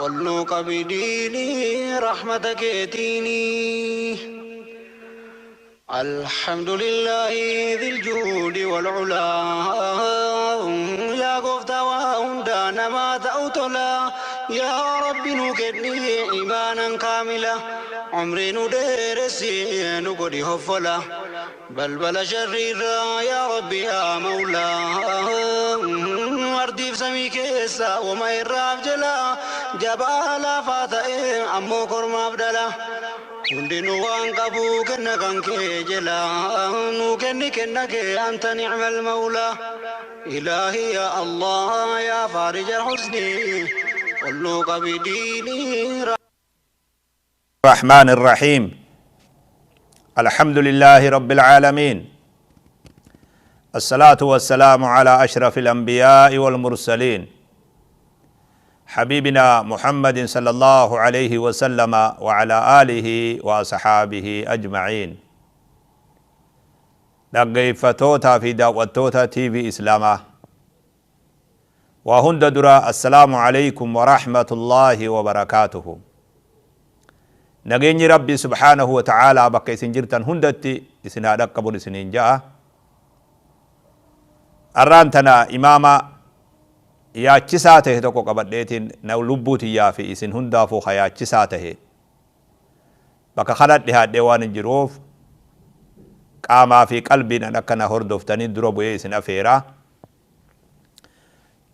Ol nuu qabi diinii rahmata keetiinii. الحمد لله ذي الجود والعلا يا gooftaa waa hundaa namaa ta'u tola يا ربي nuu kenni إيمانا كاملا umrii nu dheeressi nu godhi hoffola balbala sharriirraa يا ربي يا مولى ardiif samii keessa wama irraaf jala jabaa laafaa ta'e ammoo kormaaf dhala hundinuu waan qabu kenna kan kee jala nuu kenni kenna kee أنت نعم المولى إلهي يا الله يا فارج الحزن ol nuu qabi diinii. الرحمن الرحيم. الحمد لله رب العالمين، الصلاة والسلام على أشرف الأنبياء والمرسلين، حبيبنا محمد صلى الله عليه وسلم وعلى آله وأصحابه أجمعين. Dhaggeeffattoota fi daawwattoota TV Islaamaa waa hunda dura, السلام عليكم ورحمة الله وبركاته. Nageenyi Rabbi سبحانه وتعالى bakka isin jirtan hundatti isin haa dhaqqabun isiniin ja'a. Arraan tana imaama yaachisaa tahe tokko qabadheetiin na lubbuu tiyyaa fi isin hundaafuu ka yaachisaa tahe bakka kana dhihaadhee waan hin jiruuf, qaamaa fi qalbiin akkana hordoftanii dura bu'ee isin afeera.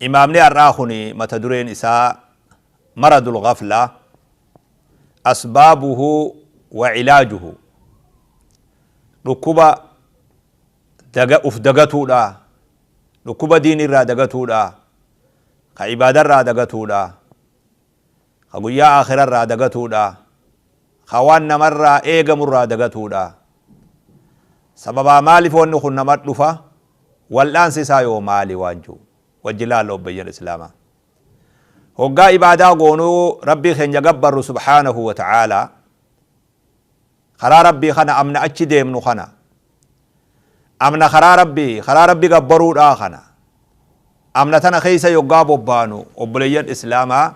Imaamni har'aa kun mata dureen isaa مرض الغفلة أسبابه وعلاجه. Dhukkuba uf dagatuudha, dhukkuba diinirraa dagatuudha, ka ibaadarraa dagatuudha, ka guyyaa aakhirarraa dagatuudha, ka waan namarraa eegamurraa dagatuudha. Sababaa maaliif wanni kun nama dhufa? Wal'aansi isaa yoo maali? Waan jiru wajji laalla. Obboleeyyan Islaamaa, hoggaa ibaadaa goonuu, Rabbii keenya gabbarru سبحانه وتعالى, karaa Rabbii kana amna achi deemnu kana amna, karaa Rabbii, karaa Rabbii gabbaruudhaa kana amna tana keessa yoggaa bobbaanu, obboleeyyan Islaamaa,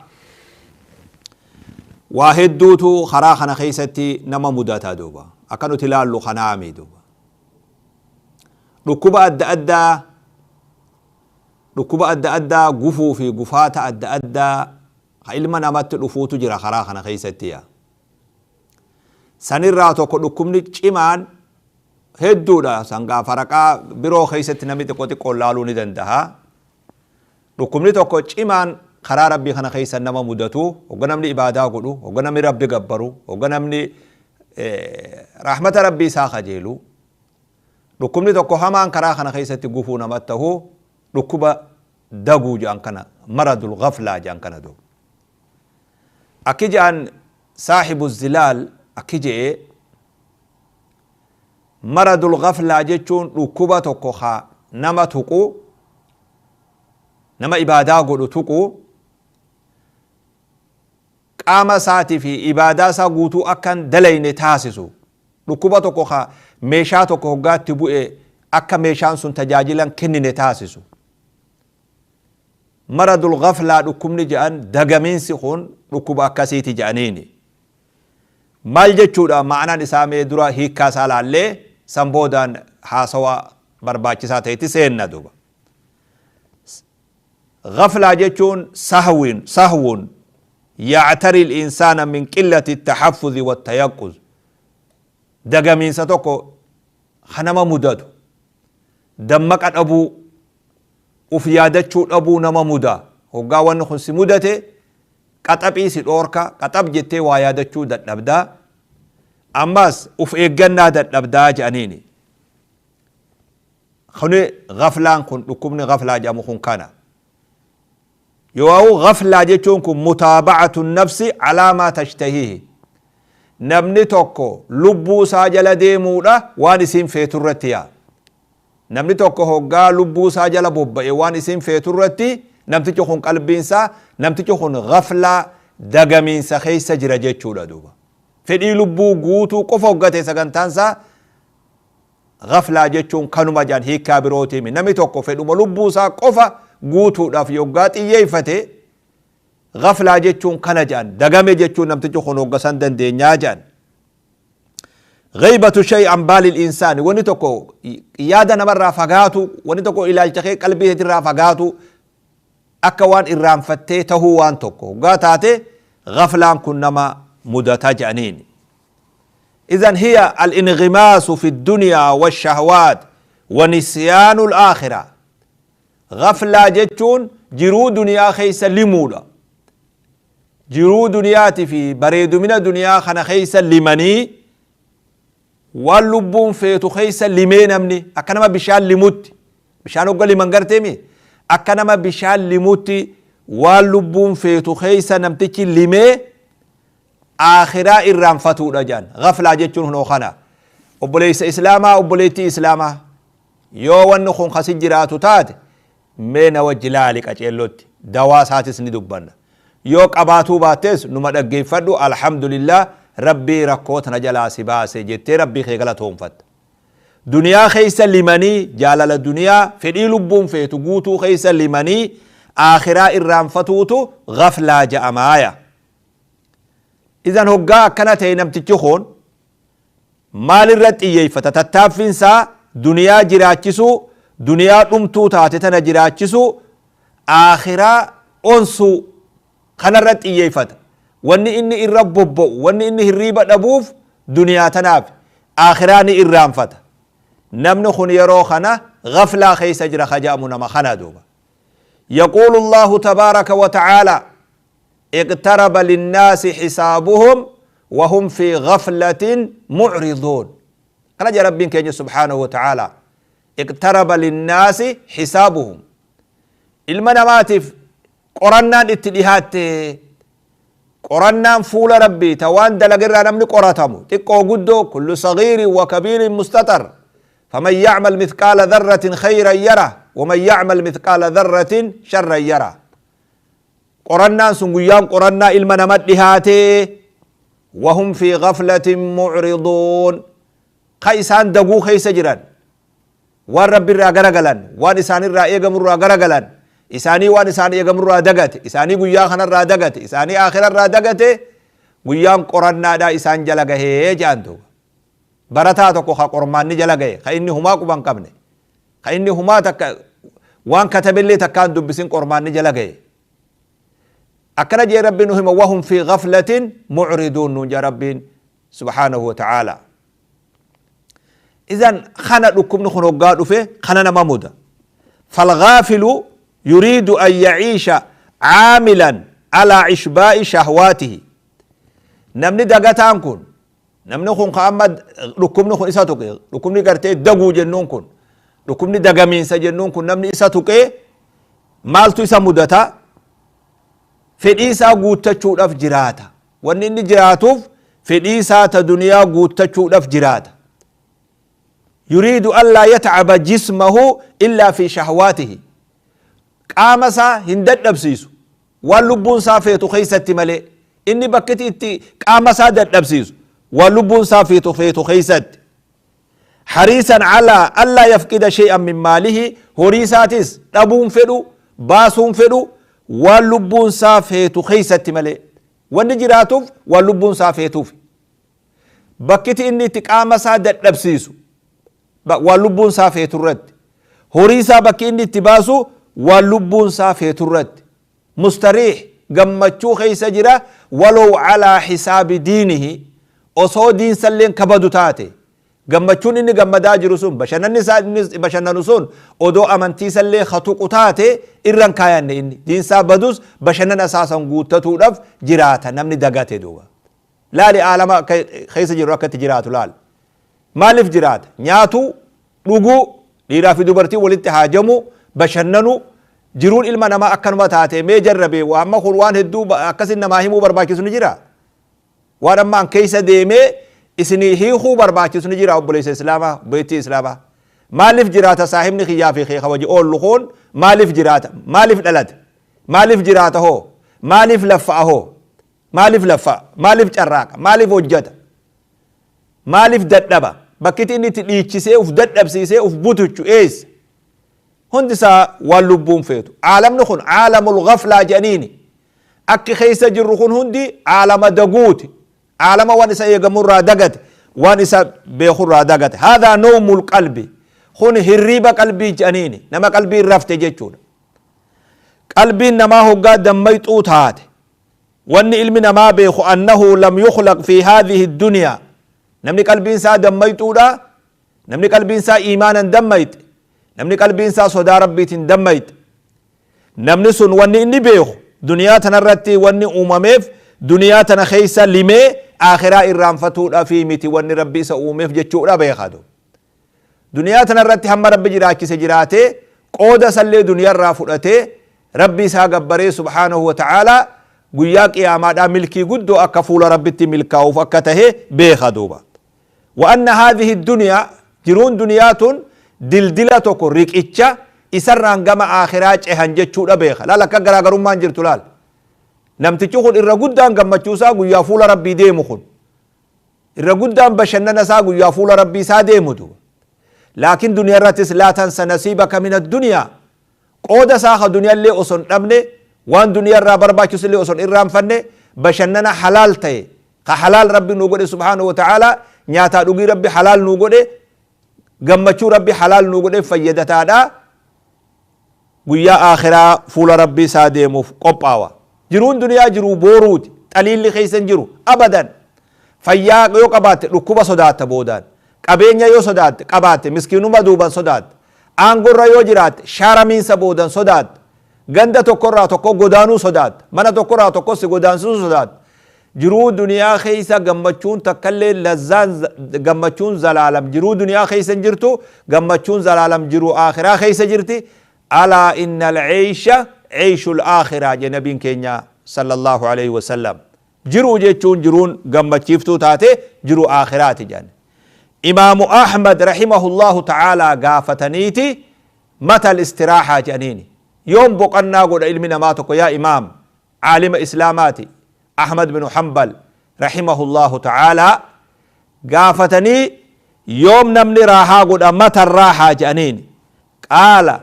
waa hedduutu karaa kana keessatti nama mudata. Duuba akka nuti ilaallu kanaami. Duuba dhukkuba adda addaa, dhukkuba adda addaa, gufuu fi gufaata adda addaa ka ilma namatti dhufuutu jira karaa kana keessatti. Yaa sanirraa tokko dhukkubni cimaan hedduudha. Sangaa faraqaa biroo keessatti namni xiqqoo xiqqoon laaluu ni danda'a. Dhukkubni tokko cimaan karaa Rabbii kana keessa nama mudatu, hogga namni ibaadaa godhu, hogga namni Rabbi gabbaru, hogga namni rahmata Rabbii isaa kajeelu, dhukkubni tokko hamaan karaa kana keessatti gufuu namatti ta'u dhukkuba daguu jedhan kana, مرض الغفلة jedhan kana. Duuba akki jedhan صاحب الظلال, akki jedhe: مرض الغفلة jechuun dhukkuba tokko ka nama tuqu, nama ibaadaa godhu tuqu, qaama isaatii fi ibaadaa isaa guutuu akkan dalayne taasisu, dhukkuba tokko ka meeshaa tokko hoggaatti bu'e akka meeshaan sun tajaajilan kennine taasisu. مرض الغفلة dhukkubni jedhan, dagamiinsi kun dhukkuba akkasiiti jedhaniini. Maal jechuudha ma'anaan isaa? Mee dura hiikkaa isaa laallee san boodaan haasawa barbaachisaa ta'etti seenna. Duuba غفلة jechuun سهو سهو يعتري الإنسان من قلة التحفظ والتيقظ. Dagamiinsa tokko kanama mudatu, dammaqa dhabuu, uf yaadachuu dhabuu nama muda. Hoggaa wanni kun si mudate qaxaphii si dhoorka, qaxab jettee waa yaadachuu dadhabdaa, ammas uf eeggannaa dadhabdaa jedhaniini. Kuni غفlaan kun, dhukkubni غفلة jedhamu kun kana yoo غفلة jechuun kun متابعة النفس على ما تشتهيه. Namni tokko lubbuu isaa jala deemuudha waan isin feeturratti. Yaa namni tokko hoggaa lubbuu isaa jala bobba'e waan isin feeturratti, namtichi kun qalbiinsaa, namtichi kun غفلة, dagamiinsa keessa jira jechuudha. Duuba fedhii lubbuu guutuu qofa hoggate sagantaansaa, غفلة jechuun kanuma jedhan. Hiikkaa birootiimi, namni tokko fedhuma lubbuu isaa qofa guutuudhaaf yoggaa xiyyeeffate. Gaflaa jechuun kana jedhan, dagame jechuun namtichi kun hoggasan dandeenyaa jedhan. Ghaybatu shay an baali insaani, wanni tokko yaada namarraa fagaatu, wanni tokko ilaalcha kee qalbii keetirraa fagaatu, akka waan irraanfattee tahuu waan tokko hoggaa taate gaflaan kun nama mudata jedhaniin. إذن هي الانغماس في الدنيا والشهوات ونسيان الآخرة. غفلة جتون جرو دنيا خيس لمولا، jiruu duniyaati fi bareedumina duniyaa kana keessa limanii waan lubbuun feetu keessa limee namni akka nama bishaan limutti, bishaan hogga liman garteemi, akka nama bishaan limutti waan lubbuun feetu keessa namtichi limee aakhiraa irraanfatuudha jedhan. Gaflaa jechuun hunoo kana. Obboleessa islaamaa, obboleettii islaamaa, yoo wanni kun kasi jiraatu taate mee na wajji laali qaceellotti, dawaa isaatis ni dubbanna. Yoo qabaatuu baattees numa dhaggeeffadhu, alhamdulillah rabbii rakkoo tana jalaa si baase jettee rabbii kee galatoonfatta. Duniyaa keessa limanii jaalala duniyaa fedhii lubbuun feetu guutuu keessa limanii aakhiraa irraanfatuutu gaflaa ja'amaaya. Idan hoggaa akkana ta'e namtichi kun maalirra xiyyeeffata? Tattaaffiinsaa duniyaa jiraachisuu, duniyaa dhumtuu taate tana jiraachisuu, aakhiraa onsuu kanarra xiyyeeffata. Wanni inni irra bobba'u, wanni inni hirriiba dhabuuf duniyaa tanaaf, aakhiraa ni irraanfata. Namni kun yeroo kana gaflaa keessa jira kaja'amu nama kana duuba. يقول الله تبارك وتعالى: اقترب للناس حسابهم وهم في غفلة معرضون. قال ربي كين سبحانه وتعالى: اقترب للناس حسابهم. Ilma namaatiif qorannaan itti dhihaatte, qorannaan fuula rabbii ta waan dalagirraa namni qoratamu xiqqoo guddoo, كل صغير وكبير مستطر، فمن يعمل مثقال ذرة خيرا يره ومن يعمل مثقال ذرة شرا يره. Qorannaan sun, guyyaan qorannaa ilma nama dhihaate. وهم في غفلة معرضون, ka isaan daguu keessa jiran, waan rabbi irraa garagalan, waan isaan irraa eegamurraa garagalan, isaanii waan isaan eegamurraa dagate, isaanii guyyaa kanarraa dagate, isaanii aakhirarraa dagate, guyyaan qorannaadha isaan jala gahee jedhan duuba. Barataa tokko ka qormaanni jala gahe, ka inni humaa quban qabne, ka inni humaa takka waan katabellee takkaan dubbisin qormaanni jala gahe, akkana jee rabbiin nu hima. وهم في غفلة معرضون nuun jee rabbiin سبحانه وتعالى. إذن kana dhukkubni kun hoggaa dhufe kana nama muda. فالغافل يريد أن يعيش عاملا على إشباع شهواته. Namni dagataan kun, namni kun ka amma dhukkubni kun isa tuqe, dhukkubni gartee daguu jennuun kun, dhukkubni dagamiinsa jennuun kun namni isa tuqee maaltu isa mudata? Fedhii isaa guuttachuudhaaf jiraata. Wanni inni jiraatuuf fedhii isaa ta duniyaa guuttachuudhaaf jiraata. يريد ألا يتعب جسمه إلا في شهواته. Qaama isaa hin dadhabsiisu waan lubbuun isaa feetu keeysatti malee. Inni bakkiti itti qaama isaa dadhabsiisu waan lubbuun isaa feetu keeysatti. حريصا على ألا يفقد شيئا من ماله, horii isaatis dhabuun fedhu, baasuun fedhu, waan lubbuun isaa feetu keeysatti malee. Wanni jiraatuuf waan lubbuun isaa feetuuf. Bakkiti inni itti qaama isaa dadhabsiisu waan lubbuun isaa feetu irratti, horii isaa bakki inni itti baasu waan lubbuun isaa feetu irratti. مستريح, gammachuu keeysa jira, ولو على حساب دينه, osoo diinsalleen kabadu taate. Gammachuun inni gammadaa jiru sun, bashannanni isaa inni bashannanu sun odoo amantiisallee hatuqu taate irran kaayanne. Inni diinsaa badus bashannana isaa san guuttatuudhaaf jiraata namni dagate duuba. Laali, aalama keessa jiru akkatti jiraatu laal. Maaliif jiraata? Nyaatu, dhuguu, dhiiraa fi dubartii walitti haajamu, bashannanu. Jiruun ilma namaa akkanuma taate. Mee jarrabe, amma kun waan hedduu akkasin namaa himuu barbaachisu ni jira? Waan amma an keessa deemee isinii hiikuu barbaachisu ni jira? Obboleessa islaamaa, obboleettii islaamaa, maaliif jiraata saahibni kiyyaa fi kee kabaji oollu kun? Maaliif jiraata? Maaliif dhalate? Maaliif jiraata hoo? Maaliif laffa'a hoo? Maaliif laffa'a? Maaliif carraaqa? Maaliif hojjata? Maaliif dadhaba? Bakkiti inni itti dhiichisee uf dadhabsiisee uf butuchu eessa? Hundi isaa waan lubbuun feetu. Caalamni kun عالم الغفلة jedhaniini. Akki keessa jirru kun hundi caalama daguuti, caalama waan isa eegamurraa dagate, waan isa beekurraa dagate. Haadhaa nawmul qalbi, kun hirriiba qalbii jedhaniini. Nama qalbiin rafte jechuudha. Qalbiin namaa hoggaa dammayxuu taate, wanni ilmi namaa beeku annahu lam yukhlaq fi haadhihi dunyaa. Namni qalbiin isaa dammayxuudha, namni qalbiin isaa iimaanan dammayxe, namni qalbiin isaa sodaa Rabbiitiin dammayxe, namni sun wanni inni beeku duniyaa tanarratti wanni uumameef duniyaa tana keessa limee aakhiraa irraanfatuudhaafii miti, wanni Rabbi isa uumeef jechuudha beekatu. Duniyaa tanarratti hamma Rabbi jiraachise jiraatee, qooda isallee duniyaarraa fudhatee, Rabbi isaa gabbaree subhaanahu wa ta'aalaa, guyyaa qiyaamaadhaa milkii guddoo akka fuula Rabbitti milkaa'uuf akka tahe beeka duuba. Wa anna haadhihi duniyaa, jiruun duniyaa tun dildila tokko, riqicha isarraan gama aakhiraa cehan jechuudha beeka. Laal akka garaagarummaan jirtu laal. Namtichi kun irra guddaan gammachuusaa guyyaa fuula Rabbii deemu, kun irra guddaan bashannana isaa guyyaa fuula Rabbii isaa deemu duuba. Laakiin duniyaa irrattis laa tansa nasiibaka min addunyaa, qooda isaa ka duniyaallee osoo hin dhabne, waan duniyaa irraa barbaachisu illee osoo hin irraanfanne, bashannana halaal ta'e ka halaal Rabbi nu godhe subhaanahu wa ta'aalaa, nyaataa dhugii Rabbi halaal nu godhe, gammachuu Rabbi halaal nu godhe fayyadataadha, guyyaa aakhiraa fuula Rabbii isaa deemuuf qophaawa. Jiruun duniyaa jiruu booruuti, xaliilli keessa hin jiru abadan. Fayyaa yoo qabaatte dhukkuba sodaatta boodaan, qabeenya yoo sodaatte qabaatte miskiinuma duuban sodaatta, aangorra yoo jiraatte shaaramiinsa boodan sodaatta, ganda tokkorraa tokko godaanuu sodaatta, mana tokkorraa tokko si godaansisuu sodaatta. Jiruu duniyaa keessa gammachuun takkallee, lazzaan gammachuun zalaalam jiruu duniyaa keessa hin jirtu. Gammachuun zalaalam jiruu aakhiraa keessa jirti. Alaa inna alceysha ceyshu laakhiraa je nabiin keenya sallallahu alaihi wasallam. Jiruu jechuun jiruun gammachiiftuu taate jiruu aakhiraati jedhan. Imaamu Ahmad rahimahullahu ta'aalaa gaafataniiti, mata istiraahaa jedhaniini, yoom boqannaa godha ilmi namaa tokko yaa imaam? Caalima islaamaati Ahmad bin Hanbal rahimahullahu ta'aalaa gaafatanii, yoom namni raahaa godha, mata raahaa jedhaniini. Qaala: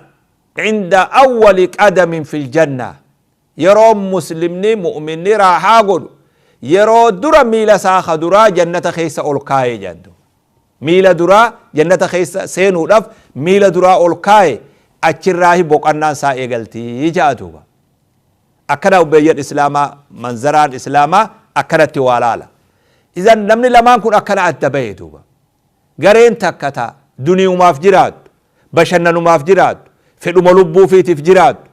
cinda awwali qadamin fil janna. Yeroo muslimni mu'minni raahaa godhu yeroo dura miila isaa ka duraa jannata keessa ol kaaye jedhan. Miila duraa jannata keessa seenuudhaaf miila duraa ol kaaye, achirraahi boqannaan isaa eegaltii jedha duuba. Akkana obbeeyyan islaamaa, manzaraan islaamaa akkanatti waa laala. Idan namni lamaan kun akkana adda bahe duuba. Gareen takka ta duniyumaaf jiraattu, bashannanumaaf jiraattu, fedhuma lubbuufiitiif jiraattu,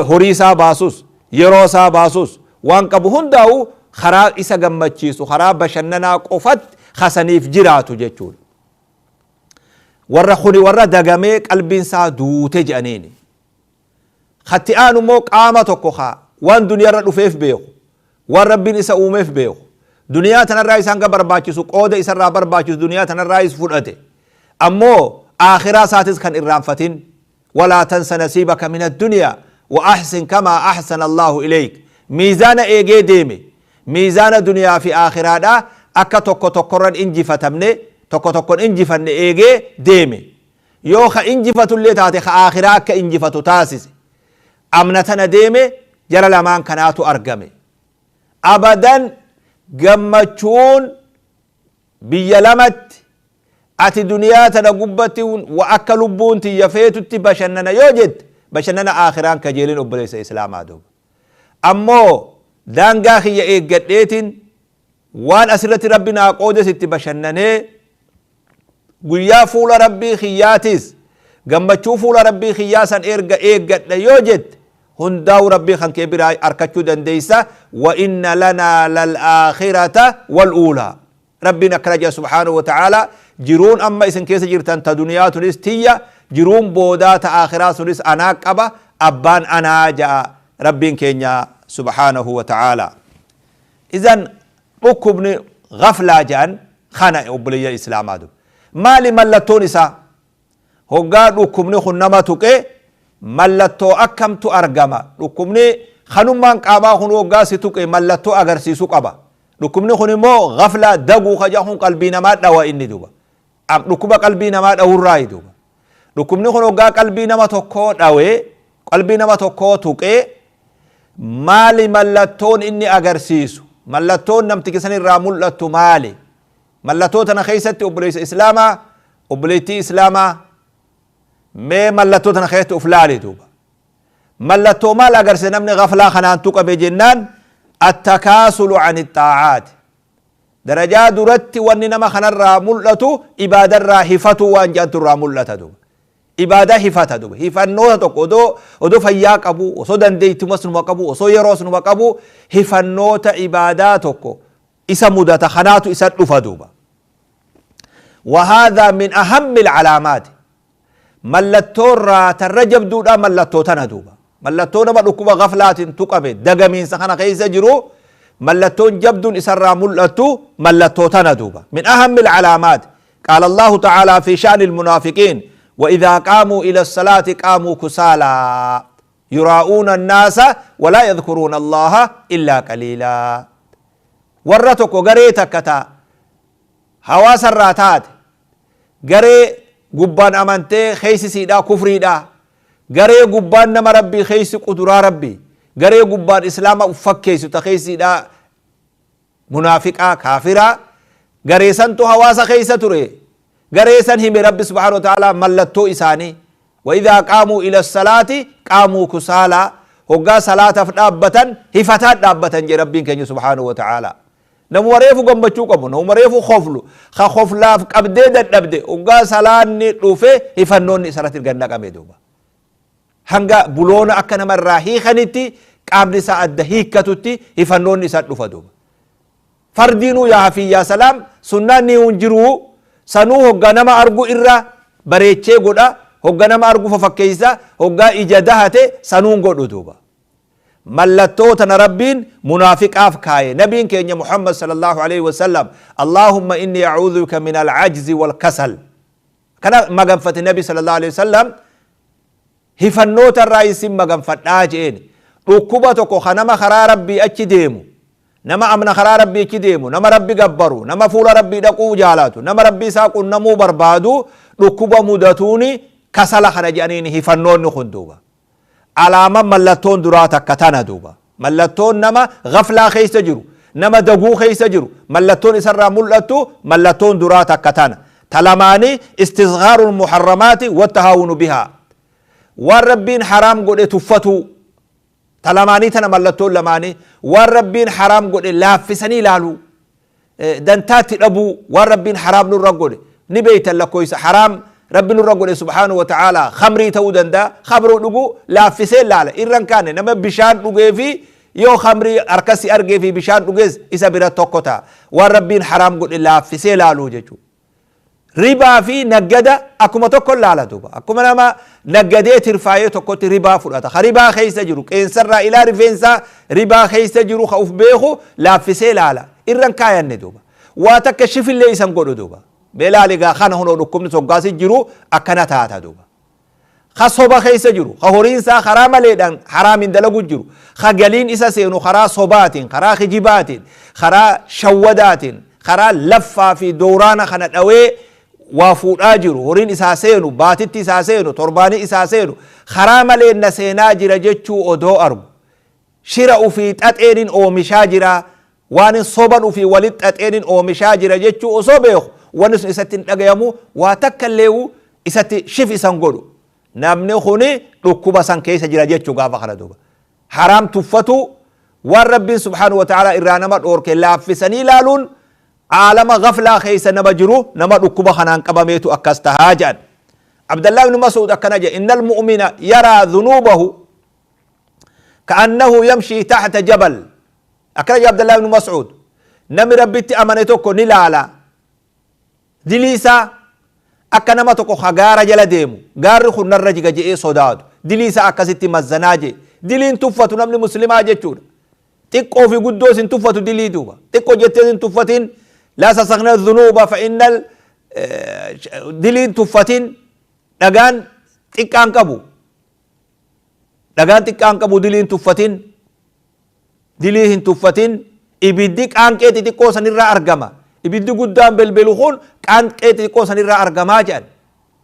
horii isaa baasus, yeroo isaa baasus, waan qabu hundaa'u karaa isa gammachiisu, karaa bashannanaa qofatti kasaniif jiraatu jechuudha. Warra kuni warra dagamee qalbiin isaa duute jedhaniini. Katti aanu immoo qaama tokko kaa waan duniyarra dhufeef beeku, waan Rabbiin isa uumeef beeku, duniyaa tanarraa isaan ga barbaachisu, qooda isarraa barbaachisu duniyaa tanarraayis fudhate, ammoo aakhiraa isaatis kan irraanfatin. Walaa tansa nasiibaka min addunyaa wa ahsin kamaa ahsana Allaahu ilayk. Miizaana eegee deeme, miizaana duniyaa fi aakhiraadha akka tokko tokkorran injifatamne, tokko tokkon injifanne eegee deeme. Yoo ka injifatullee taate ka aakhiraa akka injifatu taasise. Amna tana deeme. Jara lamaan kanaatu argame. Abadan gammachuun biyya lamatti ati duniyaa tana gubbatti wa akka lubbuun tiyya feetutti bashannana yoo jette, bashannana aakhiraan kajeelin, obboleessa islaamaa duuba. Ammoo daangaa kiyya eeggadheetiin waan asirratti Rabbi naa qoodes itti bashannanee, guyyaa fuula Rabbii kiyyaatis gammachuu fuula Rabbii kiyyaa san erga eeggadha yoo jette, hundaa'u Rabbii kan kee biraa arkachuu dandeeysa. Wa inna lanaa lal aakhirata wal uulaa, Rabbiin akkana jedha subhaanahu wa ta'aalaa: jiruun amma isin keessa jirtan ta duniyaa tunis tiyya, jiruun boodaa ta aakhiraa sunis anaa qaba, abbaan anaa ja'a Rabbiin keenya subhaanahu wa ta'aalaa. Idan dhukkubni gaflaa jedhan kana, obboleeyyan islaamaa duba. Maali mallattoon isaa? Hoggaa dhukkubni kun nama tuqe mallattoo akkamtu argama? Dhukkubni kanummaan qaamaa kun hoggaa si tuqe mallattoo agarsiisu qaba. Dhukkubni kun immoo gaflaa daguu kaja kun qalbii namaa dhawa inni duba. Dhukkuba qalbii namaa dhawurraayi duba. Dhukkubni kun hoggaa qalbii nama tokkoo dhawee, qalbii nama tokkoo tuqee, Maali mallattoon inni agarsiisu? Mallattoon namticha san irraa mul'attu maali? Mallattoo tana keessatti, obboleessa islaamaa, obboleettii islaamaa, mee mallattoo tana keessatti uf laali duuba. Mallattoo maal agarsiisa namni gaflaa kanaan tuqame jennaan? التكاسل عن الطاعات. Darajaa duratti wanni nama kanarraa mul'atu ibaadarraa hifatu waan jedhantu irraa mul'ata duuba. Ibaadaa hifata duuba. Hifannoota tokko odoo fayyaa qabu, osoo dandeettumas numa qabu, osoo yeroos numa qabu, hifannoota ibaadaa tokko isa mudata, kanaatu isa dhufa duuba. وهذا من أهم العلامات. Mallattoorraa tarra jabduudha mallattoo tana duuba. Mallattoo nama dhukkuba gaflaatiin tuqame, dagamiinsa kana keessa jiru, mallattoon jabduun isarraa mul'attu mallattoo tana duuba. من أهم العلامات. قال الله تعالى في شأن المنافقين: وإذا قاموا إلى الصلاة قاموا كسالى يراءون الناس ولا يذكرون الله إلا قليلا. Warra tokko, garee takka ta hawaasa irraa taate, garee gubbaan amantee keeysisiidha kufriidha, garee gubbaan nama Rabbii keeysi quduraa Rabbii, garee gubbaan islaama uffakkeessu ta keeysiidha munaafiqaa kaafiraa, garee santu hawaasa keeysa ture. Garee san hime Rabbi سبحانه وتعالى mallattoo isaanii: وإذا قاموا إلى الصلاة قاموا كسالى. Hoggaa salaataaf dhaabbatan hifataan dhaabbatan jee Rabbiin keenya سبحانه وتعالى. Namuma reefu gammachuu qabu, namuma reefu koflu, ka koflaaf qabdee dadhabde, hoggaa salaanni dhufe hifannoonni isarratti gad naqame duuba. Hanga buloona akka namarraa hiikanitti, qaamni isaa adda hiikkatutti hifannoonni isa dhufa duuba. Fardiinuu yaa hafiyyaa salaam sunnaan ni hin jiruu sanuu hoggaa nama argu irra bareechee godha, hogga nama argu fafakkeeysa, hoggaa ija dahate sanuun godhu duuba. Mallattoo tana Rabbiin munaafiqaaf kaaye. Nabiin keenya Muhammad صلى الله عليه وسلم: اللهم إني أعوذ بك من العجز والكسل. Kana maganfate nabi صلى الله عليه وسلم. Hifannoota irraa isin maganfadhaa jeen. Dhukkuba tokko ka nama karaa Rabbii achi deemu, nama amna karaa Rabbii achi deemu, nama Rabbi gabbaru, nama fuula Rabbii dhaquu jaalatu, nama Rabbii isaa qunnamuu barbaadu, dhukkuba mudatuuni kasala kana jedhaniin hifannoonni kun duuba. Alaama mallattoon duraa takka tana duuba. Mallattoon nama gaflaa keessa jiru, nama daguu keessa jiru, mallattoon isarraa mul'attu mallattoon duraa takka tana. Talamaanii استصغار المحرمات والتهاون بها. Waan Rabbiin haraam godhe tuffatuu. Talamaanii tana mallattoon lamaanii. Waan Rabbiin haraam godhe laaffisanii ilaaluu, dantaatti dhabuu. Waan Rabbiin haraam nurra godhe ni beeytan, lakkoysa haraam Rabbi nurra godhe سبحانه وتعالى. Khamrii ta'uu danda'a. Khamruu dhuguu laaffisee laala irran kaane. Nama bishaan dhugee fi yoo khamrii harkasi argee fi bishaan dhugees isa bira tokko ta'a. Waan Rabbiin haraam godhe laaffisee laaluu jechuudha. Ribaa fi naggada akkuma tokko laala duuba. Akkuma nama naggadee tirfaayee tokkotti ribaa fudhata. Ka ribaa keessa jiru, qeensarraa ilaa rifeensaa ribaa keessa jiru, ka uf beeku laaffisee laala irran kaayanne duuba. Waa takka shifillee isan godhu duuba. Mee laaligaa kana hunoo, dhukkubni soggaasi jiru akkana taata duuba. Ka soba keessa jiru, ka horiinsaa karaa maleedhaan haraamin dalagu jiru, ka galiin isa seenu karaa sobaatiin, karaa kijibaatiin, karaa shawwadaatiin, karaa laffaa fi dooraana kana dhawee waa fuudhaa jiru, horiin isaa seenu, baatitti isaa seenu, torbaanii isaa seenu, karaa malee na seenaa jira jechuu odoo argu, shira ufii xaxeenin oomishaa jira, waan soban ufii walit xaxeenin oomishaa jira jechuu osoo beeku, wanni sun isatti hin dhagayamu, waa takka illee isatti shif isan godhu, namni kuni dhukkuba san keessa jira jechuu gaafa kana duuba. Haraam tuffatu, waan Rabbiin سبحانه وتعالى irraa nama dhoorke laaffisanii ilaaluun, caalama gaflaa keessa nama jiru, nama dhukkuba kanaan qabameetu akkas tahaa jedhan. Abdallah ibn Mas'ud akkana jedhe: إن المؤمن يرى ذنوبه كأنه يمشي تحت جبل. Akkana jedhe Abdallah ibn Mas'ud: namni Rabbitti amane tokko ni laala dilii isaa akka nama tokko ka gaara jala deemu, gaarri kun narra jiga je'ee sodaatu. Dilii isaa akkasitti mazzanaa jee. Diliin tuffatu namni muslimaa jechuudha. Xiqqoo fi guddoo isin tuffatu dilii duuba. Xiqqoo jettee isin tuffatin. لا تستصغرن الذنوب فإن diliin tuffatin. Dhagaan xiqqaan qabu, dhagaan xiqqaan qabu. Diliin tuffatin, dilii hin tuffatin. Ibiddi qaanqee xixiqqoo sanirraa argama. Ibiddi guddaan belbelu kun qaanqee xixiqqoo sanirraa argamaa jedhan.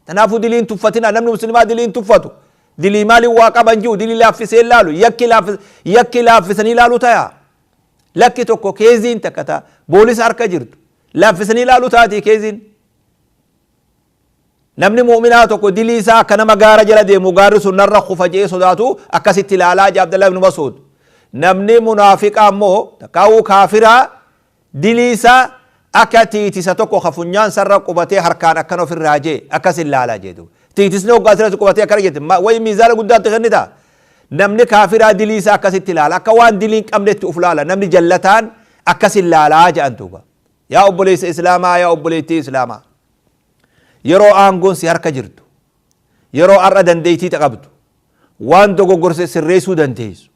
Kanaafuu diliin tuffatina. Namni muslimaa diliin tuffatu. Dilii maaliin waa qaban ji'u dilii laaffisee laalu, yakki laaffisanii laalu tayaa. Lakki tokko keeziin takka taa boolisa harka jirtu laaffisanii laalu taatii keeziin. Namni mu'minaa tokko dilii isaa akka nama gaara jala deemu gaarri sun narra kufa je'ee sodaatu akkasitti ilaalaa jee Abdallah ibn Mas'ud. Namni munaafiqaa ammoo takkaawuu kaafiraa dilii isaa akka tiitisa tokko ka funyaan sarra qubatee harkaan akkan ofirraa jee akkas ilaalaa jee duuba. Tiitisni hoggaa asirratti qubatee akkana jette wayi miizaana guddaatti kennita. Namni kaafiraa dilii isaa akkasitti ilaala, akka waan dilii hin qabnetti uf laala. Namni jallataan akkas ilaalaa jedhan duuba. Yaa obboleessa islaamaa, yaa obboleettii islaamaa, yeroo aangoon si harka jirtu, yeroo har'a dandeettii qabdu, waan dogoggorse sirreessuu dandeessu,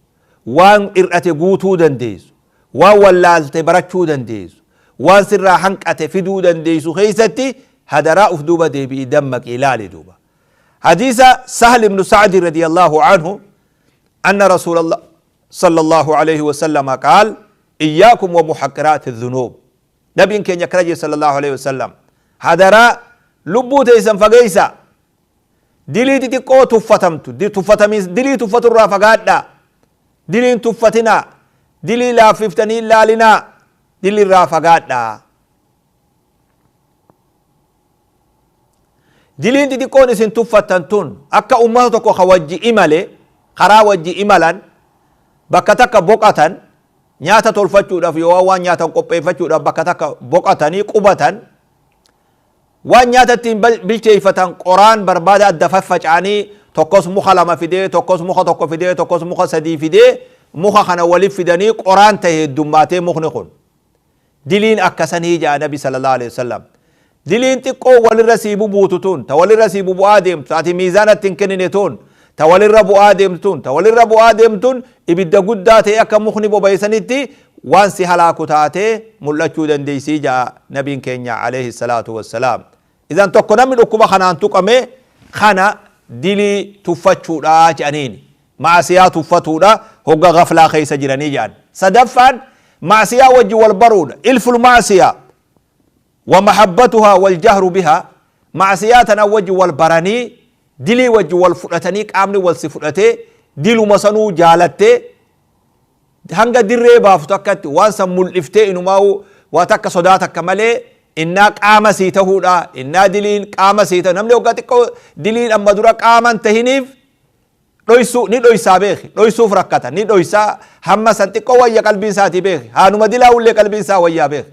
waan hir'ate guutuu dandeessu, waan wallaalte barachuu dandeessu, waan sirraa hanqate fiduu dandeessu keessatti hadaraa uf duuba deebi'i, dammaqi, ilaali duuba. حديث سهل بن سعد رضي الله عنه أن رسول الله صلى الله عليه وسلم قال: إياكم ومحقرات الذنوب. نبي كان يكرج صلى الله عليه وسلم هدرا لبو تيسن فقيسا دلي تتقو تفتمت دي تفتميس دلي تفتر رافقادا دلي تفتنا دلي لا ففتني لا لنا دلي رافقادا دلين تتقون اسن تفتن أكا أمتك خوجي إمالي خرا وجي إمالا بكتك بقة nyaata tolfachuudhaaf yoo waan nyaatan qopheeffachuudhaaf bakka takka boqatanii qubatan, waan nyaata ittiin bilcheeffatan qoraan barbaada adda faffaca'anii, tokkos muka lama fidee, tokkos muka tokko fidee, tokkos muka sadii fidee, muka kana waliif fidanii qoraan ta'e heddummaatee mukni kun diliin akkasanii ja'a Nabi sallallahu alaihi wasallam. Diliin xiqqoo walirra sii bubuutu tun, ta walirra sii bubu'aa deemtu, ati miizaana ittiin kennine tun, ta walirra bu'aa deemtuun, ta walirra bu'aa deemtuun ibidda guddaa ta'e akka mukni boba'isanitti waan si halaaku taatee mul'achuu dandeessii ja'a nabiin keenya alayhi salaatu wassalaam. Idan tokko namni dhukkuba kanaan tuqame kana dilii tuffachuudha jedhaniini. Maasiyaa tuffatuudha hogga gaflaa keessa jiranii jedhan. Sadaffaan maasiyaa wajji wal baruudha. Ilful maasiyaa wa mahabbatuhaa wal jahru bihaa. Maasiyaa tana wajji wal baranii dilii wajji wal fudhatanii qaamni wal si fudhatee diluma sanuu jaalattee hanga dirree baaftu akkatti waan san mul'iftee inumaa'u waa takka sodaa takka malee innaa qaama sii tahuudha, innaa diliin qaama sii tahu. Namni hoggaa xiqqoo diliin amma dura qaaman tahiniif dhoysuu ni dhoysaa beeki, dhoysuuf rakkata ni dhoysaa, hamma san xiqqoo wayya qalbiin isaatii beeki, haanuma dilaa'ullee qalbiin isaa wayyaa beeki.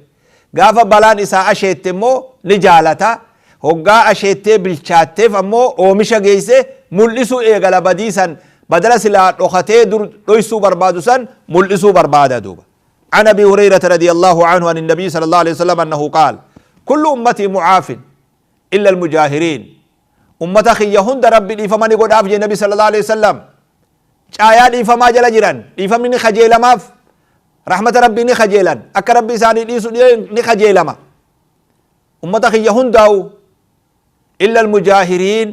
Gaafa balaan isaa asheette immoo ni jaalata, hoggaa asheettee bilchaatteef ammoo oomisha geesse mul'isuu eegala, badii san badala silaa dhokatee dur dhoysuu barbaadu san mul'isuu barbaada duuba. عن أبي هريرة رضي الله عنه عن النبي صلى الله عليه وسلم أنه قال: كل أمتي معاف إلا المجاهرين. أمة خيهن ربي لفمن قد أفجي النبي صلى الله عليه وسلم شايا لفما جل جيران لفمن خجيل ماف رحمة ربي نخجيلا أك ربي ساني ليسو نخجيل ما أمة خيهن داو إلا المجاهرين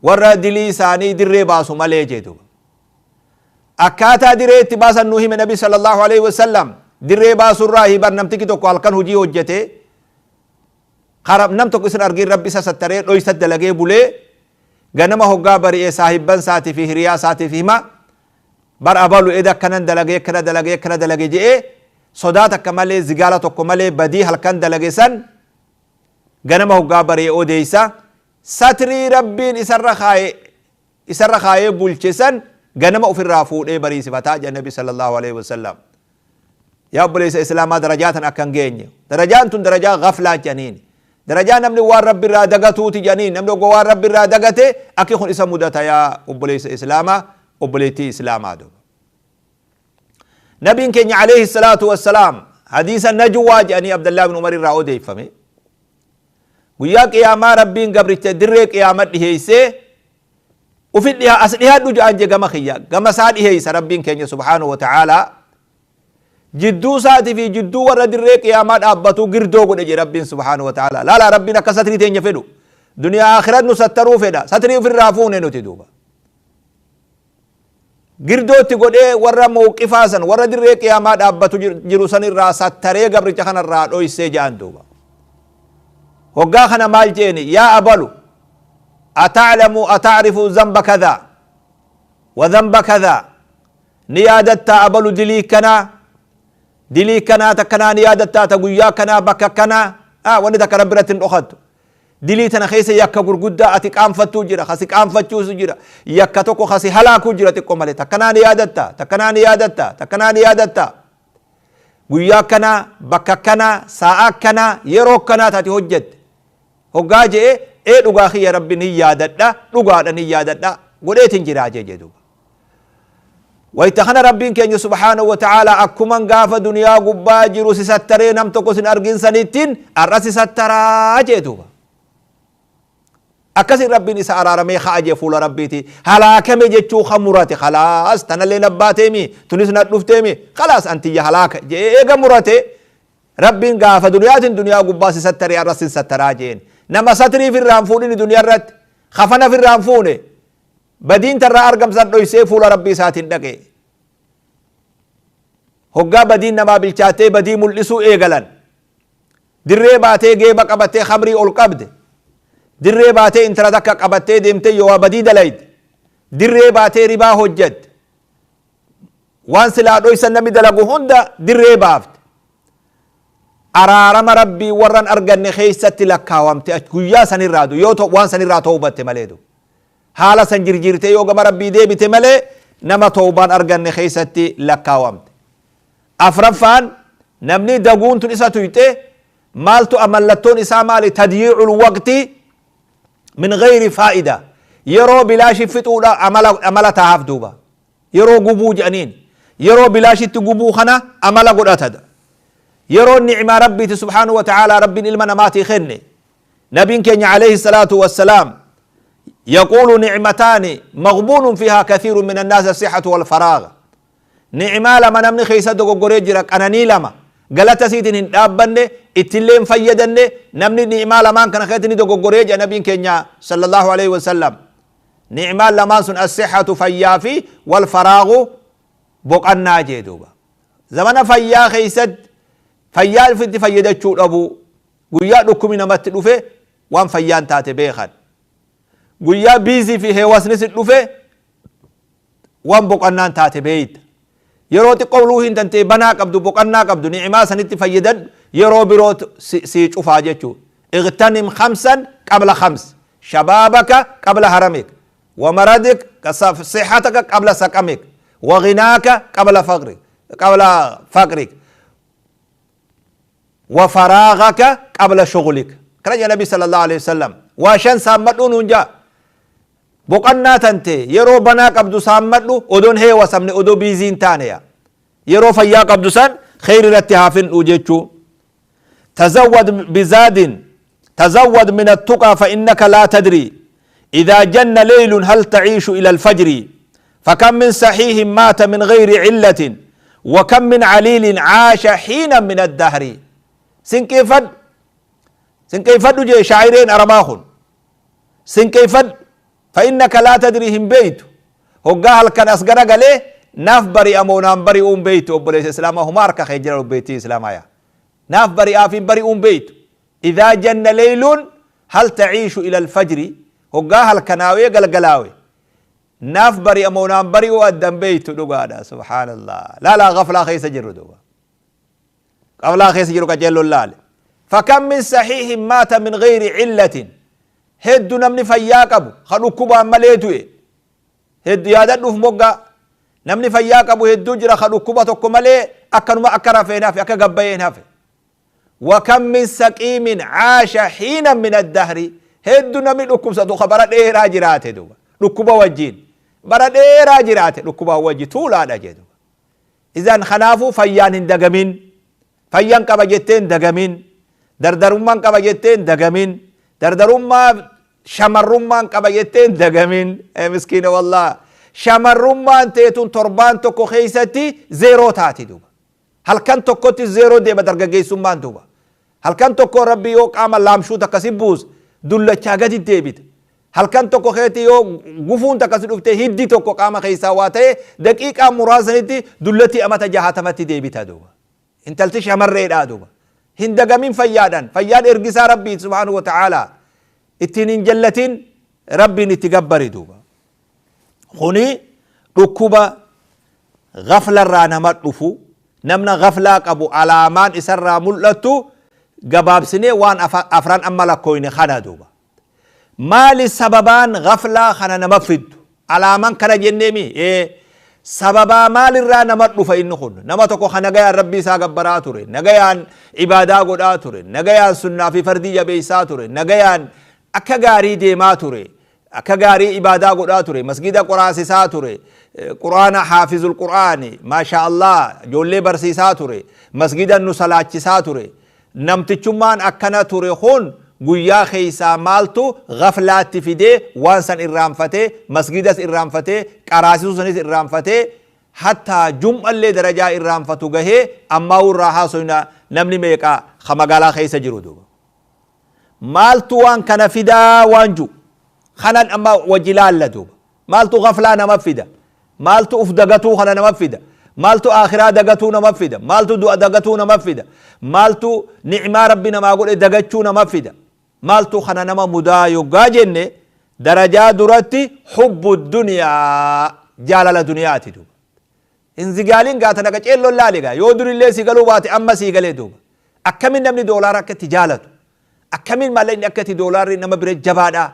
ورد لي ساني دري باسو مالي جدو أكاتا دري اتباسا نوهم النبي صلى الله عليه وسلم دري باسو الراهي برنمتك توكو الكن هجي هجته خراب نم توكو سن أرجي ربي ستري لو يسد لقي بولي غنما هو بري صاحب بن ساتي في هريا ساتي فيما بر أبالو إذا كان دلقي كنا دلقي كنا دلقي جئ صداتك كمالي زجالة كمالي بدي هل كان دلقي سن غنما هو بري أوديسا ستري ربين إسرخاي بولشسن غنما في الرافود إيه بري صفتا النبي صلى الله عليه وسلم. يا أبو إسلام درجات أكن جيني درجات درجة غفلة جنين درجة نمني وار ربي رادقته تجانين نمني وار ربي رادقته أكيد إسم مدة يا أبو إسلام أبليتي إسلام عدو. نبي كان عليه الصلاة والسلام حديث النجوى جاني عبد الله بن عمر الراودي فمي وياك يا ما ربي قبر تدرك يا مد هيسه وفي لها أصلها دجا أنج جم خيا جم ساد هيس ربي كان سبحانه وتعالى جدو ساتي في جدو ورد الريك يا مد أبتو قردو قد ربي سبحانه وتعالى لا لا ربنا كستري تين يفدو دنيا آخرت نسترو فدا ستري في الرافون نتدوبا قردو تقول إيه ورا موقفا سن ورا دريك يا ما دابتو جروسن الراس تري قبر جخن الرا أو يسجان دوبا وقاخنا مال جيني يا أبلو أتعلم أتعرف ذنب كذا وذنب كذا نيادتا أبلو دلي كنا دلي كنا تكنا نيادتا تقويا كنا بكا كنا وني تك ربرة أخذت دلي تنخيس يكا غرغدا أتك أنفتو جرا خسك أنفتو جرا يكا توكو خسي هلاكو جرا تكو مالي تكنا نيادتا تكنا نيادتا تكنا نيادتا guyyaa kana bakka kana sa'a kana yeroo kana taati hojjette hoggaa je'e ee dhugaa kiyya rabbi ni yaadadha dhugaadha ni yaadadha godheetin jiraa jee jedhuuba ويتخنا ربين كين سبحانه وتعالى أكمن قاف دنيا قبا جرو سستري نم تكو سن أرجين سنتين الرأس سترا جدوبا أكسر ربي نساء رمي خاجة فول ربيتي هلاك مجتشو خمراتي خلاص تنالي نباتيمي تونس ندفتيمي خلاص أنت يا هلاك جيغا مراتي ربي قاف دنيا دنيا قبا ستري الرأس سترا جين نما ستري في الرانفوني دنيا رت خفنا في الرانفوني بدين ترى أرقم سن يسيفول ربي ساتين دقي هقا بدين نما بالشاتي بدي ملسو إيغلان دري باتي جيبا قبتي خمري أول قبد دري باتي انترا دكا قبتي ديمتي يوا بدي دلايد دري باتي ربا هجد وان سلا دويسن نمي دلقو هندا دري بافت أرارم ربي ورن أرغن خيستي لكاوامتي قيا سنرادو يو وان سنرا توبتي مليدو حالا سنجرجيرتي يو غما ربي ديبتي ملي نما توبان أرغن خيستي لكاوامتي أفرفان نمني دقون تنسا تويته مالتو أملتون إسا مالي تضييع الوقت من غير فائدة يرو بلاش فتولا أملا تهاف دوبا يرو قبو جانين يرو بلاش تقبو خنا أملا قد أتد يرو النعمة ربي سبحانه وتعالى ربي إلما نماتي خني نبي كان عليه الصلاة والسلام يقول نعمتان مغبون فيها كثير من الناس الصحة والفراغ نعمة لما نمني خيسة دوغو غوريجرك أنا نيلما غلطة سيدين دابني اتلين فيدني نمني نعمة لما كان خيتني دوغو غوريج نبي كينيا صلى الله عليه وسلم نعمة لما سن الصحة فيافي والفراغ بقنا جيدوبا زمان فيا خيسد فيا فيد فيدچو ابو غيا دكمي نمت دفه وان فيان تاتي بيخن غيا بيزي في هواسنس دفه وان بقنا تاتي بيت يرو تقولو هين تنتي بنا قبدو بقنا قبدو نعمة سنتي فيدد يرو بروت سي چوفا جچو اغتنم خمسا قبل خمس شبابك قبل هرمك ومرضك صحتك قبل سقمك وغناك قبل فقرك قبل فقرك وفراغك قبل شغلك كرج النبي صلى الله عليه وسلم واشن سامدون نجا بقنا تنتي يرو بنا قبدو سامدو اودون هي وسمني اودو بيزين تانيا يرو فيا قبدو سان خير رتهافن وجچو تزود بزاد تزود من التقى فإنك لا تدري إذا جن ليل هل تعيش إلى الفجر فكم من صحيح مات من غير علة وكم من عليل عاش حينا من الدهر سنكيفد سنكيفد جي شاعرين أرباخن سنكيفد فإنك لا تدري هم بيت هقاها كان أصغر قاله ناف بري أمو نام بري أم بيت أبو إسلام هم أركا خيجر بيتي إسلام ناف بري آفين بري أم بيت إذا جن ليل هل تعيش إلى الفجر هقاها الكناوي قال قلاوي ناف بري أمو نام بري وأدم بيت دقادا سبحان الله لا لا غفلة خيس جر دوبا غفلة خيس جر كجل الله فكم من صحيح مات من غير علة هد نمني فياك أبو خلو كوبا مليتوي هد يا دلوف موجا نمني فياك أبو هد جرا خلو كوبا تكملة أكنوا ما أكره فينا في أكجبينا في وكم من سقيم عاش حينا من الدهر هد نمني لكم صدق خبرات إيه راجرات دوبا لكوبا وجين برات إيه راجرات لكوبا وجي طول على جدو إذا خلافو فيان دجمين فيان كبجتين دجمين دردرمان كبجتين دجمين دردرما شمرمان كبجتين دجمين مسكينة والله شمرمان تيتون تربان تكو خيستي زيرو تاتي دوبا هل كان تكوتي زيرو دي بدرجة جيسمان دوبا هل كان تكو ربي يوك عمل لامشو تكسبوز دولة شاقتي ديبت هل كان تكو خيتي يو غفون تكسب افته هدي تكو قام خيساواته دقيقة مرازنتي دولتي أما تجاهتمتي ديبت دوبا انت التش مريد دوبا هندقمين فيادا فياد ارقسا ربي سبحانه وتعالى اتنين جلتين ربي نتقبري دوبا خوني Dhukkuba gaflarraa nama dhufu, namna gaflaa qabu alaamaan isarraa mul'attu gabaabsinee waan afran amma lakkooyne kana duuba. Maali sababaan gaflaa kana nama fiddu? Alaamaan kana jenneemi sababaa maalirraa nama dhufa? Inni kun nama tokko ka nagayaan Rabbii isaa gabbaraa ture, nagayaan ibaadaa godhaa ture, nagayaan sunnaa fi fardii jabeessaa ture, nagayaan akka gaarii deemaa ture, akka gaarii ibaadaa godhaa ture, masgida qoraasisaa ture, Qur'aana, haafizul Qur'aani, maasha Allah, ijoollee barsiisaa ture, masgida nu salaachisaa ture. Namtichummaan akkana ture kun guyyaa keessaa maaltu gaflaatti fidee waan san irraanfatee, masgidas irraanfatee, qaraasisuu sanis irraanfatee, hattaa jum'allee darajaa irraanfatu gahee? Ammaa irraa haasoyna, namni meeqa ka magaalaa keessa jiru duuba? Maaltu waan kana fidaa waan ju kanan amma wajji laalla duuba. Maaltu gaflaa nama fida? Maaltu uf dagatuu kana nama fida? Maaltu akhiraa dagatuu nama fida? Maaltu du'a dagatuu nama fida? Maaltu ni'maa Rabbi namaa godhe dagachuu nama fida? Maaltu kana nama mudaa yoggaa jenne, darajaa duratti hubbu duniyaa, jaalala duniyaati duuba. Hin zigaaliin gaata naqa ceelloon laali gaa. Yoo durillee si galuu baate, amma sii galee duuba. Akkamin namni doolaara akka itti jaalatu, akkamin maallaqni akka itti doolaarri nama bira jabaadha,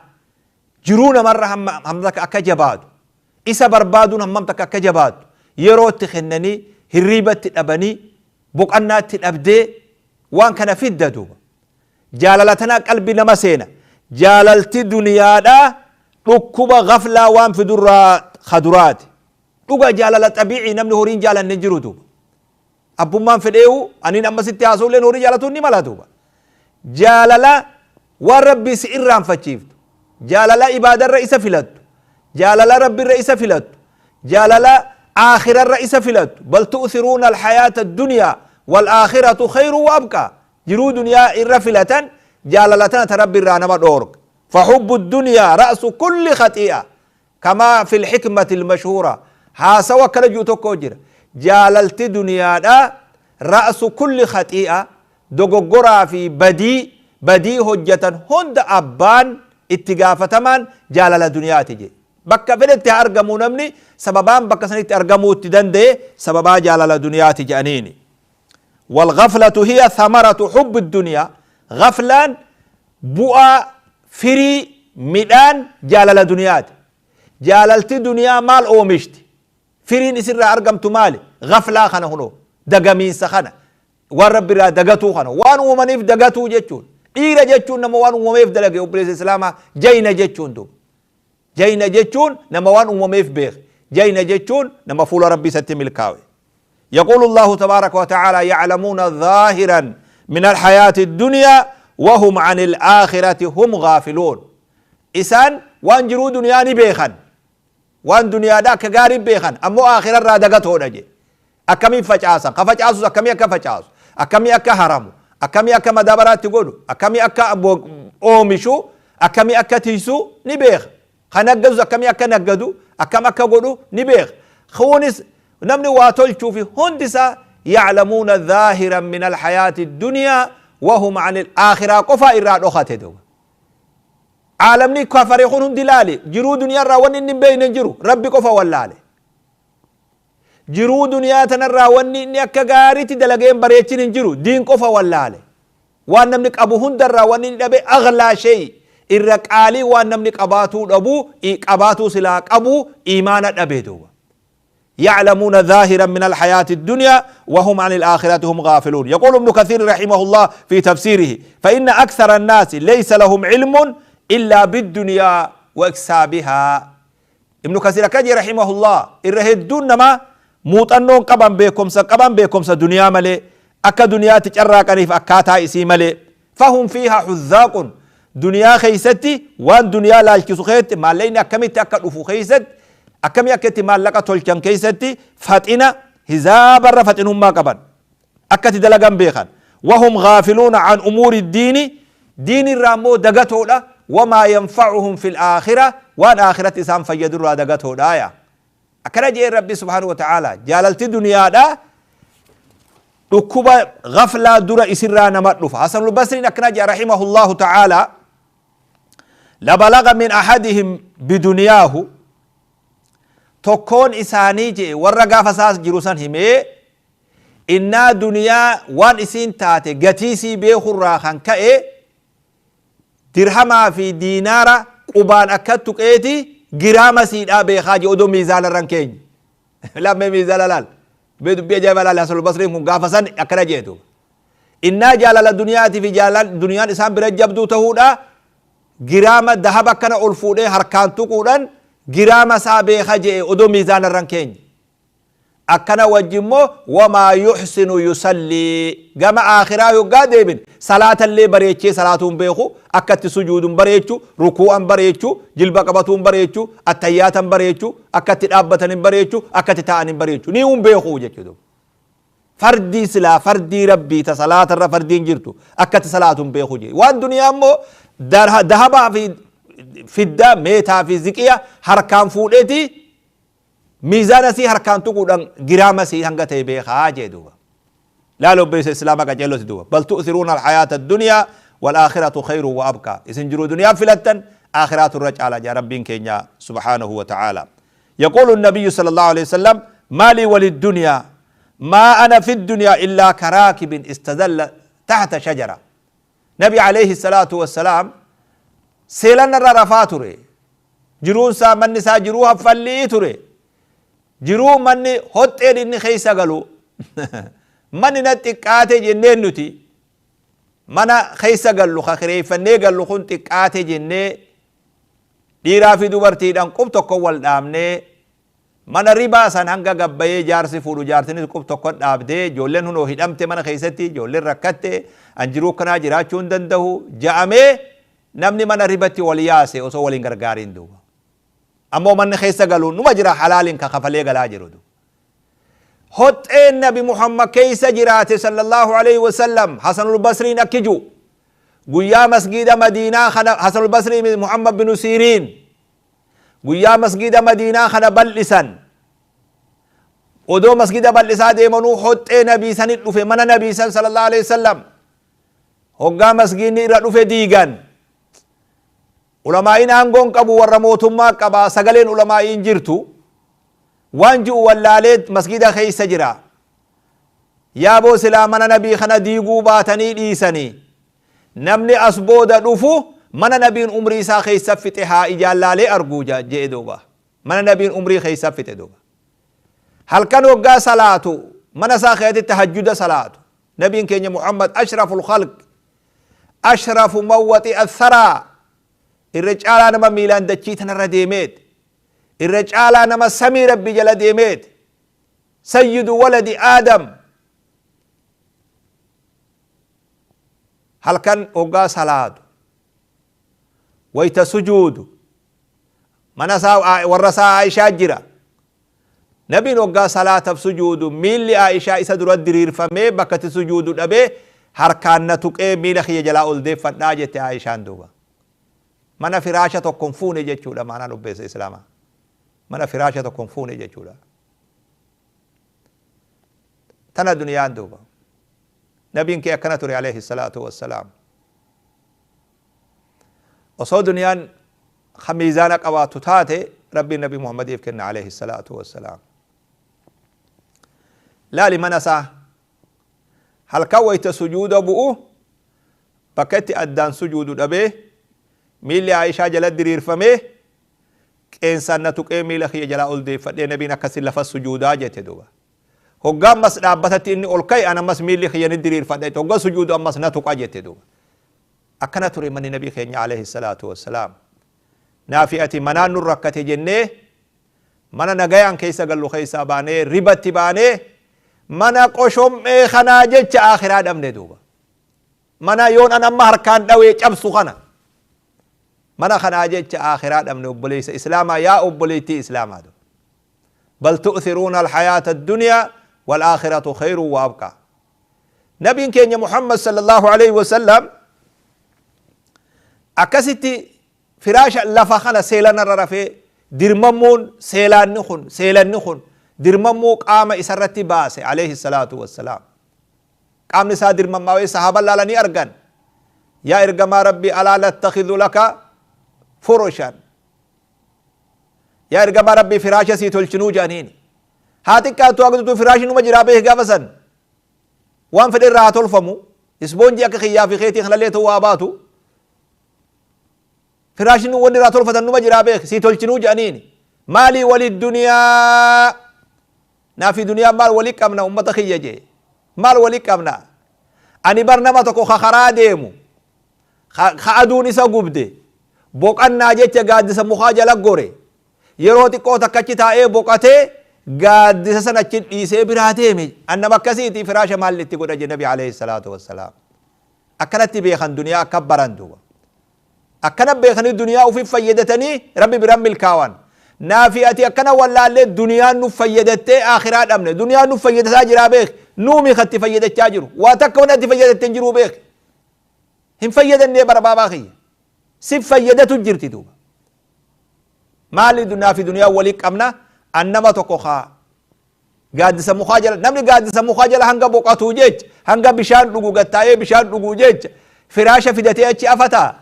jiruu namarra hamma hamma takka akka jabaatu, isa barbaaduun hammam takka akka jabaatu, yeroo itti kennanii, hirriibatti dhabanii, boqannaatti dhabdee waan kana fidda duuba. Jaalala tanaa qalbii nama seena. Jaalalti duniyaadhaa dhukkuba gaflaa waan fidurraa kaduraati. Dhuga, jaalala xabiicii namni horiin jaalanne hin jiru duuba. Abbummaan fedheewu aniin amma sitti haasa'ulleen horii jaalatuun ni mala duuba. Jaalala waan Rabbii si irraanfachiiftu, jaalala ibaadarra isa filattu, jaalala Rabbirra isa filattu, jaalala aakhirarra isa filattu. Bal tu'thiruuna alhayaata addunyaa wal aakhiratu khayru wa abqaa. Jiruu duniyaa irra filatan, jaalala tana ta Rabbi irraa nama dhoorga. Fahubbu dunyaa ra'su kulli khaxii'a, kamaa fi lxikmati lmashhuura. Haasawa akkana jiru tokko jira: jaalalti duniyaadha ra'su kulli khaxii'a, dogoggoraa fi badii hojjatan hunda abbaan itti gaafatamaan jaalala duniyaati jedhe. Bakka fedhetti haa argamuu, namni sababaan bakka sanitti argamuu itti danda'e sababaa jaalala duniyaati jedhaniini. والغفلة هي ثمرة حب الدنيا. غفلان bu'aa, firii, midhaan jaalala duniyaati. Jaalalti duniyaa maal oomishti? Firiin isirraa argamtu maali? Gaflaa kana hunoo, dagamiinsa kana, waan Rabbi irraa dagatuu kana, waan uumamaniif dagatuu jechuun. Dhiira jechuun nama waan uumameef dalage. Obboleessa Islaamaa, jayna jechuun duuba, jayna jechuun nama waan uumameef beeke, jayna jechuun nama fuula Rabbi isatti milkaawe. يقول الله تبارك وتعالى: يعلمون ظاهرا من الحياة الدنيا وهم عن الآخرة هم غافلون. إسان waan jiruu duniyaa ni beekan, waan duniyaadha akka gaarii beekan, ammoo aakhira irraa dagatoodha je. Akkamiin facaasan, ka facaasus akkamii akka facaasu, akkamii akka haramu, akkamii akka madaabaraatti godhu, akkamii akka oomishu, akkamii akka tiisu ni beeka. Ka naggadus akkamii akka naggadu, akkam akka godhu ni beeka. Kunis namni waa tolchuu fi hundi isaa يعلمون ظاهرا من الحياة الدنيا وهم عن الآخرة qofa irraa dhokate duuba. Caalamni kafare kun hundi laale, jiruu duniyaa irraa wanni inni hin beekne hin jiru. Rabbi qofa wallaale. Jiruu duniyaa tanarraa wanni inni akka gaariitti dalageen bareechin hin jiru, diin qofa wallaale. Waan namni qabu hundarraa wanni inni dhabe, أغلى شيء, irra qaalii waan namni qabaatuu dhabu, qabaatuu silaa qabu, iimaana dhabe duuba. يعلمون ظاهرا من الحياة الدنيا وهم عن الآخرة هم غافلون. يقول ابن كثير رحمه الله في تفسيره: فإن أكثر الناس ليس لهم علم إلا بالدنيا وإكسابها. ابن كثير كجي رحمه الله: irra hedduun nama muuxannoon qaban, beekumsa qaban, beekumsa duniyaa malee, akka duniyaatti carraaqaniif akkaataa isii malee. فهم فيها حذاق. Duniyaa keeysatti, waan duniyaa laalchisu keetti, maallaqni akkamitti akka dhufu keeysatti, akkamii akka itti maallaqa tolchan keeysatti faxina hizaabarra faxinummaa qaban, akkatti dalagan beekan. وهم غافلون عن أمور الدين. Diin irraa immoo dagatoodha. وما ينفعهم في الآخرة. Waan aakiratti isaan fayyadurraa dagatoodha ya. Akkana jee Rabbi سبحانه وتعالى: jaalalti duniyaadha dhukkuba gaflaa dura isirraa nama dhufa. Hasanul Basriin akkana jee رحمه الله تعالى: لبلغ من أحدهم بدنياه. Tokkoon isaanii jee warra gaafa isaas jiru san himee innaa duniyaa waan isiin taate gatiisii beekurraa kan ka'e dirhamaa fi diinaara qubaan akka tuqeeti giraama siidhaa beekaa jee odoo miizaana irran keenya. Lammee miizaana laal. Mee dubbii ajaa'iba laal. Hasanul Basriin kun gaafa san akkana jee duuba. Innaa jaalala duniyaatii fi jaalala duniyaan isaan bira jabduu ta'uudha, giraama dahaba akkana ol fuudhee harkaan tuquudhaan giraama isaa beeka jee odoo miizaana irran keenya. Akkana wajji immoo wamaa yuhsinu yusallii, gama aakhiraa yoggaa deebin salaatallee bareechee salaatuu hin beeku, akka itti sujuudu hin bareechu, rukuu'a hin bareechu, jilba qabatuu hin bareechu, attayyaata hin bareechu, akka itti dhaabbatan hin bareechu, akka itti taa'an hin bareechu, ni hin beeku jechuudha. Fardii silaa fardii rabbii ta salaatarra fardiin jirtu akka itti salaatu hin beeku jee. Waan duniyaa immoo dahabaa fi fiddaa, meetaa fi ziqiya harkaan fuudheeti miizaana sii harkaan tuquudhaan giraama sii hanga ta'e beekaa jee duuba. Laal obboleessa islaamaa qaceelloti duuba. Bal tu'thiruuna alhayaata addunyaa wal aakhiratu khayru wa abqaa. Isin jiruu duniyaa filattan, aakhiraatu irra caala jaa rabbiin keenya subhaanahu wa ta'aala. Yaquulu nabiyyu sallallahu alayhi wasallam, maalii walid dunyaa maa ana fi dunyaa illaa karaakibin istazalla tahta shajara. Nabi alayhi salaatu wassalaam seelanna irra rafaa ture. Jiruun isaa, manni isaa jiruu haffallii ture. Jiruu manni hoxxeen inni keessa galu manni na xiqqaate jenneen, nuti mana keessa gallu ka kireeffannee gallu kun xiqqaate jennee dhiiraa fi dubartiidhaan qub tokko wal dhaabnee mana ribaa san hanga gabbayee jaarsi fuudhu, jaartinis qub tokko dhaabdee, ijoolleen hunoo hidhamte, mana keessatti ijoolleen rakkatte, an jiruu akkanaa jiraachuu hin danda'u ja'amee namni mana ribatti wal yaase osoo waliin gargaariin duuba. Ammoo manni keessa galu numa jira, halaaliin ka kafalee galaa jiru duuba. Hoxxeen Nabi Muhammad keessa jiraate sallallahu alaihi wasallam, Hasanul Basriin akki jiru guyyaa masgiida Madiinaa kana, Hasanul Basrii Muhammad bin Siiriin, guyyaa masgiida Madiinaa kana bal'isan, odoo masgida bal'isaa deemanuu hoxxee nabii sanit dhufe, mana nabii san sallallahu alaihi wasallam. Hoggaa masgiidni irra dhufe diigan, ulamaa'iin aangoon qabu warra mootummaa qabaa, sagaleen ulamaa'iin jirtu waan ji'u wallaalee masgida keessa jira. Yaaboo silaa mana nabii kana diiguu baatanii dhiisanii, namni as booda dhufu mana nabiin umrii isaa keessa fixe haa ijaallaalee arguu je'e duuba. Mana nabiin umrii keessa fixe duuba. Halkan hoggaa salaatu mana isaa keessatti tahajjuda salaatu nabiin keenya Muhammad, ashraful khalq, ashrafu man waxi'a tharaa, irra caalaa nama miilaan dachii tanarra deemeet, irra caalaa nama samii rabbi jala deemeet, sayyidu waladi aadam, halkan hoggaa salaatu wayta sujuudu mana isaa warra isaa Aishaa jira. Nabiin hoggaa salaataaf sujuudu miilli Aishaa isa dura diriirfamee bakka itti sujuudu dhabee harkaan na tuqee miila kiyya jalaa ol deeffadhaa jette Aishaan duuba. Mana firaasha tokko hin fuune jechuudha maanaan obbeessa islaamaa. Mana firaasha tokko hin fuune jechuudha. Tana duniyaan duuba. Nabiin kee akkana ture alayhi salaatu wassalaam. Osoo duniyaan ka miizaana qabaattu taate rabbiin nabi Muhammadiif kenna alayhi salaatu wassalaam. Laali mana isaa halkan wayta sujuuda bu'u bakka itti addaan sujuudu dhabee miilli Aishaa jala diriirfamee qeensaan na tuqee miila kiyya jalaa ol deeffadhee nabiin akkasi lafa sujuudaa jette duuba. Hoggaa ammas dhaabbatatti inni ol ka'e an ammas miilli kiyya ni diriirfadha jette, hoggaa sujuudu ammas na tuqa jette duuba. Akkana ture manni nabii keenya alayhi salaatu wassalaam. Naafi ati manaan nu rakkate jennee mana nagayaan keessa gallu keessaa baanee ribatti baanee mana qoshom'ee kanaa jecha aakhiraa dhabne duuba. Mana yoon an amma harkaan dhawee cabsu kana mana kanaa jecha aakhiraa dhabne, obboleessa islaamaa, yaa obboleettii islaamaa duuba. Bal tu'thiruuna alhayaata addunyaa wal aakhiratu khayrun wa abqaa. Nabiin keenya Muhammad sallallahu alaihi wasallam akkasitti firaasha lafa kana seelanarra rafee dirmammuun seelaanni kun, seelanni kun dirmammuu qaama isarratti baase alayhi salaatu wassalaam. Qaamni isaa dirmammaawee sahaaban laalanii argan. Yaa ergamaa rabbii, alaa nattakhidhu laka furushan? Yaa ergamaa Rabbii, firaasha sii tolchinuu jedhaniin. Haa xiqqaattu haa guddattu, firaashin numa jiraa beeki. Gaafa san waan fedhe irraa haa tolfamu, isboonjii akka kiyyaa fi keetii kanallee ta'uu haa baatu, firaashin wanni irraa tolfatan numa jiraa beeki, sii tolchinuu jedhaniin. Maalii wali duniyaa, naa fi duniyaa maal wali qabna, ummata kiyya jee, maal wali qabna? Ani bar nama tokko ka karaa deemu, ka aduun isa gubde, boqannaa jecha gaaddisa mukaa jala gore, yeroo xiqqoo takka achi taa'ee boqatee, gaaddisa san achi dhiisee biraa deeme. An nama akkasiiti, firaasha maal itti godha je nabi alayhi salaatu wassalaam. Akkanatti beekan duniyaa, akka baran duuba akkana beekanii duniyaa ufi fayyadatanii Rabbi biran milkaawan. Naafi ati akkana wallaallee duniyaan nu fayyadattee akhiraa dhabne. Duniyaan nu fayyadataa jiraa beek, nuumi katti fayyadachaa jiru. Waa takka wanni ati fayyadatte hin jiruu beek, hin fayyadannee barbaabaa kiyya, si fayyadatu jirti duuba. Maali naafi duniyaa walii qabna? An nama tokko kaa gaaddisa mukaa jala, namni gaaddisa mukaa jala hanga boqatuu jecha, hanga bishaan dhugu gattaa'ee bishaan dhuguu jecha, firaasha fidatee achi afataa?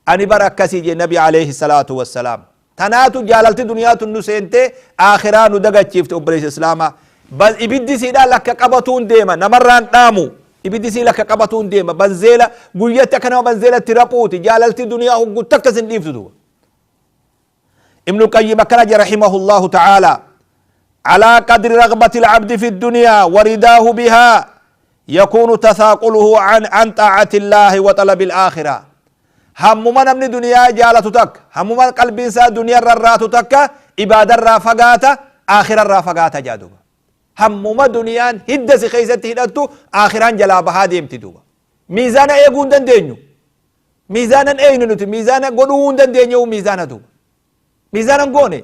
Ani bara akkasii jee nabi alayhi salaatu wassalaam. Tanaatu jaalalti duniyaatu nu seentee akhiraa nu dagachiifte. Obboleessa islaamaa, bal ibiddi siidhaa lakka qabatuun deema, namarraan dhaamu. Ibiddi sii lakka qabatuun deema, banzeela guyyatti akka nama banzeelatti raphuuti. Jaalalti duniyaa hoggu takka sin dhiiftu duuba. ابن القيم أكرج رحمه الله تعالى: على قدر رغبة العبد في الدنيا ورداه بها يكون تثاقله عن طاعة الله وطلب الآخرة. همما نمني دنيا جالة تك، همما قلب إنسان دنيا الرات تك، عبادة الرافقات، آخرة الرافقات جادوبا. همما دنيا هدس خيزته هدتو آخران جلابها ديمتي دوبا. ميزان ايقون دندينيو، ميزانا اين نتي ميزانا قدوون دندينيو، ميزانا دوبا miizaana goone.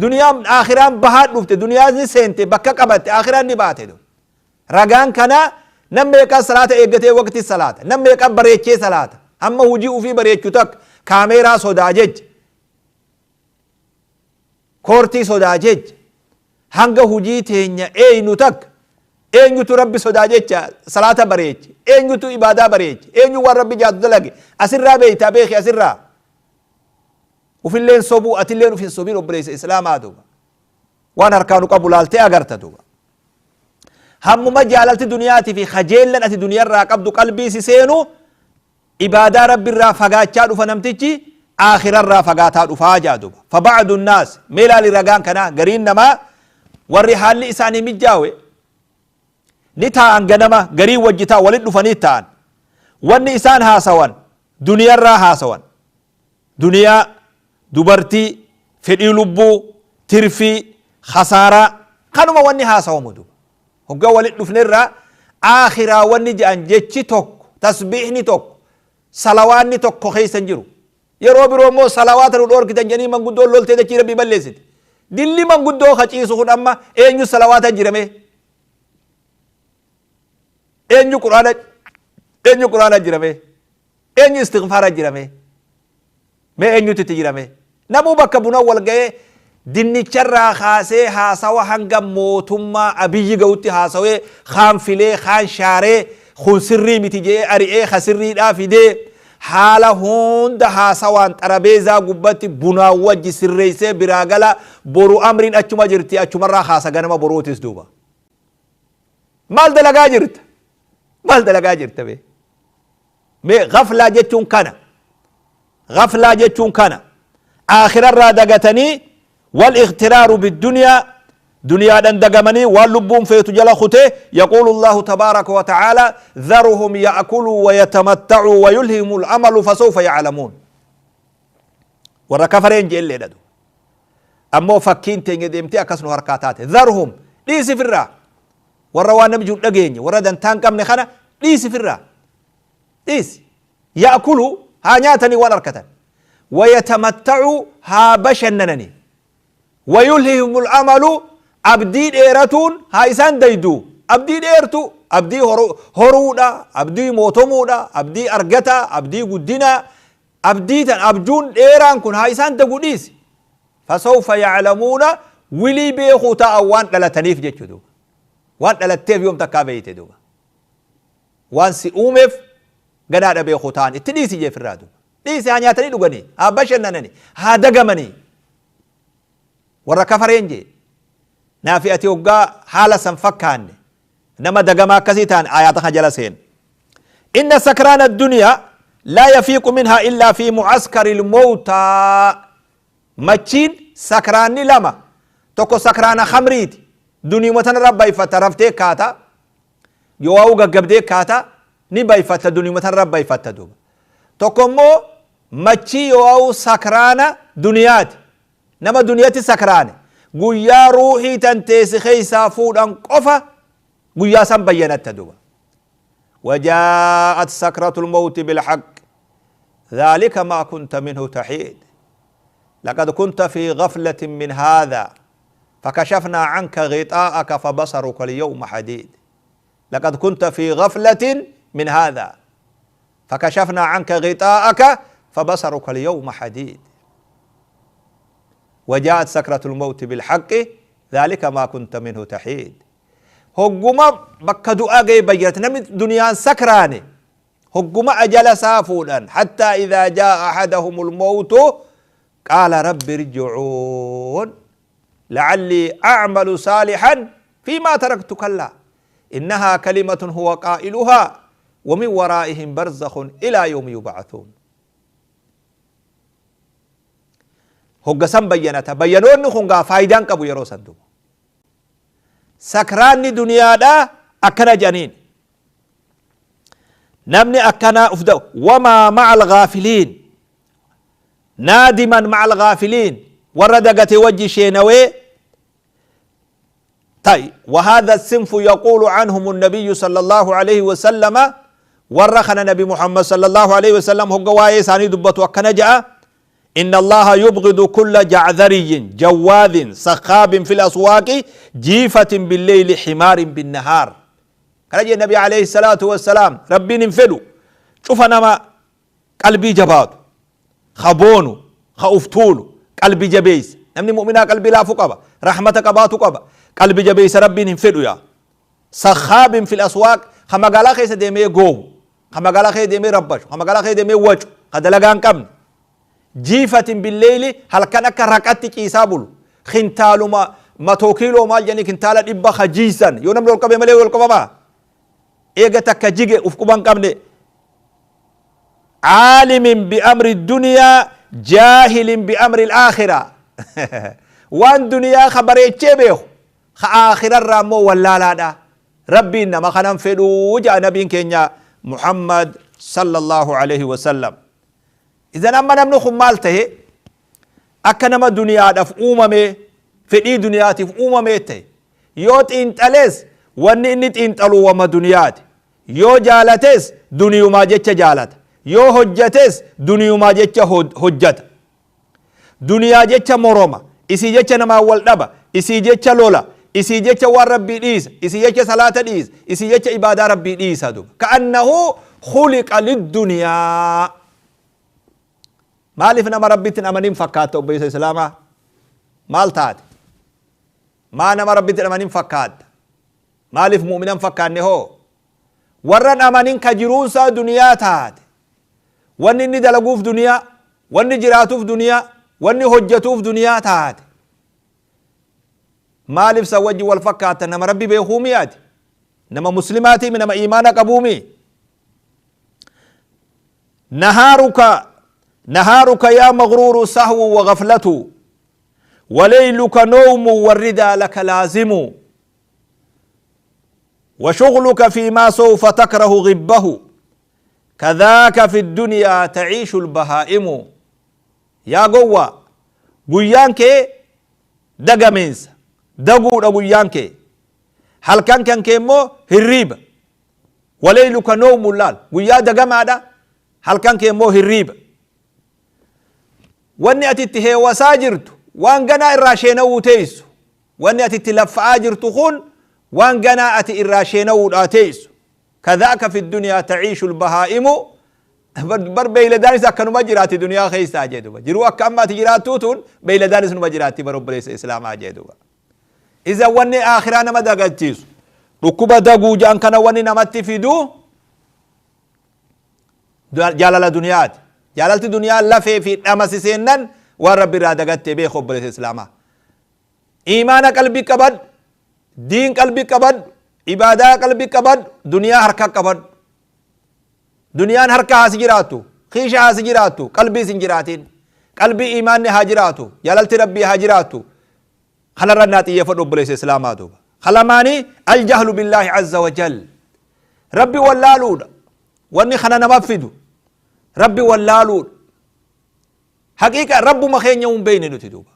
Duniyaan akhiraan bahaa dhufte, duniyaan ni seente, bakka qabatte, akhiraan ni baate. Ragaan kana nam meeqa salaata eeggatee waqti salaata, nam meeqa bareechee salaata, hamma hujii ufii bareechu takka kaameeraa sodaa jecha, koortii sodaa jecha, hanga hujii teenya eenyu takka, eenyutu Rabbi sodaa jecha salaata bareeche, eenyutu ibaadaa bareeche, eenyu waan Rabbi jaatu dalage? Asirraa beeytaa beeki. Asirraa ufilleen sobuu, atilleen uf hin sobin, obboleessa islaamaa. Duuba waan harkaanu qabu laaltee agarta duuba. Hammuma jaalalti duniyaatii fi kajeellan ati duniyarraa qabdu qalbii si seenu, ibaadaa Rabbi irraa fagaachaa dhufa namtichi, aakhirarraa fagaataa dhufaa jaa duuba. فبعض الناس, mee laali ragaan kana, gariin namaa warri haalli isaanii mijjaawe ni taa'an. Ganama garii wajji ta'a, walit dhufanii ta'an. Wanni isaan haasawan duniyarraa haasawan, duniyaa, dubartii, fedhii lubbuu, tirfii, khasaaraa, kanuma wanni haasawamu duuba. Hoggaa walit dhufnerraa aakhiraa wanni jedhan jechi tokko, tasbiihni tokko, salawaanni tokko keessa hin jiru. Yeroo biroo immoo salawaata nu dhoorkitan jedhanii manguddoon loltee dachii Rabbii balleessiti. Dilli manguddoo kaciisu kun amma eenyu salawaata jirame, eenyu quraana, eenyu quraana jirame, eenyu istighfaara jirame, mee eenyutu itti jirame? Namuu bakka buna wal ga'ee dinnicharraa kaasee haasawa hanga mootummaa Abiyyi ga'utti haasawee, kaan filee, kaan shaaree, kun sirrii miti jedhee ari'ee, ka sirriidhaa fidee, haala hunda haasawaan xarabeezaa gubbatti bunaan wajji sirreessee biraa gala. Boru amriin achuma jirti, achumarraa kaasa ganama boruutis duuba. Maal dalagaa jirta? Maal dalagaa jirta bee? Mee gaflaa jechuun kana, gaflaa jechuun kana. Aakhirarraa dagatanii, والاغترار بالدنيا, duniyaadhan dagamanii waan lubbuun feetu jala kute. يقول الله تبارك وتعالى: ذرهم يأكلوا ويتمتعوا ويلههم الأمل فسوف يعلمون. Warra kafareen jeelleedha. Ammoo fakkiin teenya deemtee akkas nu harkaa taate. ذرهم, dhiisi firraa warra waan namni jiru dhageenye, warra dantaa hin qabne kana dhiisi firraa, dhiisi. يأكلوا, haa nyaatanii waan harkatan, ويتمتعوا, haa bashannananii, ويلههم الأمل, abdii dheeratuun haa isaan daydu. Abdii dheertu, abdii horuudha, abdii mootomuudha, abdii argata, abdii guddina, abdii tan abjuun dheeraan kun haa isaan dagu, dhiisi. فسوف يعلمون, wilii beekuu ta'a waan dhalataniif jechuu duuba. Waan dhalatteef yoom takkaa beeyte duuba? Waan si uumeef ganaadha beekuu ta'an. Itti dhiisi jeefirraa duuba, dhiisi. Haa nyaatanii dhuganii, haa bashannananii, haa dagamanii. Warra kafareen jee. Naafi ati hoggaa haala san fakkaanne nama dagamaa akkasii ta'an aayaata kana jala seen. Inna sakraana addunyaa laa yafiiqu minhaa illaa fi mu'askari lmowtaa. Machiin sakraanni lama, tokko sakraana khamriiti, duniyuma tanarra bayfatta, raftee kaata, yoo gaggabdee kaata ni bayfatta, duniyuma tanarra bayfatta duuba. Tokko immoo machii yoo sakraana duniyaati, nama duniyatti sakraane guyyaa ruuhii tan teessi keeysaa fuudhan qofa guyyaa san bayyanatta duuba. وجاءت سكرة الموت بالحق ذلك ما كنت منه تحيد لقد كنت في غفلة من هذا فكشفنا عنك غطاءك فبصرك اليوم حديد. لقد كنت في غفلة من هذا فكشفنا عنك غطاءك فبصرك اليوم حديد. وجاءت سكرة الموت بالحق ذلك ما كنت منه تحيد. هجوما بكدو أجي بيرت نمي دنيا سكراني هجوما أجل سافودا حتى إذا جاء أحدهم الموت قال رب ارجعون لعلي أعمل صالحا فيما تركت كلا إنها كلمة هو قائلها ومن ورائهم برزخ إلى يوم يبعثون. هجسم بينتا بينون خنقا فايدان كبو يرو صندوق سكراني دنيا دا أكنا جنين نمني أكنا أفدو وما مع الغافلين نادما مع الغافلين وردقت وجه شينوي. طيب وهذا الصنف يقول عنهم النبي صلى الله عليه وسلم ورخنا نبي محمد صلى الله عليه وسلم هو قواي ساني دبت وكنا جاء إن الله يبغض كل جعذري جواذ سخاب في الأسواق جيفة بالليل حمار بالنهار. قال النبي عليه الصلاة والسلام ربي ننفلو شوف أنا ما قلبي جبات خبونو خفتولو قلبي جبيس نمني مؤمنا قلبي لا فقبا رحمتك باتقبا قلبي جبيس ربي ننفلو يا سخاب في الأسواق خما قال خيس ديمي جو خما قال خيس ديمي ربش خما قال خيس ديمي وجه قد لقان كم جيفة بالليل هل كان كركتي كيسابل خنتالو ما توكيلو مال يعني خنتالا إبا خجيسا يونم لو القبة ملي والقبة ما إيجا تكجيجي أفكوبان كامني عالم بأمر الدنيا جاهل بأمر الآخرة. وان دنيا خبري تشبه خآخرة رامو ولا لا دا ربي إنما خنم فلو جاء نبي كينيا محمد صلى الله عليه وسلم. إذا أما نمنو خمالته أكنما دنيا دف أممي في دنيا تف أممي تي يوت إنتالس وان إنت إنتالو وما دنيات يو جالتس دنيو ما جتش جالت يو هجتس دنيو ما جتش هجت دنيا جتش مروما إسي جتش نما والدبا إسي جتش لولا إسي جتش وربي ديس إسي جتش صلاة ديس إسي جتش عبادة ربي ديس هذا كأنه خلق للدنيا. مالف نما ربي أمانين فكات أبي سلامة مال تات ما نما ربي أمانين فكات مالف مؤمنا فكانه هو ورن أمانين كجرون سا دنيا تات وني ندلقوف دنيا وني جراتوف دنيا وني هجتوف دنيا تات مالف سوجي والفكات نما ربي بيخوميات نما مسلماتي من نما إيمانك أبومي. نهارك يا مغرور سهو وغفلة وليلك نوم والردى لك لازم وشغلك فيما سوف تكره غبه كذاك في الدنيا تعيش البهائم. يا قوة قيانك دقمينس دقو قيانك هل كان كان كيمو هريب وليلك نوم اللال قيا دقم هذا هل كان كيمو هريب واني أتي وساجرت وان قنا الراشينو وتيس واني أتي لفاجرت خون وان قنا أتي الراشينو وتيس كذاك في الدنيا تعيش البهائم. بر بيلدانس أكنوا مجراتي دنيا خيسا جدوبا جروا كما تجراتوتون بيلدانس مجراتي برب ليس إسلام جدوبا. إذا واني آخرانا ما دقتيس ركوبة دقو جان كان واني نمتي في دو جلال دنيات جلالت دنيا لفي في أمسسينن ورب رادقت بي خبر الإسلام. Iimaana qalbii qabadhu, diin qalbii qabadhu, ibaadaa qalbii qabadhu, duniyaa harka qabadhu. Duniyaan harka haasi jiraattu, kiisha haasi jiraattu, qalbii sin jiraatin. Qalbii iimaanni haa jiraatu, jaalalti Rabbii haa jiraattu. Kanarra naa xiyyeeffadhu, obboleessa Islaamaa. Duuba kalamaanii aljahlu billaahi azza wa jal, Rabbi wallaaluudha. Wanni kana nama fidu Rabbi wallaaluudha. Haqiiqa Rabbuma keenya hin beeyne nuti. Duuba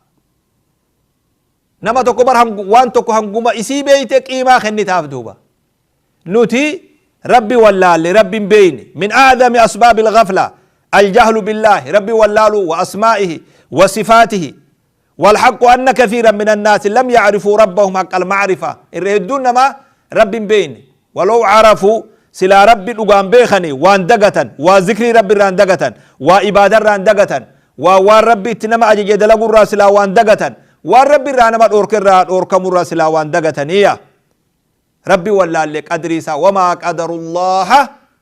nama tokko bar waan tokko hanguma isii beeyte qiimaa kennitaaf. Duuba nuti Rabbi wallaalle, Rabbi hin beeyne. من أعظم أسباب الغفلة الجهل بالله, Rabbi wallaaluu, وأسمائه وصفاته. والحق أن كثيرا من الناس لم يعرفوا ربهم حق المعرفة. Irra hedduun nama Rabbi hin beeyne. ولو عرفوا, silaa Rabbi dhugaan beekani, waan dagatan, waa zikrii Rabbi irraan dagatan, waa ibaada irraan dagatan, waa waan Rabbi itti nama ajaje dalagurraa silaa waan dagatan, waan Rabbi irraa nama dhoorke irraa dhoorkamurraa silaa waan dagataniya. Rabbi wallaalle qadrii isaa. وما قدروا الله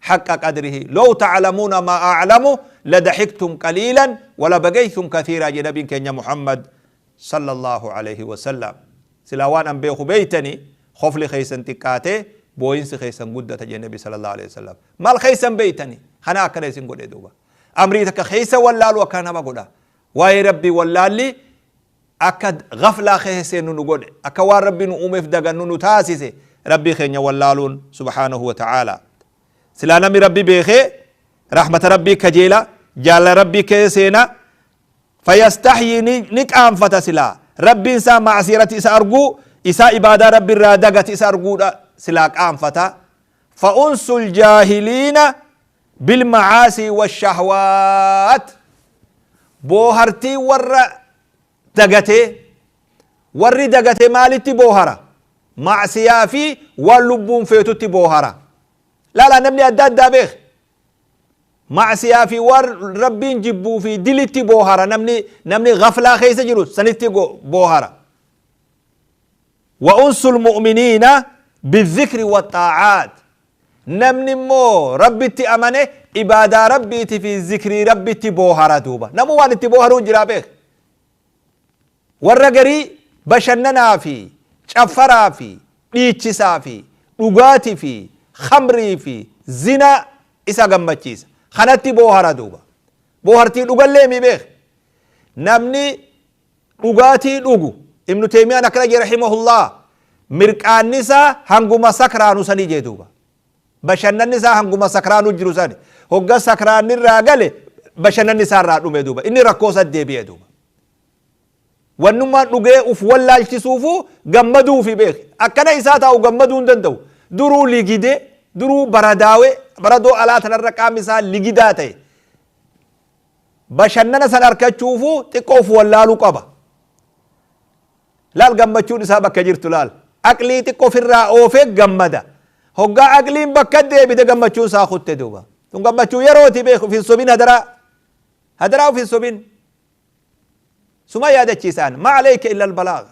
حق قدره لو تعلمون ما أعلم لضحكتم قليلا ولبكيتم كثيرا, jedhe nabiin keenya Muhammad صلى الله عليه وسلم. Silaa waan an beeku beeytani, khofli keeysan xiqqaate, booyinsi keeysan guddata, jedhe nabi صلى الله عليه وسلم. Maal keeysan beeytani? Kana akkana isin godhe. Duuba amrii takka keeysa wallaalu akkana nama godha. Waa'ee Rabbii wallaalli akka gaflaa keessa seennu nu godhe, akka waan Rabbi nu uumeef dagannu nu taasise, Rabbii keenya wallaaluun سبحانه وتعالى. Silaa namni Rabbi beekee rahmata Rabbii kajeela, jaalala Rabbii keessa seena. فيستحيي, ni qaanfata. Silaa Rabbiin isaa macsiyarratti isa arguu isaa, ibaadaa Rabbi irraa dagati isa arguudha silaa qaanfata. فأنس الجاهلين بالمعاصي والشهوات, boohartii warra dagatee, warri dagate maalitti boohara? Macsiyaa fi waan lubbuun feetutti boohara. Laala, namni adda addaa beek, macsiyaa fi waan Rabbiin jibbuu fi dilitti boohara. Namni gaflaa keessa jiru sanitti boohara. وأنس المؤمنين بالذكر والطاعات, namni immoo Rabbitti amane ibaadaa Rabbiiti fi zikrii Rabbitti boohara. Duuba namu waan itti booharuu jira beek. Warra garii bashannanaa fi caffaraa fi dhiichisaa fi dhugaatii fi khamrii fi zina isa gammachiisa, kanatti boohara. Duuba boohartii dhugallee mi beek. Namni dhugaatii dhugu, Ibnu Teemiyaan akkana jedhe رحمه الله, mirqaanni isaa hanguma sakraanu sanii jee. Duuba bashannanni isaa hanguma sakraanu jiru sani. Hogga sakraanni irraa gale, bashannanni isaa irraa dhume. Duuba inni rakkoo san deebi'e. Duuba wannummaan dhugee uf wallaalchisuufu gammaduufi beek. Akkana isaa taa'u gammaduu hin danda'u. Duruu ligide, duruu baradaawe, baradoo alaa tanarra qaamni isaa ligidaa ta'e. Bashannana san arkachuufu xiqqoo uf wallaaluu qaba. Laal, gammachuun isaa bakka jirtu laal. Aqlii xiqqoo ofirraa oofee gammada. Hoggaa aqliin bakka deebite, gammachuun isaa kutte. Duuba tun gammachuu yerooti beek. Uf hin sobin, hadaraa, hadaraa, uf hin sobin. Suma yaadachiisaan, ما عليك إلا البلاغ.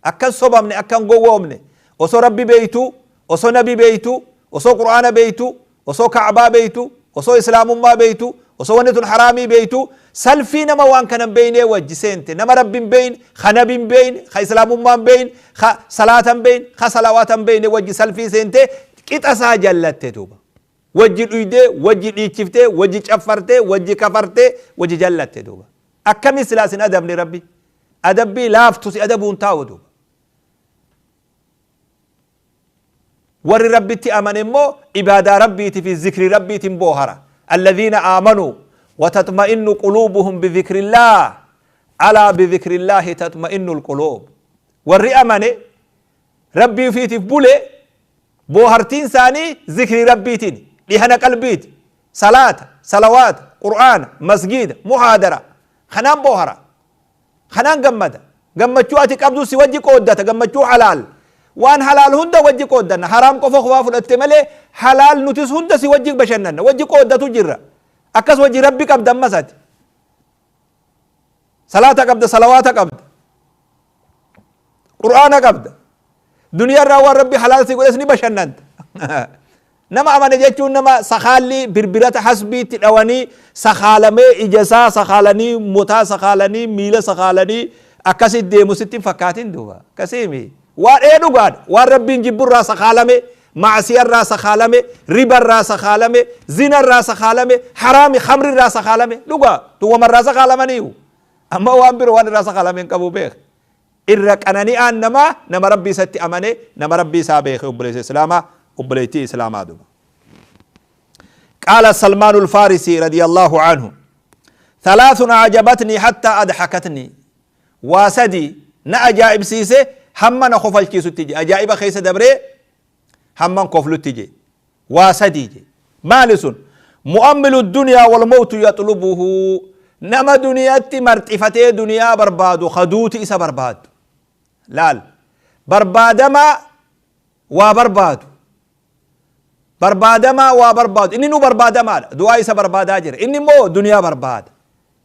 Akkan sobamne, akkan gowwoomne. Osoo Rabbi beeytu, osoo nabi beeytu, osoo Qur'aana beeytu, osoo Kacbaa beeytu, osoo Islaamummaa beeytu, osoo wanni tun haraamii beeytu, salfii nama waan kana hin beeynee wajji seente. Nama Rabbi hin beeyne, ka nabi hin beeyne, ka Islaamummaa hin beeyne, ka salaata hin beeyne, ka salawaata hin beeyne wajji salfii seente, qixa isaa jallatte. Duuba wajji dhuydee, wajji dhiichiftee, wajji caffartee, wajji kafartee, wajji jallatte. Duuba akkami silaa sin adabne? Rabbi adabbii laaftu si adabuun taa'u. Duuba warri Rabbitti amane immoo ibaadaa Rabbiiti fi zikrii Rabbiitiin boohara. الذين آمنوا وتطمئن قلوبهم بذكر الله ألا بذكر الله تطمئن القلوب. Warri amane, Rabbii fiitiif bule, boohartiin isaanii zikrii Rabbiitiin, dhihana qalbiiti, salaata, salawaata, Qur'aana, masgiida, muhaadara, kanaan boohara, kanaan gammada. Gammachuu ati qabdu si wajji qooddata. Gammachuu halaal, waan halaal hunda wajji qooddanna. Haraam qofa qofaa fudhatte malee, halaal nutis hunda si wajji bashannanna, wajji qooddatu jirra. Akkas wajji Rabbi qabda. Ammas ati salaata qabda, salawaata qabda, Qur'aana qabda. Duniyaa irraa waan Rabbi halaal si godhes ni bashannanta. Nama amane jechuun nama sakaalli birbirata hasbiitti dhawanii sakaalamee, ija isaa sakaalanii, motaa sakaalanii, miila sakaalanii. Akkasit deemu sitti hin fakkaatin duuba. Akkasiimi. Waan ee dhugaadha. Waan Rabbiin jibburraa sakaalame, macsiyarraa sakaalame, ribarraa sakaalame, zinarraa sakaalame, haraami khamrirraa sakaalame. Dhugaa. Tun wamarraa sakaalamaniiyu. Amma waan biroo waan irraa sakaalame hin qabu beek. Irra qanani'aan namaa nama Rabbii isatti amane, nama Rabbii isaa beeke, obboleessa Islaamaa, obboleettii Islaamaa duuba. قال سلمان الفارسي رضي الله عنه: ثلاث أعجبتني حتى أضحكتني. واسدي نا أجائب سيسي هم نخفل كيسو تجي أجائب خيسة دبري هم كفلو تجي واسدي جي مالسون مؤمل الدنيا والموت يطلبه. نما دنياتي مرتفتي دنيا بربادو خدوتي إسا برباد لال بربادما وبربادو بربادما وبرباد إني نو بربادما دعاء إسا بربادا جري إني مو دنيا برباد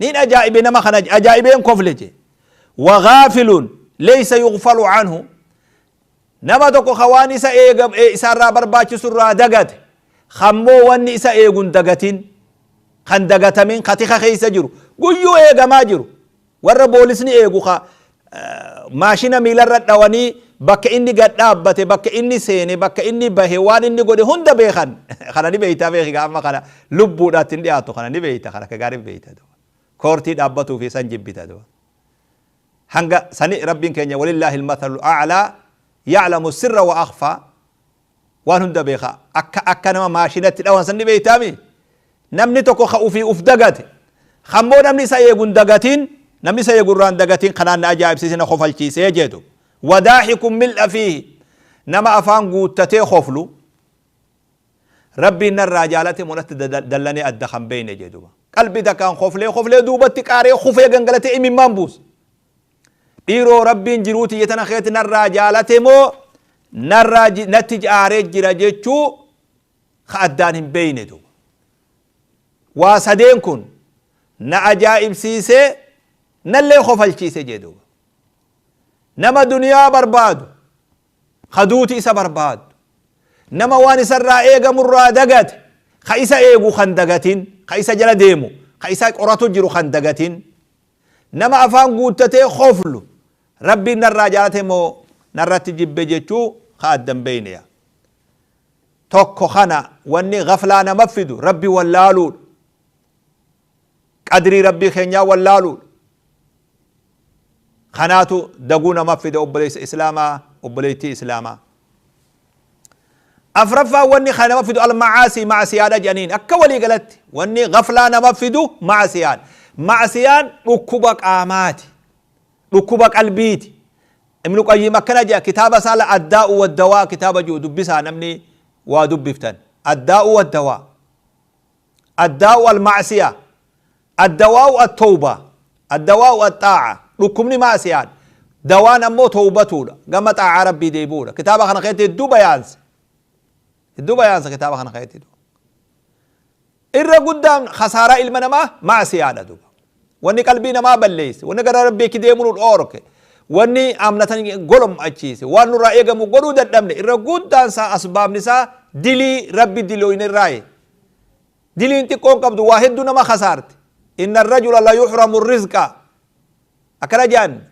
نين أجائب نما خنج أجائبين كفلجي. وغافل ليس يغفل عنه. نما تكو خواني إسا إيغم إيه إسا را برباچ سرا دغت خمو وني إسا إيغون دغتين خن دغتمين خطيخ خيسا جرو قيو إيغما جرو ور بوليسني إيغو خا ماشينا ميلر دواني bakka inni gad dhaabbate, bakka inni seene, bakka inni bahe, waan inni godhe hunda beekan. Kana ni beeyta beeki amma kana lubbuudhaatti hin dhiyaatu kana ni beeyta kana akka gaarii beeyta duuba. Koortii dhaabbatuu fi san jibbita duuba. Hanga sani Rabbiin keenya walillaahi almathalu a'laa ya'lamu sirra wa akhfaa waan hunda beeka. Akka nama maashinatti dhawan san ni beeytaami. Namni tokko ka ufii uf dagate, kammoo namni isa eegun dagatiin, namni isa eegun irraan dagatiin kanaan na ajaa'ibsiise na kofalchiisee jedhu. وداحك ملء فيه نما أفان قوتتي خفلو ربي نرى جالتي منت دلني أدخن بين جدوبا قلبي دكان خفلي خفلي دوبتي قاري خفي غنغلتي إمي مانبوس ديرو ربي جروتي يتنا خيت نرى جالتي مو نرى نتج آري جرا جيتشو خأدان بين دوبا واسدين كن نعجائب سيسي نلي خفل شيسي جدوبا نما دنيا برباد خدوتي إسا برباد نما واني سرى إيغا مرا دقت خيسا إيغو خندقتين خيسا جلا ديمو خيسا قراتو جيرو خندقتين نما أفان قوتتي خفلو ربي نرى جالتي مو نرى تجيب بجيتشو خادم بينيا توكو خنا واني غفلانا مفدو ربي ولالو قدري ربي خنيا ولالو خناتو دقونا مفيدة أبليس إسلاما أبليتي إسلاما أفرفا وني خنا مفيدو المعاصي مع سيادة جنين أكولي قالت وني غفلانا مفيدو مع سياد مع سيان ركوبك آماتي ركوبك البيت ابن قيم كان جاء كتاب سال الداء والدواء كتاب جو دبسا نمني ودبفتن الداء والدواء الداء والمعصية الدواء التوبة الدواء الطاعة ركمني ما سيان دوان أمو توبتولا قامت عربي ديبولا كتابة خنا خيتي الدوبة يانس الدوبة يانس كتابة خنا خيتي دو إرى قدام خسارة إلمنا ما مع سيانة دوبا واني قلبينا ما بليس واني قرر ربي كده يمنو الأورك واني أمنتني قلم أجيس وانو رأيك مو قلو ددمني إرى قدام سا أسباب نسا دلي ربي دلوين الرأي دلي انتي كون قبض واحد دون ما خسارت إن الرجل لا يحرم الرزق أكرجان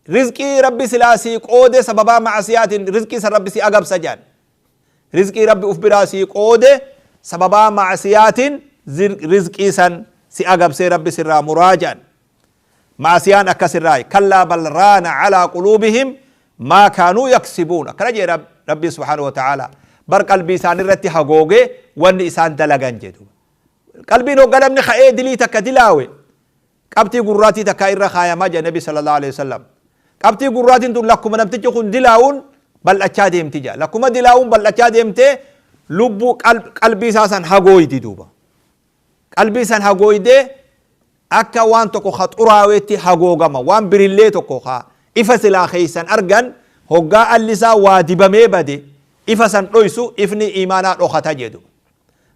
رزقي ربي سلاسي قودة سببا معصيات رزقي سر ربي سي أقب سجان رزقي ربي أفبراسي قودة سببا معصيات رزقي سن سي أقب سي ربي سر مراجان معصيان أكسر راي كلا بل ران على قلوبهم ما كانوا يكسبون أكرجي ربي سبحانه وتعالى بر قلبي سان رتي حقوقي واني إسان دلقان جدو قلبي نو قلم نخا دلي تكدلاوي قبتي قراتي تكاير خايا ما جاء النبي صلى الله عليه وسلم قبتي قراتي انتم لكم نمتجي خن دلاون بل أتشادي امتجا لكم دلاون بل أتشادي امتي لبو قلبي ساسا حقويدي دوبا قلبي سان حقويدي أكا وان تكو خطراويتي حقوغما وان بريلي تكو خا إفسلا خيسان أرغن هقا اللسا وادبا ميبادي إفسان رويسو إفني إيمانا روختا جدو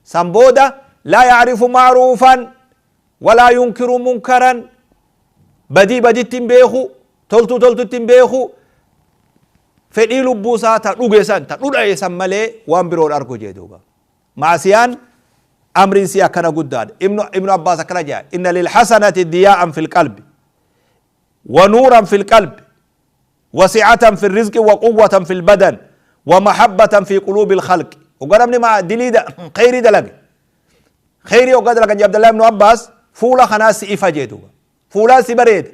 سنبودا لا يعرف معروفا ولا ينكر منكرا بدي بدي تنبيخو تلتو تلتو تنبيخو فدي لبوسا تدوغسان تدودايسان مالي وان برو اركو جيدوبا معسيان امرين سي اكنا غداد ابن عباس اكنا جاء ان للحسنه ضياء في القلب ونورا في القلب وسعة في الرزق وقوة في البدن ومحبة في قلوب الخلق. وقربني مع دليل خيري دلق خيري وقد لك عبد الله بن عباس فولا خناس إفاجيتو فولا سبريد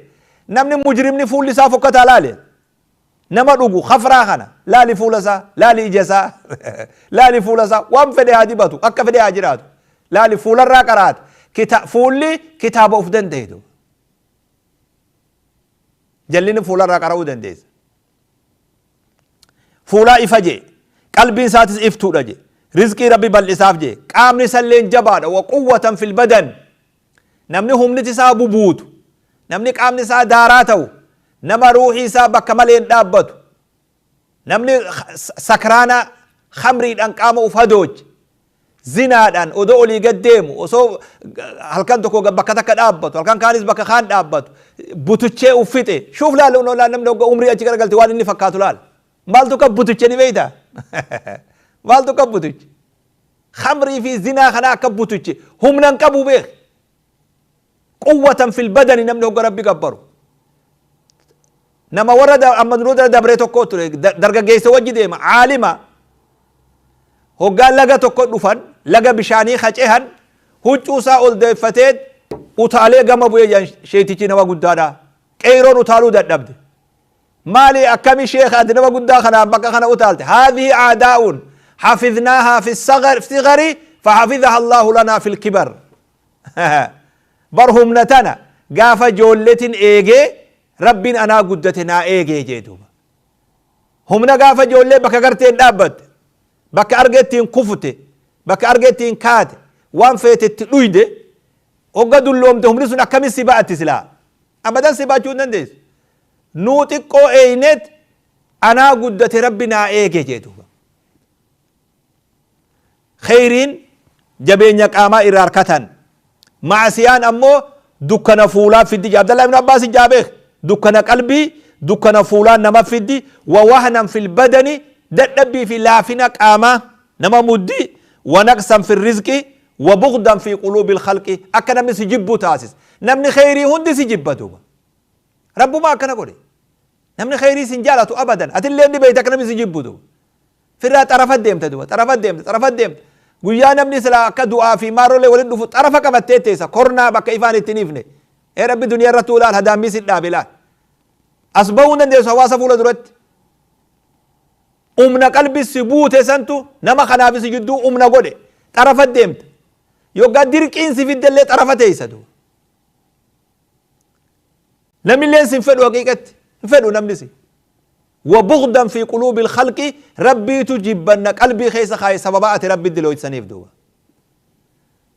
نمني مجرمني فول لسافو كتالالي نما دوغو خفرا خنا لا لي فولا سا لا لي جسا لا لي فولا سا وام فدي هادي باتو اكا فدي هاجراتو لا لي فولا راقرات كتاب فولي كتاب اوف دنديدو جلين فولا راقراو دنديز فولا افجي قلبي ساتس افتو دجي رزقي ربي بل اساف جي قامني سلين جباد وقوة في البدن نمني هم نتسا بوبوت نمني قامني سا داراتو نما روحي سا بكملين دابتو نمني سكرانا خمري دان قامو فدوج زنا دان ودولي قديمو وصو هل كان تكو بكتك دابتو هل كان كانس بك خان دابتو بوتوتشي وفيتي شوف لا لو لا نمني عمري اجي قلت وان اني فكاتو لال مالتو كبوتوتشي ني بيتا مالتو كبوتوتشي خمري في زنا خنا كبوتوتشي هم ننقبو بيخ قوة في البدن نمني ربي كبرو نما ورد أما نرود دبريتو كوتر درجة جيس وجدي عالمة هو قال لقى تكون دفن لقى بشاني خشهن هو تشوسا أول دفتيت وتعالي قام أبوي جان شيء تيجي نوا قدانا كيرون وتعالو دبد مالي أكمل شيخ أدنى وقدا خنا بقى خنا وتعالت هذه أعداء حفظناها في الصغر في صغري فحفظها الله لنا في الكبر. برهم نتنا قاف جولة إيجي ربنا أنا قدتنا إيجي جيدوبا هم نقاف جولة بك قرتين دابت بك أرجتين كفتة بك أرجتين كات وان فيت تلويده وقدوا اللوم ده هم رسونا كم سبعة تسلا أبدا سبعة جونندس نوتيكو أينت أنا قدت ربنا إيجي جيدوبا خيرين جبينك أما إراركتن معسيان أمو دكنا فولا في الدجا عبد الله بن عباس جابه دكنا قلبي دكنا فولا نما في الدي ووهنا في البدن دبي في لافنا قاما نما مدي ونقصا في الرزق وبغضا في قلوب الخلق أكنا من سجبو تاسس نمني خيري هندي سجبتو رب ما أكنا قولي نمني خيري سنجالتو أبدا أتلي عندي بيتك نمني سجبتو فرات عرفت ديمت دو عرفت ديمت عرفت ديمت guyyaa namni sila akka du'aa fi maarollee waliin dhufu xarafa qabattee teessa kornaa bakka ifaan itti niifne ee rabbi duniyaa irratti ulaal hadaamii si dhaabe laal as bahuu hin dandeessu hawaasa fuula duratti umna qalbi si buute santu nama kanaaf si jidduu umna godhe xarafa deemte yoggaa dirqiin si fiddellee xarafa teessa duuba namni si hin fedhu haqiiqatti hin fedhu namni si وبغضا في قلوب الخلق ربي تجيبن قلبي خيس خاي سببات ربي دلوي سنيف دو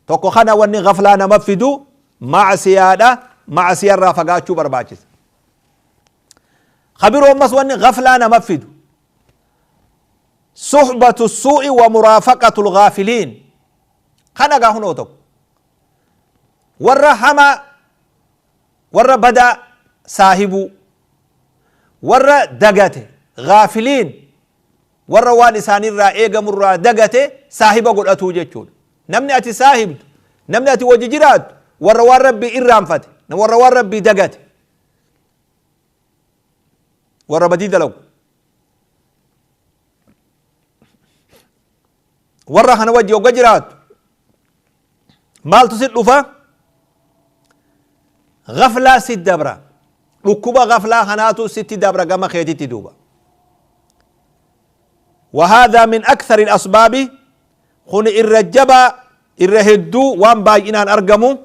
توكو خنا وني غفلانا مفدو مع سيادة مع سيارة فقاتشو برباچس خبروا مس وني غفلانا مفدو صحبة السوء ومرافقة الغافلين خنا قاهنو توك ورحمة ور بدا صاحبو ورا دقته غافلين ورا وان إساني را إيغا مرا دقته صاحبه قل أتو جتشون نمني أتي صاحب نمني أتي وججرات ورا وان ربي إرام فت ورا وان ربي دقته ورا بديد لو ورا خنا وجه وججرات مال تسد لفا غفلة سد دبرة ركوبة غفلة خناتو ست دبرة كما خيتي تدوبة. وهذا من أكثر الأسباب خن الرجبة الرهدو وان باينان أرقمو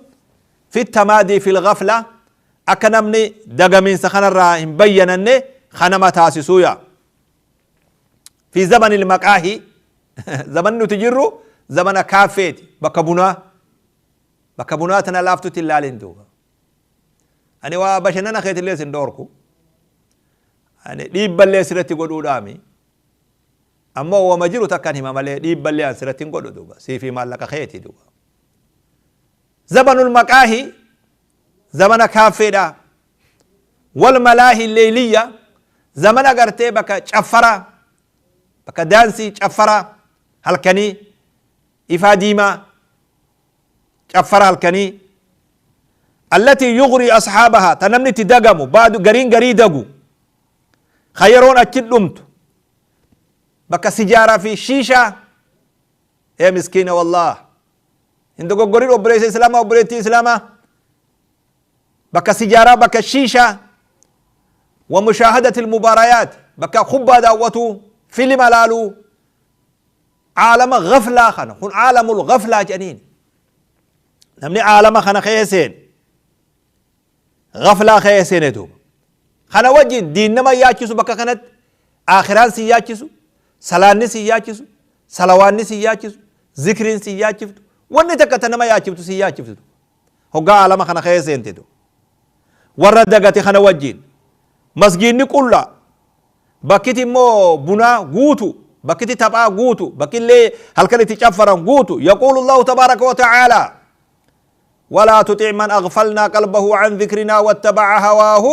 في التمادي في الغفلة أكنمني دقمين سخن الراهم بينني خنما تاسسويا في زمن المقاهي زمن نتجرو زمن كافيت بكبونا بكبوناتنا لافتو تلالين دوبا أنا وبشننا خيت اللي سندوركو أنا ديب اللي سرتي قدو دامي أما هو مجرو تكن هم مالي ديب اللي سرتي قدو دوبا سيفي مالك خيتي دوبا زمن المقاهي زمن كافيدا والملاهي الليلية زمن أغرتي بك شفرة بك دانسي شفرة هلكني إفاديما شفرة هلكني التي يغري أصحابها تنمني تدقمو بعد قرين قري دقو خيرون أتشدمت بكا سيجارة في شيشة يا مسكينة والله عندك قرين أبريس إسلاما أبريتي إسلاما بكا سيجارة بكا شيشة ومشاهدة المباريات بكا خبا داوتو فيلم لالو عالم غفلة خنا هن عالم الغفلة جنين نمني عالم خنا خيسين غفلة خيسين دوب خنا وجه دين نما ياچسو بكا خنت آخران سي ياچسو سلاني سي ياچسو سلواني سي ياچسو ذكرين سي ياچفتو وني تكتا نما ياچفتو سي ياچفتو هقا عالم خنا خيسين تدو وردقتي خنا وجين مسجيني كلا بكتي مو بنا غوتو بكتي تبا غوتو بكي اللي هلكلي تشفرن غوتو. يقول الله تبارك وتعالى ولا تطع من أغفلنا قلبه عن ذكرنا واتبع هواه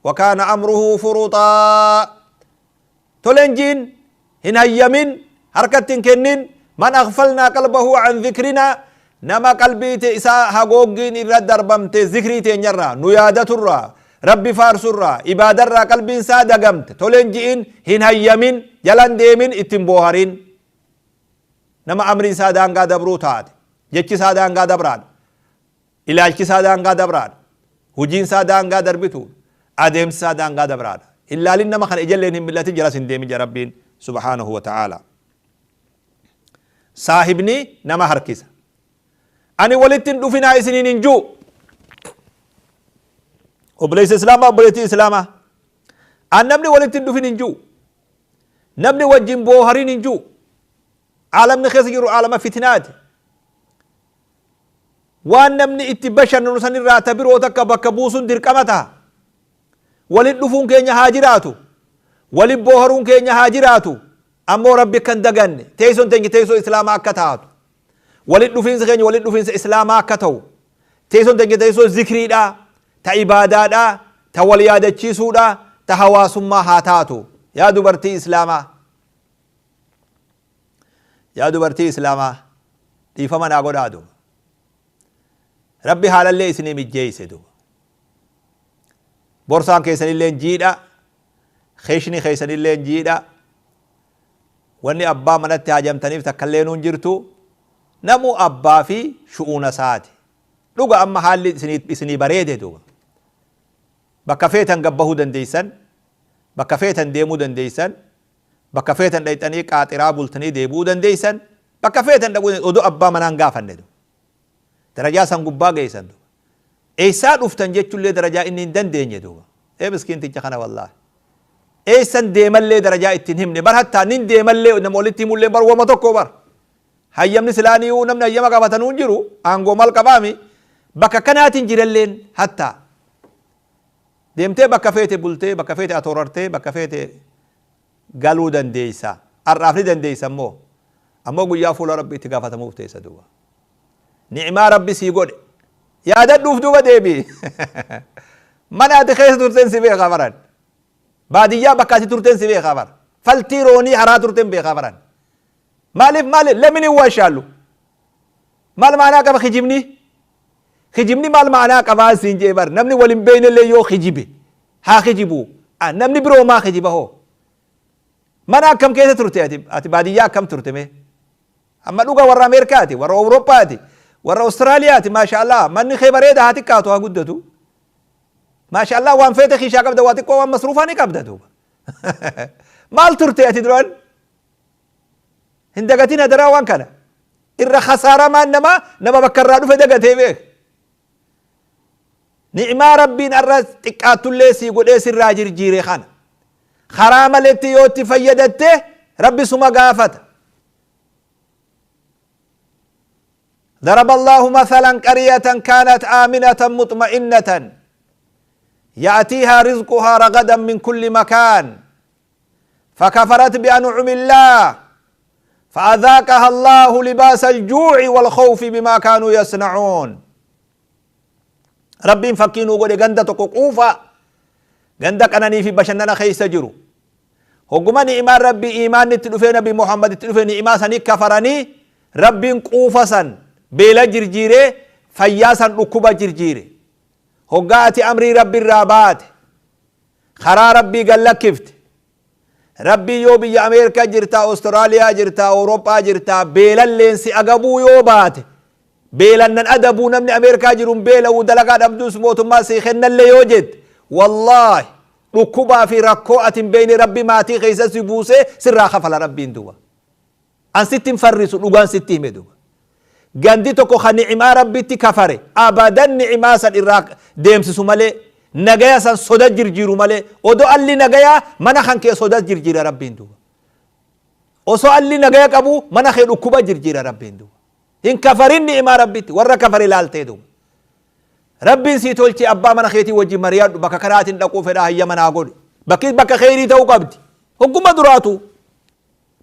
وكان أمره فرطا. تولنجين هنا يمين حركة كنين من أغفلنا قلبه عن ذكرنا نما قلبي تيسا هاغوغين إرى دربمت ذكري تنجرا نيادة الرا ربي فارسرا إبادة الرا قلبي سادة قمت تولنجين هنا يمين جلان ديمين اتنبوهرين نما أمرين سادة انقا دبرو تات جتش سادة انقا دبران إلالك سادة انقا دبران هجين سادة انقا دربتو أدم سادة انقا دبران إلا لنما خن إجلين ملتي جلسين ديمين جربين سبحانه وتعالى. صاحبني نما هركيسا أني ولدتن دفنا إسنين إنجو وبليس إسلاما وبليتي إسلاما أن نمني ولدتن دفن إنجو نمني وجين بوهرين إنجو عالم نخيس جرو عالم فتنات وان نمني اتبشر نرسن الراتبير وتكا بكبوسون دركمتها ولد دفون كينيا هاجراتو ولد بوهرون كينيا هاجراتو أمو ربي كان دغني تيسون تنجي تيسو إسلاما أكتاتو ولد دفين سخيني ولد دفين إسلاما أكتو تيسون تنجي تيسو ذكري دا تا عبادة دا تا وليادة چيسو دا تا هواسما هاتاتو. يا دبرتي إسلاما يا دبرتي إسلاما تيفما ناغو دادو ربي حالا اللي إسني مجيسي دو بورسان كيسن اللي نجيدا خيشني خيسن اللي نجيدا واني أبا منتي هاجمتني فتكلينون جرتو نمو أبا في شؤون ساتي لغا أما حالي إسني بريده دو بكفيتن قبهو دنديسن بكفيتن ديمو دنديسن بكفيتن ديتني قاطرا بولتني ديبو دنديسن بكفيتن دبو ودو أبا منان غافن دو درجة سن قبا جيسن دو إيسا دفتن جتشو اللي درجة إني دندين دو إيه مسكين تجخنا والله إيسان ديمال لي درجة إتنهمني بر حتى نين ديمال لي ونمولتي مولي بر وما تكو بر هيامني سلاني ونمنا يما قابتن ونجرو أنغو مال قبامي بكا كناتين جرلين حتى ديمتي بكا فيتي بولتي بكا فيتي أتوررتي بكا فيتي قالو دنديسا الرافلي دنديسا مو أمو قيا فولا ربي تقافة موفتيسا دوا نعمة ربي سيقول يا ددوف دوا ديبي من أتخيس ترتين سبي خبران بادية بكاتي ترتين سبي خبر فالتيروني هرا ترتين بي خبران مالف مالف لمني واشالو مال معنا كما خجبني خجبني مال معنا كما سينجبر نمني ولم بين اللي يو خجبي ها خجبو نمني برو ما خجبه هو منا كم كيسة ترتي أتي بادية كم ترتمي أما لوجا ورا أمريكاتي ورا أوروباتي ورا أسترالياتي ما شاء الله مني خبري ده هاتي كاتو هقدتو ما شاء الله وان فيت خيشا قبضة واتي وان مصروفاني قبضة دوبا مال ترتي أتي درون هندقتين درا وان كان إر خسارة ما نما نما بكرادو فدقتي بيك نعمة ربي نرى تكاتو ليسي يقول إيسي الراجر جيري خان خرام التي يوتي فيدته ربي سما قافت. ضرب الله مثلا قرية كانت آمنة مطمئنة يأتيها رزقها رغدا من كل مكان فكفرت بأنعم الله فأذاقها الله لباس الجوع والخوف بما كانوا يصنعون. ربي فكينو قولي غندة قوفا غندك أنني في بشننا خيس جرو هقومني إيمان ربي إيمان تلفي نبي محمد تلفي نعمة سني كفرني ربي قوفا سن بلا جرجيري فياسا ركوبا جرجيري Hoggaa ati amrii Rabbi irraa baate, karaa Rabbii gad lakkifte, Rabbii yoo biyya Ameerikaa jirtaa, Austraaliyaa jirtaa, Awurooppaa jirtaa, beelalleen si agabuu yoo baate, beelan nan adabuu, namni Ameerikaa jiru hin beela'uu, dalagaa dhabduus mootummaa sii kennallee yoo jette, wallaahi dhukkubaa fi rakkoo ati hin beekne Rabbi maatii keessa si buusee sirraa kafala Rabbiin duuba. An sitti hin farrisu, dhugaan sitti hime duuba. Gandi tokko ka ni'imaa Rabbitti kafare abadan ni'imaa san irraa deemsisu malee, nagaya san soda jirjiiru malee, odoo alli nagayaa mana kan kee soda jirjiira Rabbiin duuba. Osoo alli nagaya qabu mana kee dhukkuba jirjiira Rabbiin duuba. Hin kafarin ni'imaa Rabbitti, warra kafare laaltee duuba. Rabbiin sii tolchee abbaa mana keetii wajjin mari'adhu, bakka kanaatiin dhaquu fedhaa hayyama naa godhi. Bakki bakka kheyrii ta'uu qabdi. Hogguma duraatu.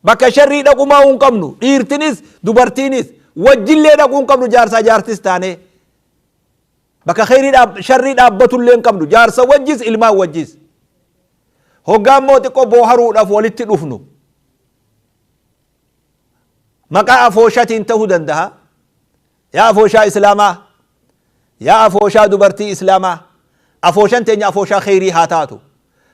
Bakka sharrii dhaqumaa hin qabnu. Dhiirtinis dubartiinis wajjillee dhaquu hin qabnu, jaarsaa jaartis taanee. Bakka kheyrii sharrii dhaabbatullee hin qabnu. Jaarsa wajjis ilmaan wajjis. Hoggaa immoo xiqqoo booharuudhaaf walitti dhufnu. Maqaa afooshatiin ta'uu danda'a. Yaa afooshaa Islaamaa, yaa afooshaa dubartii Islaamaa, afooshan teenya afooshaa kheyrii haa taatu.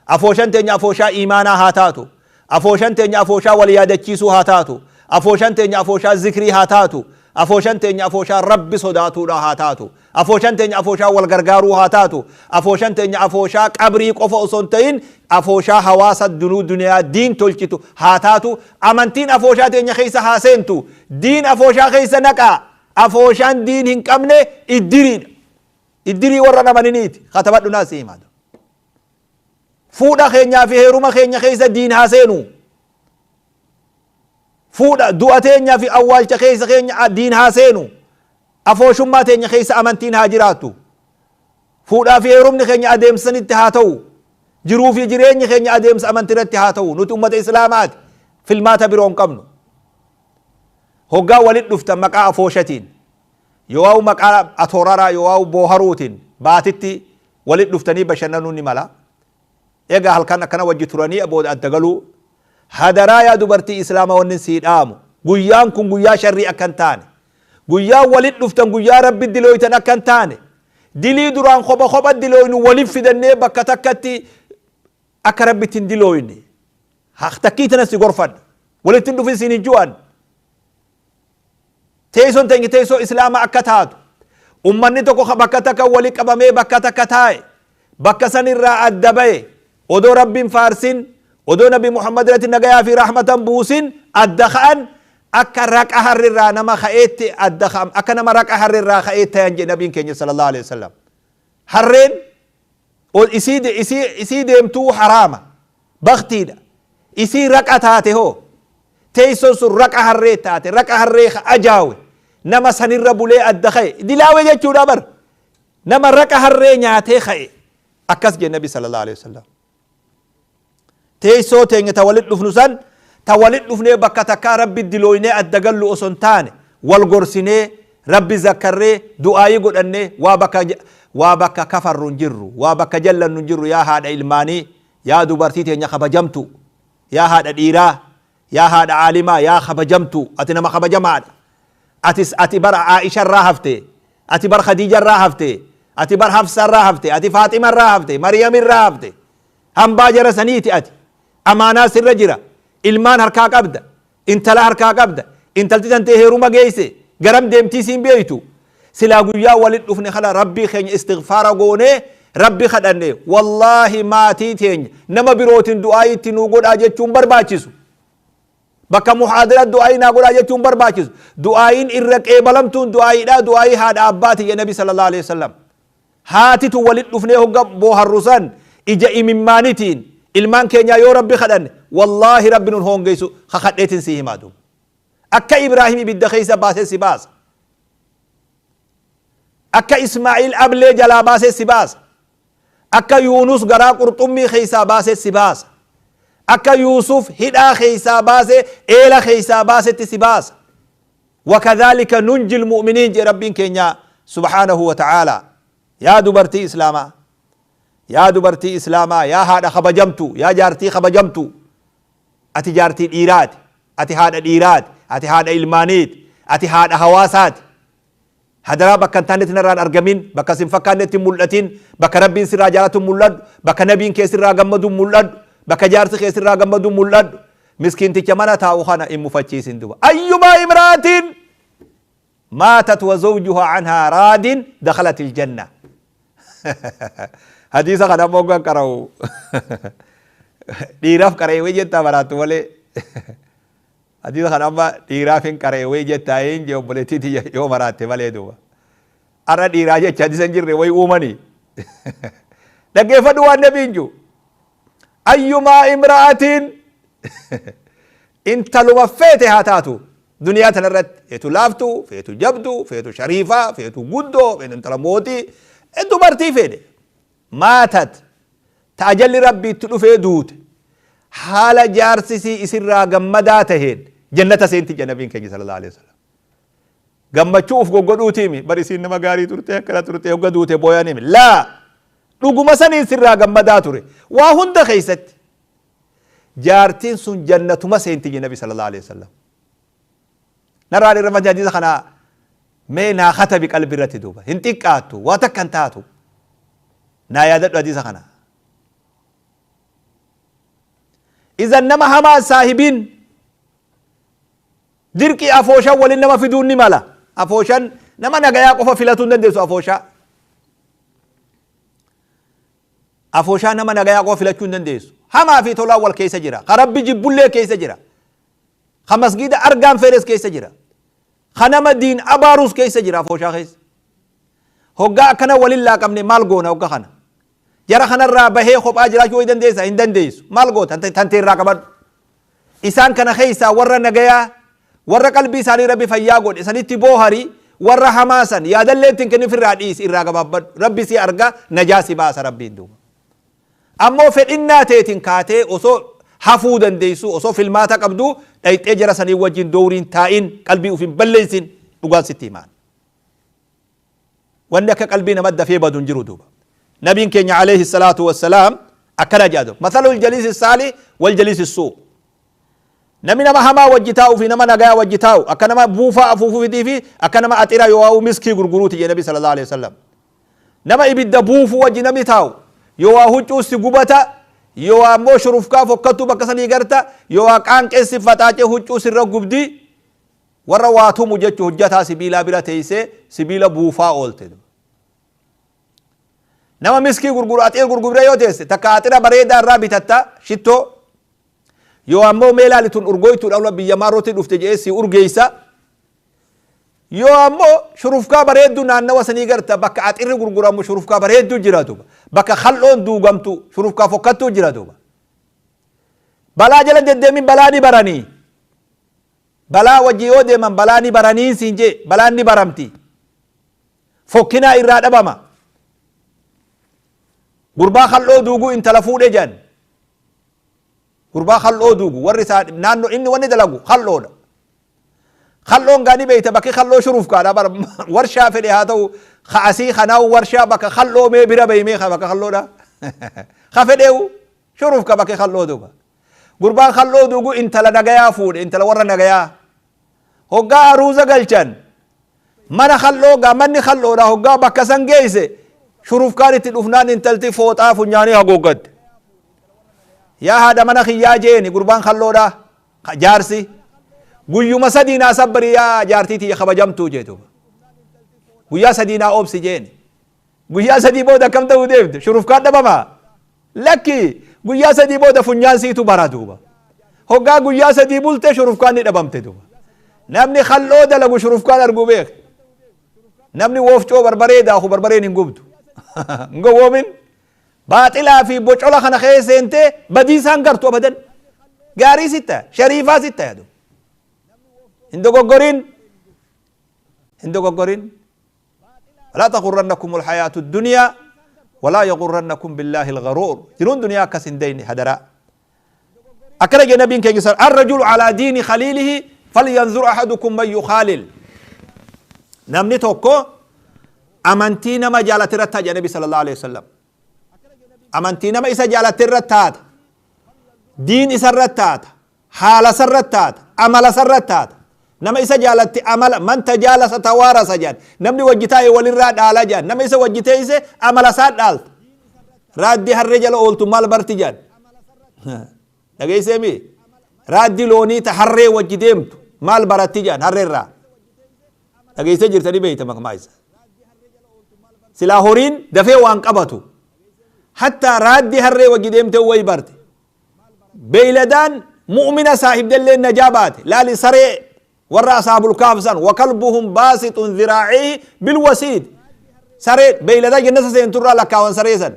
Afooshan teenya afooshaa iimaanaa haa taatu. Afooshan teenya afooshaa wal yaadachiisuu haa taatu. Afooshan teenya afooshaa zikrii haa taatu. Afooshan teenya afooshaa Rabbi sodaatuudha haa taatu. Afooshan teenya afooshaa wal gargaaruu haa taatu. Afooshan teenya afooshaa qabrii qofa osoo hin ta'in afooshaa hawaasa dunuu duniyaa diin tolchitu haa taatu. Amantiin afooshaa teenya keessa haa seentu. Diin afooshaa keessa naqaa. Afooshaan diin hin qabne iddiriidha. Iddirii warra namaniniiti. Katabadhu naa si himaa. Fuudha keenyaa fi heeruma keenya keessa diin haa seenu. Fuudha du'a teenyaa fi awwaalcha keessa keenya diin haa seenu. Afooshummaa teenya keessa amantiin haa jiraattu. Fuudhaa fi heerumni keenya adeemsa sanitti haa ta'u. Jiruu fi jireenyi keenya adeemsa amantii irratti haa ta'u. Nuti ummata Islaamaati. Filmaata biroo hin qabnu. Hoggaa walitti dhuftan maqaa afooshatiin, yoo'aa maqaa atooraraa, yoo'aa booharuutiin baatitti walitti dhuftanii bashannanuun ni mala. Egaa halkan akkana wajji turanii booda adda galuu. Hadaraa yaa dubartii Islaamaa, wanni sii dhaamu, guyyaan kun guyyaa sharrii akka hin taane. Guyyaan walitti dhuftan guyyaa Rabbi dilooytan akka hin taane. Dilii duraan kopha kopha dilooynu walitti fidannee bakka takkatti akka Rabbitti hin dilooyne. Takkii tana si gorfadha. Walitti hin dhufin siin hin ju'an. Teessoon teenya teessoo Islaamaa akka taatu. Ummanni tokko bakka takka wali qabamee bakka takka taa'e, bakka san irraa adda bahe, odoo Rabbiin faarsin, odoo Nabi Muhammad irratti nagayaa fi rahmatan buusin adda ka'an, akka raqa harrirraa nama ka'eetti adda ka'an, akka nama raqa harrirraa ka'ee tayan jedhe Nabiin keenya sallallahu alaihi wasallam. Harreen isii deemtuu haraama, baktiidha. Isii raqa taate hoo, teessoon sun raqa harree taate, raqa harree ka ajaawe nama sanirra bulee adda ka'e dilaawe jechuudha bar, nama raqa harree nyaatee ka'e akkas jedhe Nabi sallallahu alaihi wasallam. Teessoo teenya ta walit dhufnu san, ta walit dhufnee bakka takkaa Rabbi dilooynee adda gallu osoo hin taane, wal gorsinee, Rabbi zakkarree, du'aayii godhannee, waa bakka kafarru hin jirru, waa bakka jallannu hin jirru. Yaa haadha ilmaanii, yaa dubartii teenya kabajamtu, yaa haadha dhiiraa, yaa haadha aalimaa, yaa kabajamtu, ati nama kabajamaadha. Atis ati bar Aisha irraa hafte, ati bar Khadiija irraa hafte, ati bar Hafsa irraa hafte, ati Faaxima irraa hafte, Maryam irraa hafte. Hambaa jara saniiti ati. Amaanaa sirra jira. Ilmaan harkaa qabda. Intala harkaa qabda. Intalti tantee heeruma geesse. Garam deemtii siin beeytu. Silaa guyyaa walit dhufne kana Rabbii keenya istighfaara goonee Rabbi kadhanne, wallaahi maatii teenya nama birootiin du'aa itti nuu godhaa jechuun barbaachisu. Bakka muhaadara du'aayii naa godhaa jechuun barbaachisu. Du'aayiin irra qeebalamtuun du'aayiidha. Du'aayii haadha abbaati jedhe Nabi sallallahu alaihi wasallam. Haatitu walit dhufnee hogga booharru san ija imimmaanitiin ilmaan keenyaa yoo Rabbi kadhanne, wallaahi Rabbi nun hoongeysu kakadheetiin sii himaa duuba. Akka Ibraahim ibidda keessa baasee si baasa. Akka Ismaa'iil ablee jalaa baasee si baasa. Akka Yuunus garaa qurxummii keessaa baasee si baasa. Akka Yuusuf hidhaa keessaa baasee eela keessaa baasetti si baasa. وكذلك ننجي المؤمنين jedhe Rabbiin keenya سبحانه وتعالى. Yaa dubartii Islaamaa, yaa dubartii Islaamaa, yaa haadha kabajamtu, yaa jaartii kabajamtu, ati jaartii dhiiraati, ati haadha dhiiraati, ati haadha ilmaaniiti, ati haadha hawaasaati. Hadaraa bakka hin taanetti narraan argamin, bakka sin fakkaannetti hin mul'atin, bakka Rabbiin sirraa jaalatu mul'adhu, bakka nabiin kee sirraa gammadu mul'adhu, bakka jaarsi kee sirraa gammadu mul'adhu. Miskiinticha mana taa'u kana hin mufachiisin duba. Ayyumaa imraatin maatat wa zawjuhaa anhaa raadin dakhalat aljanna. Hadiisa kana ammoo hoggan qara'u dhiiraaf qara'e wayii jettaa baraattu malee. Hadiisa kana amma dhiiraaf hin qara'e wayii jettaa hin jee obboleettii tiyya yoo maraatte malee duuba. Har'a dhiiraa jecha hadiisa hin jirre wayii uumanii. Dhaggeeffadhu waan nabiin jiru. Ayyumaa imra'atiin intaluma feete haa taatu duniyaa tanarratti feetu laaftuu, feetu jabduu, feetu shariifaa, feetu guddoo, feetu intala mootii, dubartii feete. Maatat ta ajalli Rabbii itti dhufee duute haala jaarsi isii isirraa gammadaa taheen jannata seenti jedhe nabiin keenya sallallahu alaihi wasallam. Gammachuu uf goggodhuutiimi bar isiin nama gaarii turte akkana turte hogga duute booyanimi laa dhuguma saniin sirraa gammadaa ture waa hunda keessatti jaartiin sun jannatuma seenti jedhe nabi sallallahu alaihi wasallam. Narraan irra hadiisa kana mee naa katabi qalbi irratti duuba hin xiqqaattu waa takka hin taatu naa yaadadhu hadiisa kana. Izan nama hamaa saahibiin dirqii afooshan waliin nama fiduun ni mala. Afooshan nama nagayaa qofa filatuu hin dandeessu afooshaa. Afooshaa nama nagayaa qofa filachuu hin dandeessu. Hamaa fi tolaan wal keessa jira. Ka Rabbi jibbullee keessa jira. Ka masgiida argaan fedhes keessa jira. Ka nama diin abaarus keessa jira afooshaa keessa. Hoggaa akkana walin laaqamne maal goona hogga kana? Jara kanarraa bahee kophaa jiraachuu wayi dandeessaa? Hin dandeessu. Maal goota? Tantee irraa qabadhu. Isaan kana keessaa warra nagayaa, warra qalbii isaanii Rabbi fayyaa godhe sanitti boohari, warra hamaa san yaadallee ittiin kenniif irraa dhiisi, irraa gabaabbadhu. Rabbi si arga, najaa si baasa Rabbiin duuba. Ammoo fedhinnaa teetiin kaatee osoo hafuu dandeessuu, osoo filmaata qabduu dhayxee jara sanii wajjin dowriin taa'in, qalbii uf hin balleessin, dhugaan sitti himaan. Wanni akka qalbii nama dafee badu hin jiru duuba. Nabiin keenya alayhi salaatu wassalaam akkana jedha duuba. Mathalul jaliisi saalih wal jaliisi suu. Namni nama hamaa wajji taa'uu fi nama nagayaa wajji taa'u akka nama buufaa afuufuufitii fi akka nama axira yoo miskii gurguruuti jedhe Nabi sallallahu alayhi wasallam. Nama ibidda buufu wajji namni taa'u yoo waa huccuu si gubata, yoo waa immoo shurufkaa fokkattuu bakka sanii garta, yoo waa qaanqeen si faxaacee huccuu sirra gubdi. Warra waa tumu jechu hojjataa sibiilaa bira teessee sibiila buufaa oolte. Nama miskii gurguru axiir gurguru bira yoo teesse takka axira bareedaa irraa bitatta shittoo, yoo ammoo mee laali tun urgooytuudha biyya maarrootti dhufte jedhee si urgeessa. Yoo ammoo shurufkaa bareedduu naannawa sanii garta bakka axirri gurguramu shurufkaa bareedduu jira duuba. Bakka kal'oon duugamtu shurufkaa fokkattuu jira duuba. Balaa jala deddeemin balaa ni baranii. Balaa wajji yoo deeman balaa ni baranii siin jee balaan ni baramti. Fokkinaa irraa dhabama. Gurbaa kal'oo duuguu intala fuudhe jedhan. Gurbaa kal'oo duugu warri isaa naannoo inni wanni dalagu kal'oodha. Kal'oon gaa ni beekta bakki kal'oo shurufkaadha bara warshaa fedhe haa ta'u ka asii kanaa warshaa bakka kal'oo mee bira bahi mee bakka kal'oodha. Ka fedheewu shurufka bakki kal'oo duuba. Gurbaan kal'oo duugu intala nagayaa fuudhe intala warra nagayaa. Hoggaa aruuza galchan mana kal'oo gaa manni kal'oodha hoggaa bakka san geesse shurufkaan itti dhufnaan intalti fooxaa funyaanii haguuggatte. Yaa haadha mana kiyyaa jeeni gurbaan kal'oodha jaarsi guyyuma sadii naa sabbari yaa jaartii tiyya kabajamtuu jee duuba. Guyyaa sadii naa obsi jeeni. Guyyaa sadii booda akkam ta'uu deemte? Shurufkaan dhabamaa? Lakki guyyaa sadii booda funyaan siitu bara duuba. Hoggaa guyyaa sadii bulte shurufkaan ni dhabamte duuba. Namni kal'oo dalagu shurufkaan arguu beek. Namni woofcoo barbaree daaku barbareen hin gubdu. Hin gowwoomin. Baaxilaa fi bocola kana keessa seentee badiisaan gartu abadan. Gaarii sitta, shariifaa sitta yaadu. Hin dogoggorin. Hin dogoggorin. Walaa taghurrannakum alhayaatu dunyaa walaa yaghurrannakum billaahi algharuur. Jiruun duniyaa akkas hin dayne hadaraa. Akkana jedhe nabiin keenya sal arrajulu alaa diini khaliilihi falyanzur ahadukum man yukhaalil. Namni tokko amantii nama jaalate irratti ta'a jedhe nabi sallallahu alaihi wasallam. Amantii nama isa jaalate irratti taata. Diin isa irratti taata. Haala isa irratti taata. Amala isa irratti taata. Nama isa jaalatti amala man tajaalasa tawaarasa jedhan. Namni wajji taa'e walirraa dhaala jedhan. Nama isa wajji teeyse amala isaa dhaalta. Raaddi harree jala ooltu maal barti jedhan. Dhageesseemi? Raaddi loonii ta harree wajji deemtu maal baratti jedhan harreerraa. Dhageessee jirtanii beeyta maqmaa isa. Silaa horiin dafee waan qabatu. Hattaa raaddi harree wajji deemte wayi barte. Beeyladaan mu'mina saahibdellee najaa baate. Laali saree warra asaabul kaaf san wakalbuhum baasixun ziraacihi bilwasiid. Saree beeyladaa jannata seenturraa lakkaawan saree san.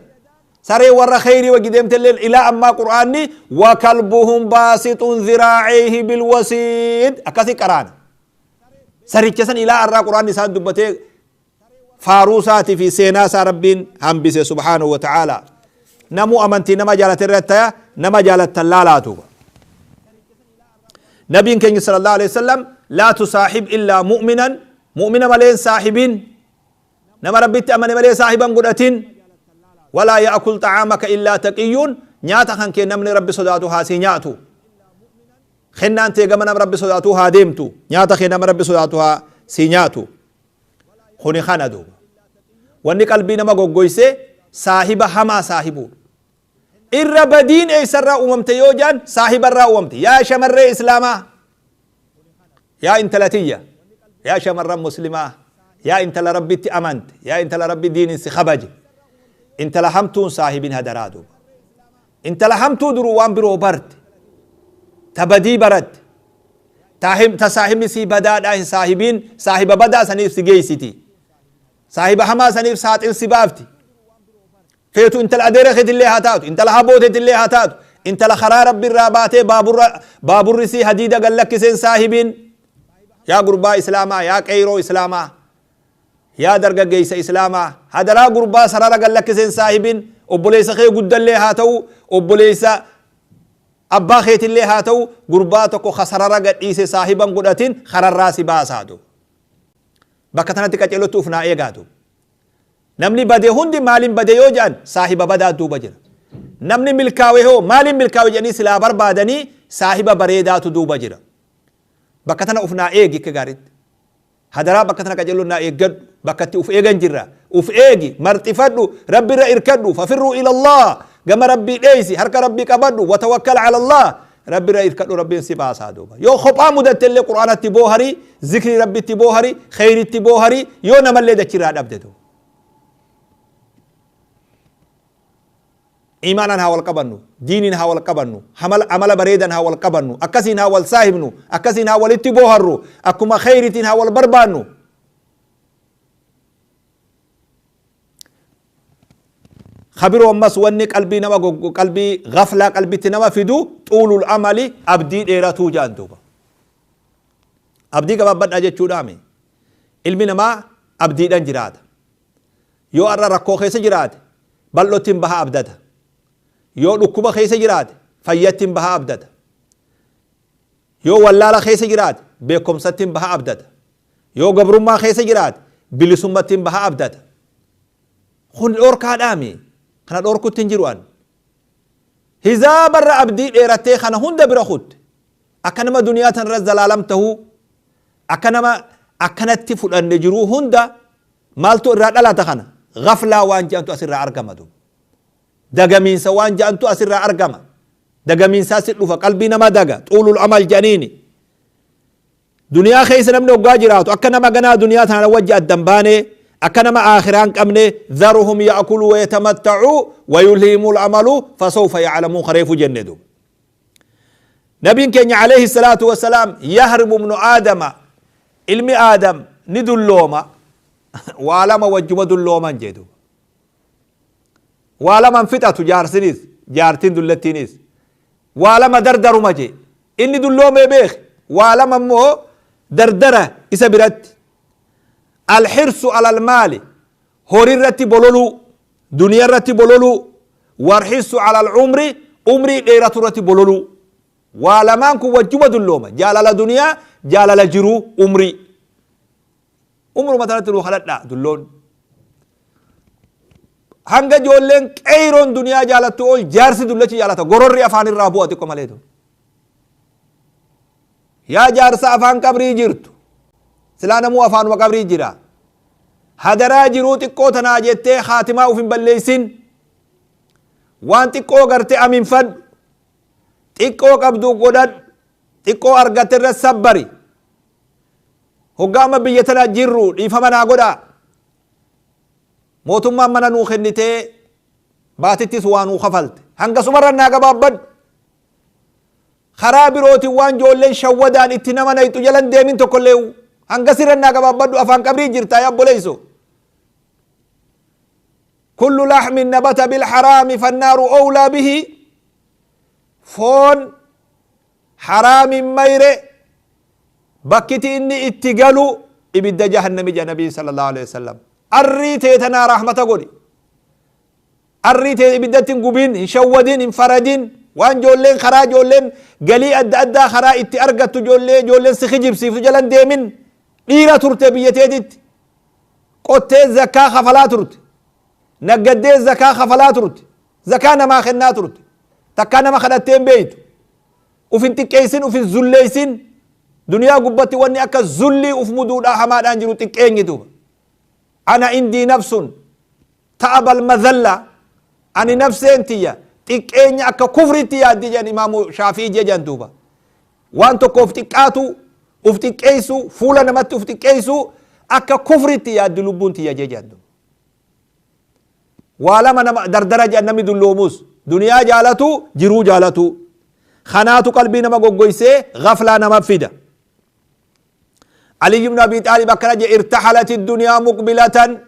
Saree warra kheyrii wajji deemtellee ilaa ammaa qur'aanni wakalbuhum baasixun ziraacihi bilwasiid akkasi qaraana. Saricha san ilaa arraa qur'aanni isaan dubbatee faaruu isaatii fi seenaa isaa Rabbiin hambise subhaanahu wa ta'ala. Namuu amantii nama jaalate irratti taya nama jaalattan laalaatu. Nabiin keenya sallallahu alaihi wasallam laa tusaaxib illaa mu'minan, mu'mina malee hin saaxibin, nama Rabbitti amane malee saahiban godhatin, walaa ya'kul xacaamaka illaa taqiyyuun, nyaata kan kee namni Rabbi sodaatu haa sii nyaatu. Kennaan tee gama nama Rabbi sodaatu haa deemtu, nyaata kee nama Rabbi sodaatu haa sii nyaatu. Kuni kana duuba. Wanni qalbii nama goggoyse saahiba hamaa saahibuudha. Irra badiin eessarraa uumamte yoo jedhan saahibarraa uumamte. Yaa shamarree islaamaa, yaa intala tiyya, yaa shamarran muslimaa, yaa intala Rabbitti amante, yaa intala Rabbi diinin si kabaje, intala hamtuun saahibin hadaraa duuba. Intala hamtuu duruu waan biroo barte, ta badii baratte, ta saahibni sii badaadhaa hin saahibiin, saahiba badaa saniif si geessiti. Saahiba hamaa saniif saaxil si baafti. Feetu intala adeera keetillee haa taatu, intala habooteetillee haa taatu, intala karaa Rabbi irraa baatee baaburri sii hadiida gad lakkiseen saahibiin. Yaa gurbaa islaamaa, yaa qeyroo islaamaa, yaa dargaggeessa islaamaa, hadaraa gurbaa sarara gad lakkiseen saahibiin, obboleessa kee guddallee haa ta'u, obboleessa abbaa keetillee haa ta'u, gurbaa tokko ka sarara gad dhiise saahiban godhatin kararraa si baasaatu. Bakka tanatti qaceelottu uf naa eegaatu. Namni bade hundi maaliin bade yoo jedhan saahiba badaa duuba jira. Namni milkaawe hoo maaliin milkaawe jedhanii silaa barbaadanii saahiba bareedaatu duuba jira. Bakka tana uf naa eegi akka gaariitti. Hadaraa bakka tana qaceelloon naa eeggadhu. Bakka itti uf eegan jirra. Uf eegi, marxifadhu, Rabbi irra irkadhu, fafirruu ilallah. Gama Rabbii dheeysi, harka Rabbii qabadhu, watawakkal ala Allah. Rabbi irra irkadhu, Rabbiin si baasaa duuba. Yoo kophaa mudatte illee Qur'aanatti boohari, zikrii Rabbitti boohari, kheyritti boohari, yoo namallee dachirraa dhabde duuba. Iimaanaan haa wal qabannu, diiniin haa wal qabannu, amala bareedan haa wal qabannu, akkasiin haa wal saahibnu, akkasiin haa walitti booharru, akkuma kheyritiin haa wal barbaannu. Kabiroo ammas wanni qalbii nama qalbii ghaflaa qalbitti nama fidu xuulul amali, abdii dheeratuu jedhan duuba. Abdii gabaabbadhaa jechuudhaami. Ilmi namaa abdiidhaan jiraata. Yoo har'a rakkoo keessa jiraate bal'ootti hin baha abdata. Yoo dhukkuba keessa jiraate fayyatti hin baha abdata. Yoo wallaala keessa jiraate beekumsatti hin baha abdata. Yoo gabrummaa keessa jiraate bilisummatti hin baha abdata. Kun dhorkaadhaami. Kana dhorkutti hin jiru an. Hizaabarra abdii dheerattee kana hunda bira kutte. Akka nama duniyaa tanarra zalaalam tahuu, akka nama akkanatti fudhanne jiruu hunda maaltu irraa dhalata kana? Ghaflaa waan jedhantu asirraa argama duuba. Dagamiinsa waan jedhantu asirraa argama. Dagamiinsaa si dhufa, qalbii nama daga, xuulul amal jedhaniini. Duniyaa keessa namni hoggaa jiraatu akka nama ganaa duniyaa tana wajji addan baane, akka nama aakhiraa hin qabne, dharuhum ya'kulu wa yatamatta'u wa yulhihimul amalu fasawfa ya'lamuun kareefu jenne duuba. Nabiin keenya alayhi salaatu wassalaam yahrimu ibnu aadama, ilmi aadam ni dullooma, waa lama wajjuma dullooman jee duuba. Waa laman fixatu jaarsinis jaartiin dullattiinis waa lama dardaruma jee. Inni dulloomee beeke waa lama immoo dardara isa biratti. Alhirsu alal maali, horii irratti bololuu, duniyaa irratti bololuu, warhirsu alal umri, umrii dheeratu irratti bololuu. Waa lamaan kun wajjuma dullooma. Jaalala duniyaa, jaalala jiruu, umrii. Umruma tanatti nu kadhadhaa dulloon. Hanga ijoolleen qeeyroon duniyaa jaalattu ol jaarsi dullachi jaalata. Gororri afaan irraa bu'a xiqqo malee. Yaa jaarsa afaan qabrii jirtu, silaa namuu afaanuma qabrii jira, hadaraa jiruu xiqqoo tanaa jettee haatimaa uf hin balleeysin. Waan xiqqoo garte aminfadhu, xiqqoo qabdu godhadhu, xiqqoo argatte irra sabbari. Hoggaa amma biyya tana jirru, dhiifama naa godhaa, mootummaan mana nuu kennitee baatittis waa nuu kafalte, hangasumarra naa gabaabbadhu. Karaa birootiin waan ijoolleen shawwadaan itti nama nayxu jalan deemin tokkollee, hangasirra naa gabaabbadhu. Afaan qabrii jirtaa, yaa obboleeyso. كل لحم نبت بالحرام فالنار أولى به. Foon haraamin mayre bakkiti inni itti galu ibidda jahannami jedha Nabii صلى الله عليه وسلم. Arrii teetanaa rahmata godhi, arrii tee ibiddatti hin gubin, hin shawwadin, hin faradin. Waan ijoolleen karaa ijoolleen galii adda addaa karaa itti argattu, ijoolleen si kijibsiiftu jalan deemin. Dhiira turte, biyya teetitti qottee zakaa kafalaa turte, naggaddee zakaa kafalaa turte, zakaa namaa kennaa turte, takkaa nama kadhattee hin beeytu. Uf hin xiqqeessin, uf hin zulleessin. Duniyaa gubbatti wanni akka zullii uf muduudhaa hamaadhaan jiru xiqqeenyi duuba. أنا عندي نفس تأبى المذلة. Ani nafseen tiyya xiqqeenya akka kufritti yaaddi jedhan Imaamu Shaafii jedhan duuba. Waan tokko uf xiqqaatu, uf xiqqeessu, fuula namatti uf xiqqeessu akka kufritti yaaddi lubbuun tiyya jedhan duuba. Waa lama nama dardara jedhan namni dulloomus: duniyaa jaalatu, jiruu jaalatu. Kanaatu qalbii nama goggoysee gaflaa nama fida. علي بن أبي طالب akkana je: ارتحلت الدنيا مقبلة.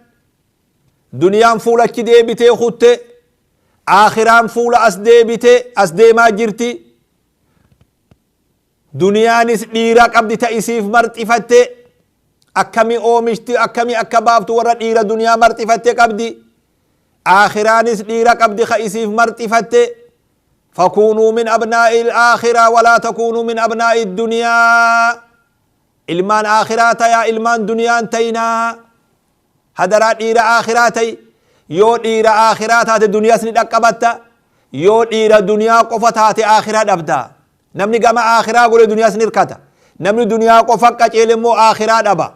Duniyaan fuula achi deebitee kutte, aakhiraan fuula as deebite as deemaa jirti. Duniyaanis dhiira qabdi ta isiif marxifatte, akkami oomishti, akkami akka baaftu warra dhiira duniyaa marxifatte qabdi. Aakhiraanis dhiira qabdi ka isiif marxifatte. فكونوا من أبناء الآخرة ولا تكونوا من أبناء الدنيا. Ilmaan aakhiraa tayaa, ilmaan duniyaan tayinaa. Hadaraa, dhiira aakhiraa ta'i. Yoo dhiira aakhiraa taate duniyaas ni dhaqqabatta. Yoo dhiira duniyaa qofa taate aakhiraa dhabda. Namni gama aakhiraa godhe duniyaas ni hirkata. Namni duniyaa qofa qaceele immoo aakhiraa dhaba.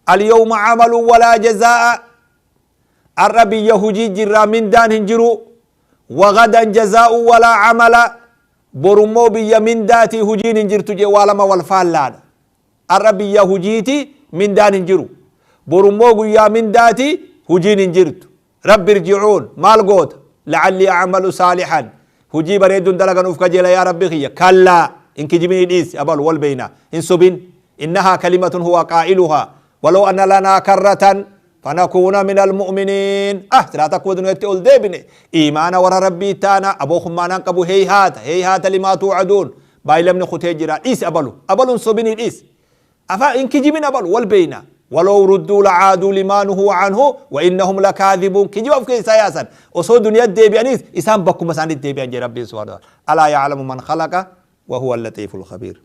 اليوم عمل ولا جزاء. Arra biyya hujii jirraa, mindaan hin jiru. وغدا جزاء ولا عمل. Borummoo biyya mindaatii, hujiin hin jirtu jee. Waa lama wal faallaadha. Arra biyya hujiiti, mindaan hin jiru. Borummoo guyyaa mindaati, hujiin hin jirtu. رب ارجعون. Maal goota? لعلي أعمل صالحا. Hujii bareedduun dalagan uf kajeela, yaa Rabbi kiyya. كلا, hin kijibinii, dhiisi. Abalu wal beeyna, hin sobin. إنها كلمة هو قائلها ولو أن لنا كرة فنكون من المؤمنين. Ah, silaa takkuba duniyatti ol deebine iimaana warra Rabbii taana. Aboo kummaanaan qabu. هيهات هيهات لما توعدون. Baay'ilamni kutee jira, dhiisi. Abalu, abalun sobinii, dhiisi. Afa hin kijibin, abalu wal beeyna. ولو ردوا لعادوا لما نهوا عنه وإنهم لكاذبون. Kijiba of keessaa yaasan. Osoo duniyaa deebi'aniis isaan bakkuma isaanitti deebi'an jee Rabbiin سبحانه وتعالى. ألا يعلم من خلق وهو اللطيف الخبير.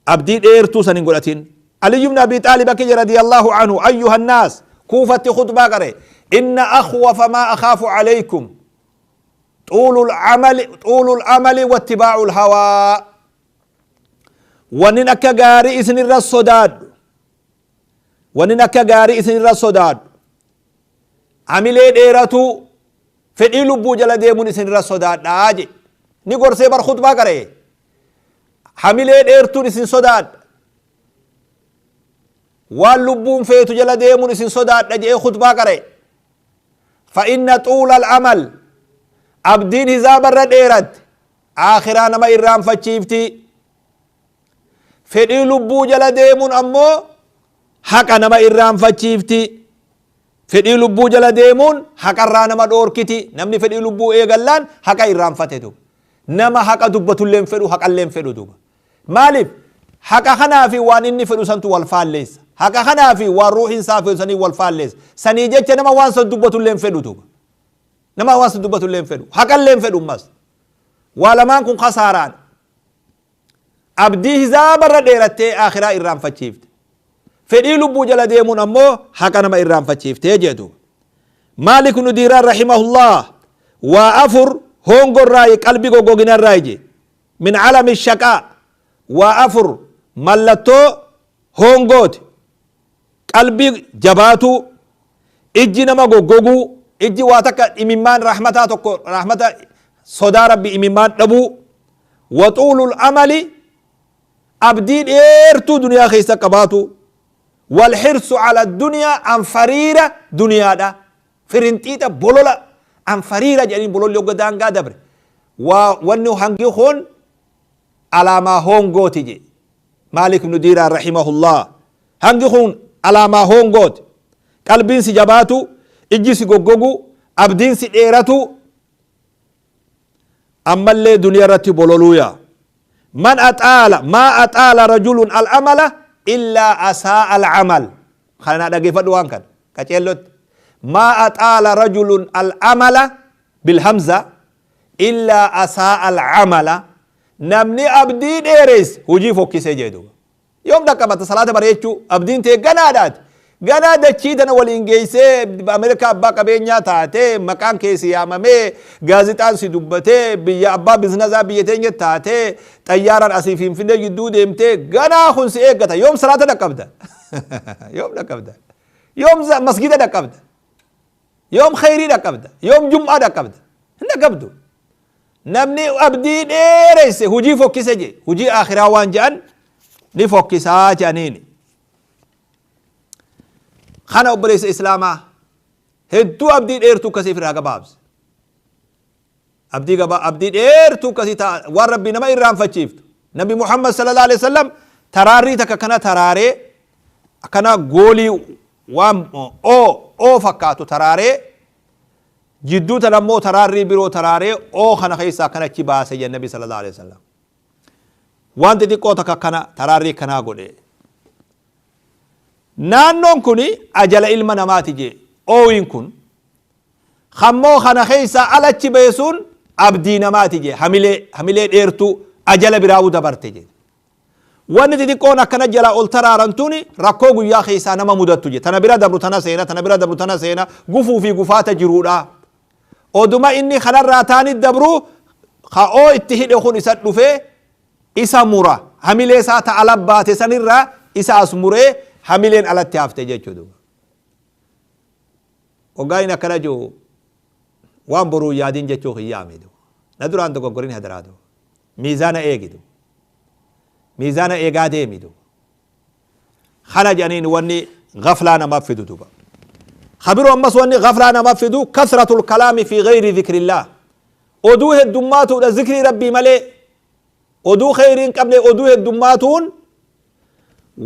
Abdii dheertuu san hin godhatin. علي بن أبي طالب كي رضي الله عنه: أيها الناس. Kuufatti khutbaa qare. إن أخوف ما أخاف عليكم طول العمل، طول الأمل واتباع الهوى. Wannin akka gaarii isin irra sodaadhu, wannin akka gaarii isin irra sodaadhu, amilee dheeratu, fedhii lubbuu jala deemuun isin irra sodaadhaa je. Ni gorsee bar, khutbaa qare. Hamilee dheertuun isin sodaadha, waan lubbuun feetu jala deemuun isin sodaadha jee khutbaa qare. فإن طول الأمل, abdiin hizaabarra dheeratte aakhiraa nama irraanfachiifti. Fedhii lubbuu jala deemuun ammoo haqa nama irraanfachiifti. Fedhii lubbuu jala deemuun haqarraa nama dhoorkiti. Namni fedhii lubbuu eegallaan haqa irraanfate duuba. Nama haqa dubbatullee hin fedhu, haqallee hin fedhu duuba. Maaliif? Haqa kanaa fi waan inni fedhu santu wal faalleessa. Haqa kanaa fi waan ruuxiin isaa fedhu sanii wal faalleessa. Sanii jecha nama waan san dubbatullee hin fedhu duuba. Nama waan san dubbatullee hin fedhu, haqallee hin fedhu. Ammas waa lamaan kun kasaaraadha. Abdii hizaabarra dheerattee akhiraa irraanfachiifte. Fedhii lubbuu jala deemuun ammoo haqa nama irraanfachiiftee jedhu. Maalik nu Diiraan رحمه الله waa afur hongorraayi, qalbii goggoginarraayi je. من علم الشقاء وأفر ملتو هونغوت قلبي جباتو إجي نما غوغو إجي واتك إممان رحمتا تكو رحمتا صدا ربي إممان دبو وطول الأمل أبدين إيرتو دنيا خيسا قباتو والحرص على الدنيا أن فريرة دنيا دا فرنتيتا بولولا أن فريرة جانين بولولا يوغا دانغا دبر وانو هنگي خون على ما هونغوتي جي مالك بن دينار رحمه الله هنگي خون على ما هونغوت قلبين سي جباتو إجي سي غوغوغو أبدين سي ديرتو أما اللي دنيا رتي بولولويا من أطال ما أطال رجل الأمل إلا أساء العمل خلينا نلاقي فدوان كان كاتشيلوت ما أطال رجل الأمل بالهمزة إلا أساء العمل نمني أبدين إيريس هجي فوكي سيجدو يوم دكا بات صلاة بريتشو أبدين تي غنادات غنادة چيدنا والإنجيسي أمريكا أبا قبينيا تاتي مكان كيسي يامامي غازتان سي دبتي بيا أبا بزنزا بيتين تاتي طياران أسي فين جدو ديمتي غنا خنسي إيقتا يوم صلاة دكبدا يوم دكبدا يوم مسجد دكبدا يوم خيري دكبدا يوم جمعة دكبدا دكبدو نمني أبدين إيريس هجي فوكي سجي هجي آخرا وانجان نفوكي ساجانيني خانا أبريس إسلاما هدو أبدين إيرتو كسي في راقبابز أبدي قبا أبدين إيرتو كسي تا والربي نما إيران فتشيفت نبي محمد صلى الله عليه وسلم تراري تكا كنا تراري كنا قولي وام أو فكاتو تراري جدو تلمو تراري برو تراري أو خنا خيسا كنا كباسي النبي صلى الله عليه وسلم وان تدي قوتك كنا تراري كنا قولي نانون كوني أجل علم نماتي جي أوين كون خمو خنا خيسا على تبيسون أبدي نماتي جي حملي إيرتو أجل براو دبرتي جي وان تدي قونا كنا جلا أولترارنتوني ركوغو يا خيسا نما مدتو جي تنبرا دبرو تنا سينا تنبرا دبرو تنا سينا قفو في قفات جرودا ودما إني خنا راتاني دبرو خاو اتهيد يخون إسا دفه إسا مورا حملي سا تعلبات سنرا إسا أسموري حملين على التافت جيتشو وقاينا كلاجو وان برو يادين جيتشو خيامي دو ندران دو قرين هدرادو ميزان ايجدو ميزان ايغادي ميدو خرج انين وني غفلانا ما فيدو دوبا خبروا امس وني غفلانا ما فيدو كثرة الكلام في غير ذكر الله ودوه الدمات ذكر ربي ملي ودو خيرين قبل ودوه الدماتون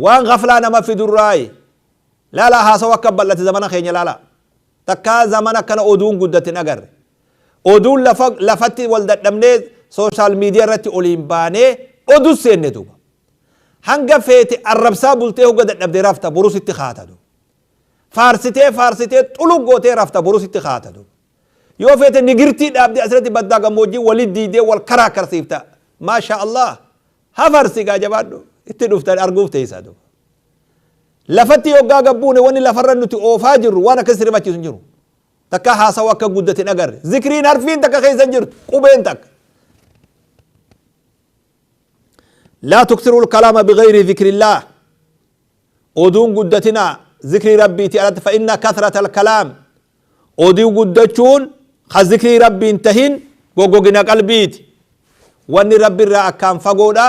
وان غفلانا ما في دراي لا لا هاسوا كبلت زمان خين لا لا تكا زمان كان اودون قدت نغر اودون لفتي ولدمني سوشيال ميديا رتي اولين باني اودو سين دوبا هنگا فيتي الربسا بولتي هو قد دبدي رافتا بروس اتخاتا دو فارستي طلو غوتي رافتا بروس اتخاتا دو يو فيتي نغرتي دابدي اسرتي بدا غموجي ولدي دي والكراكر سيفتا ما شاء الله هفرسي غاجبادو اتدفتان أرجوف تيسادو لفتي يوغا قبوني واني لفرن نتي أوفا جرو وانا كسر ما تشنجرو تكا حاسوا كقدة نجر ذكرين عارفين تكا خيزن جرو قبين تك لا تكثروا الكلام بغير ذكر الله ودون قدتنا ذكر ربي تألت فإن كثرة الكلام ودون قدتشون خذكر ربي انتهين غوغوغنا قلبيت واني ربي را أكام فقودا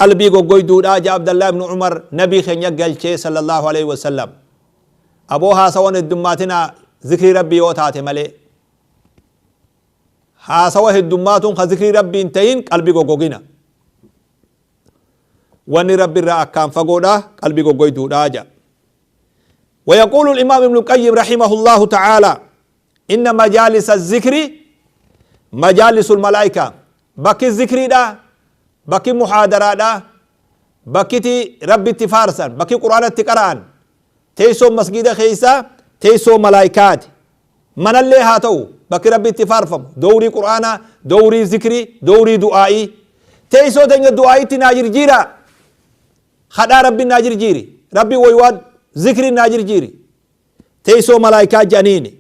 قلبي غوغوي دودا جاء عبد الله بن عمر نبي خنيا قالشي صلى الله عليه وسلم أبوها سوان الدماتنا ذكر ربي وتاتي ملي ها سواه الدماتون خذكر ربي انتهين قلبي غوغوغنا واني ربي را أكام فقودا قلبي غوغوي دودا جاء. ويقول الإمام ابن القيم رحمه الله تعالى إن مجالس الذكر مجالس الملائكة بكي الذكر دا بكي محاضرة دا بكي تي ربي تفارسا بكي قرآن تقران تيسو مسجد خيسا تيسو ملائكات من اللي هاتو بكي ربي تفارفم دوري قرآن دوري ذكري دوري دعائي تيسو تنجي دعائي تناجر جيرا خدا ربي ناجر جيري ربي ويواد ذكري ناجر جيري تيسو ملائكات جانيني.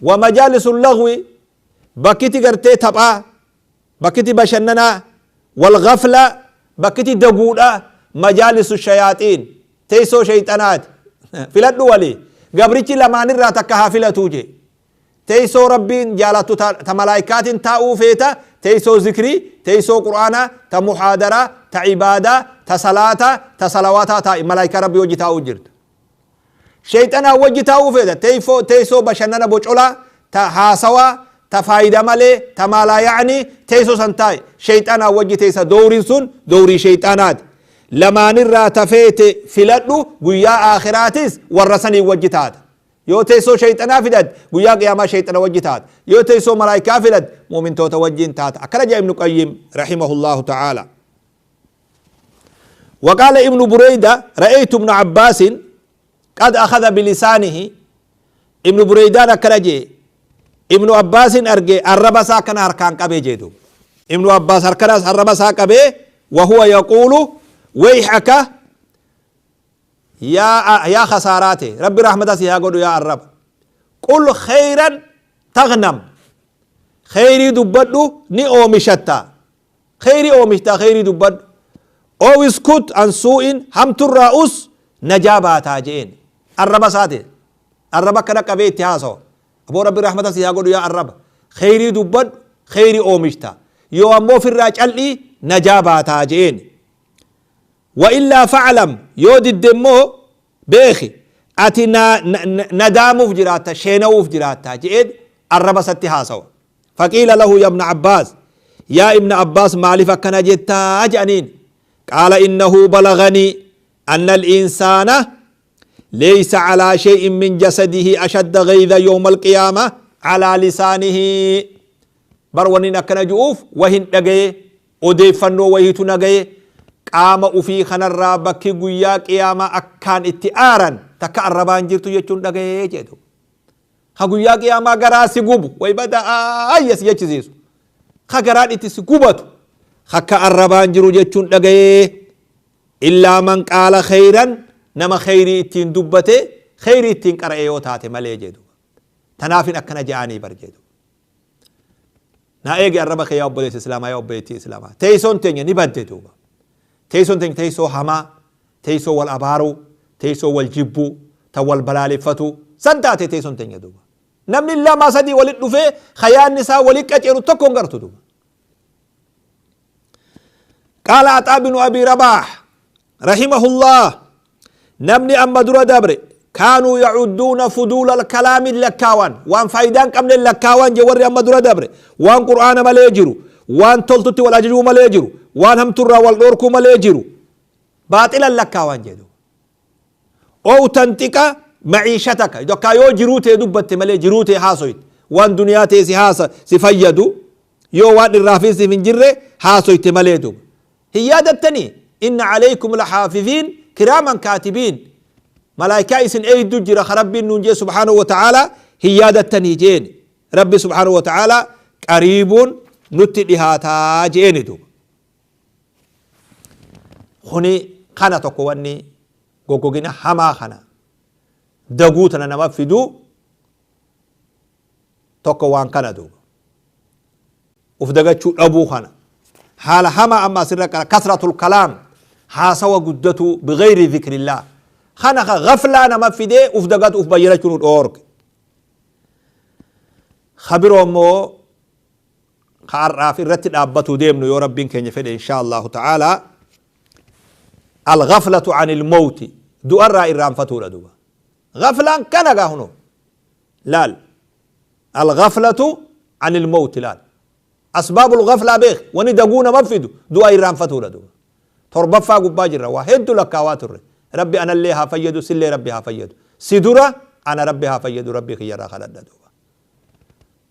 ومجالس اللغو بكي تقرتي تبقى بكي بشننا والغفلة بكتي دقودة مجالس الشياطين تيسو شيطانات فلت ولي قبرتي لما نرى تكها فلتوجي تيسو ربين جالتو تملايكات تاو فيتا تيسو ذكري تيسو قرآن تمحاضرة تعبادة تصلاة تصلوات تا ملايكة ربي وجي تاو جرت شيطانا وجي تاو فيتا تيسو بشننا بوچولا تحاسوا تفايدة مالي تمالا يعني تيسو سنتاي شيطانا وجي تيسا دوري سن دوري شيطانات لما نرى تفيت فلتو قيا آخراتيس ورسني وجي تات يو تيسو شيطانا فلت قيا قياما شيطانا وجي تات يو تيسو ملايكا فلت مؤمن توتا وجين تات. أكرج ابن قيم رحمه الله تعالى. وقال ابن بريدة رأيت ابن عباس قد أخذ بلسانه. ابن بريدة أكرج ابن عباس أرجع الرب ساكن أركان كبي جدو ابن عباس أركان الرب ساكبي وهو يقول ويحك يا خساراتي ربي رحمته يا قول يا الرب قل خيرا تغنم خيري دبدو ني أومشتا خيري أومشتا خيري دبد أو اسكت عن سوء هم ترأس نجاباتا جين الرب ساتي الرب كنا كبي اتهاسو أبو ربي رحمته يا قول يا الرب خيري دبد خيري أومشتا يو أمو في الراج اللي نجاباتا جين وإلا فعلم يود الدمو بيخي أتنا ندامو في جراتا شينو في جراتا جئد الرب ستهاسو. فقيل له يا ابن عباس يا ابن عباس مالف كان جتا جانين قال إنه بلغني أن الإنسان ليس على شيء من جسده أشد غيظا يوم القيامة على لسانه. برونينا كان جوف وهن دغي ودي فنو وهيتو نغي قام وفي خنرا بكي غيا قيامة أكان اتئارا تكأربان جرتو يچون دغي جدو ها غيا قيامة غراسي غوب ويبدا ايس يچزيسو خغران اتسغوبتو خكا الربان جرو جچون دغي إلا من قال خيرا نما خيري اتين دبته خيري اتين قرأيو تاتي ملي جدو تنافين أكنا جاني برجدو نا ايجي الرب خيا أبوليس إسلاما يا أبوليتي إسلاما تيسون تنيا نبدي دوبا تيسون تنيا تيسو هما تيسو والأبارو تيسو والجبو تول بلالفتو سنتاتي تيسون تنيا دوبا نمني الله ما سدي ولد دفه خيان نساء ولد كتيرو تكون غرتو دوبا. قال عطاء بن أبي رباح رحمه الله نمني أما درا دبر كانوا يعدون فضول الكلام اللكاوان وان فايدان قبل اللكاوان جوري أما درا دبر وان قرآن ما ليجرو وان تلتتي والأجرو ما ليجرو وان هم ترى والأوركو ما ليجرو باطل اللكاوان جدو أو تنتك معيشتك إذا كايو جروتي دبت ملي جروتي حاسويت وان دنياتي سهاسة سفيدو يو وان الرافيس من جرة حاسويت ملي دوب هي دتني إن عليكم لحافظين كراما كاتبين ملائكة إسن أي دجرة ربي ننجي سبحانه وتعالى هي دتني جين ربي سبحانه وتعالى قريب نتلها تاجين دوب خني خنا تقواني غوغوغينا حما خنا دغوتنا نما فيدو تقوان كنا دوب وفدغچو ابو خنا حال حما اما سر كثرة الكلام حاسوا قدته بغير ذكر الله خنا غفلة نما فيدي وفدغت وف بيرچو اورك خبرو مو خعراف الرتل أبتو ديمنو يا ربين كن يفعل إن شاء الله تعالى. الغفلة عن الموت دو أرى إرام فتورة دوبا غفلة كان قاهنو لال الغفلة عن الموت لال أسباب الغفلة بيخ وندقونا مفيدو دو إرام فتورة دوبا تربفا قباجرة وهدو لكاواتر ربي أنا اللي هفيدو سلي ربي هفيدو سيدورة أنا ربي هفيدو ربي خيرا خلد دوبا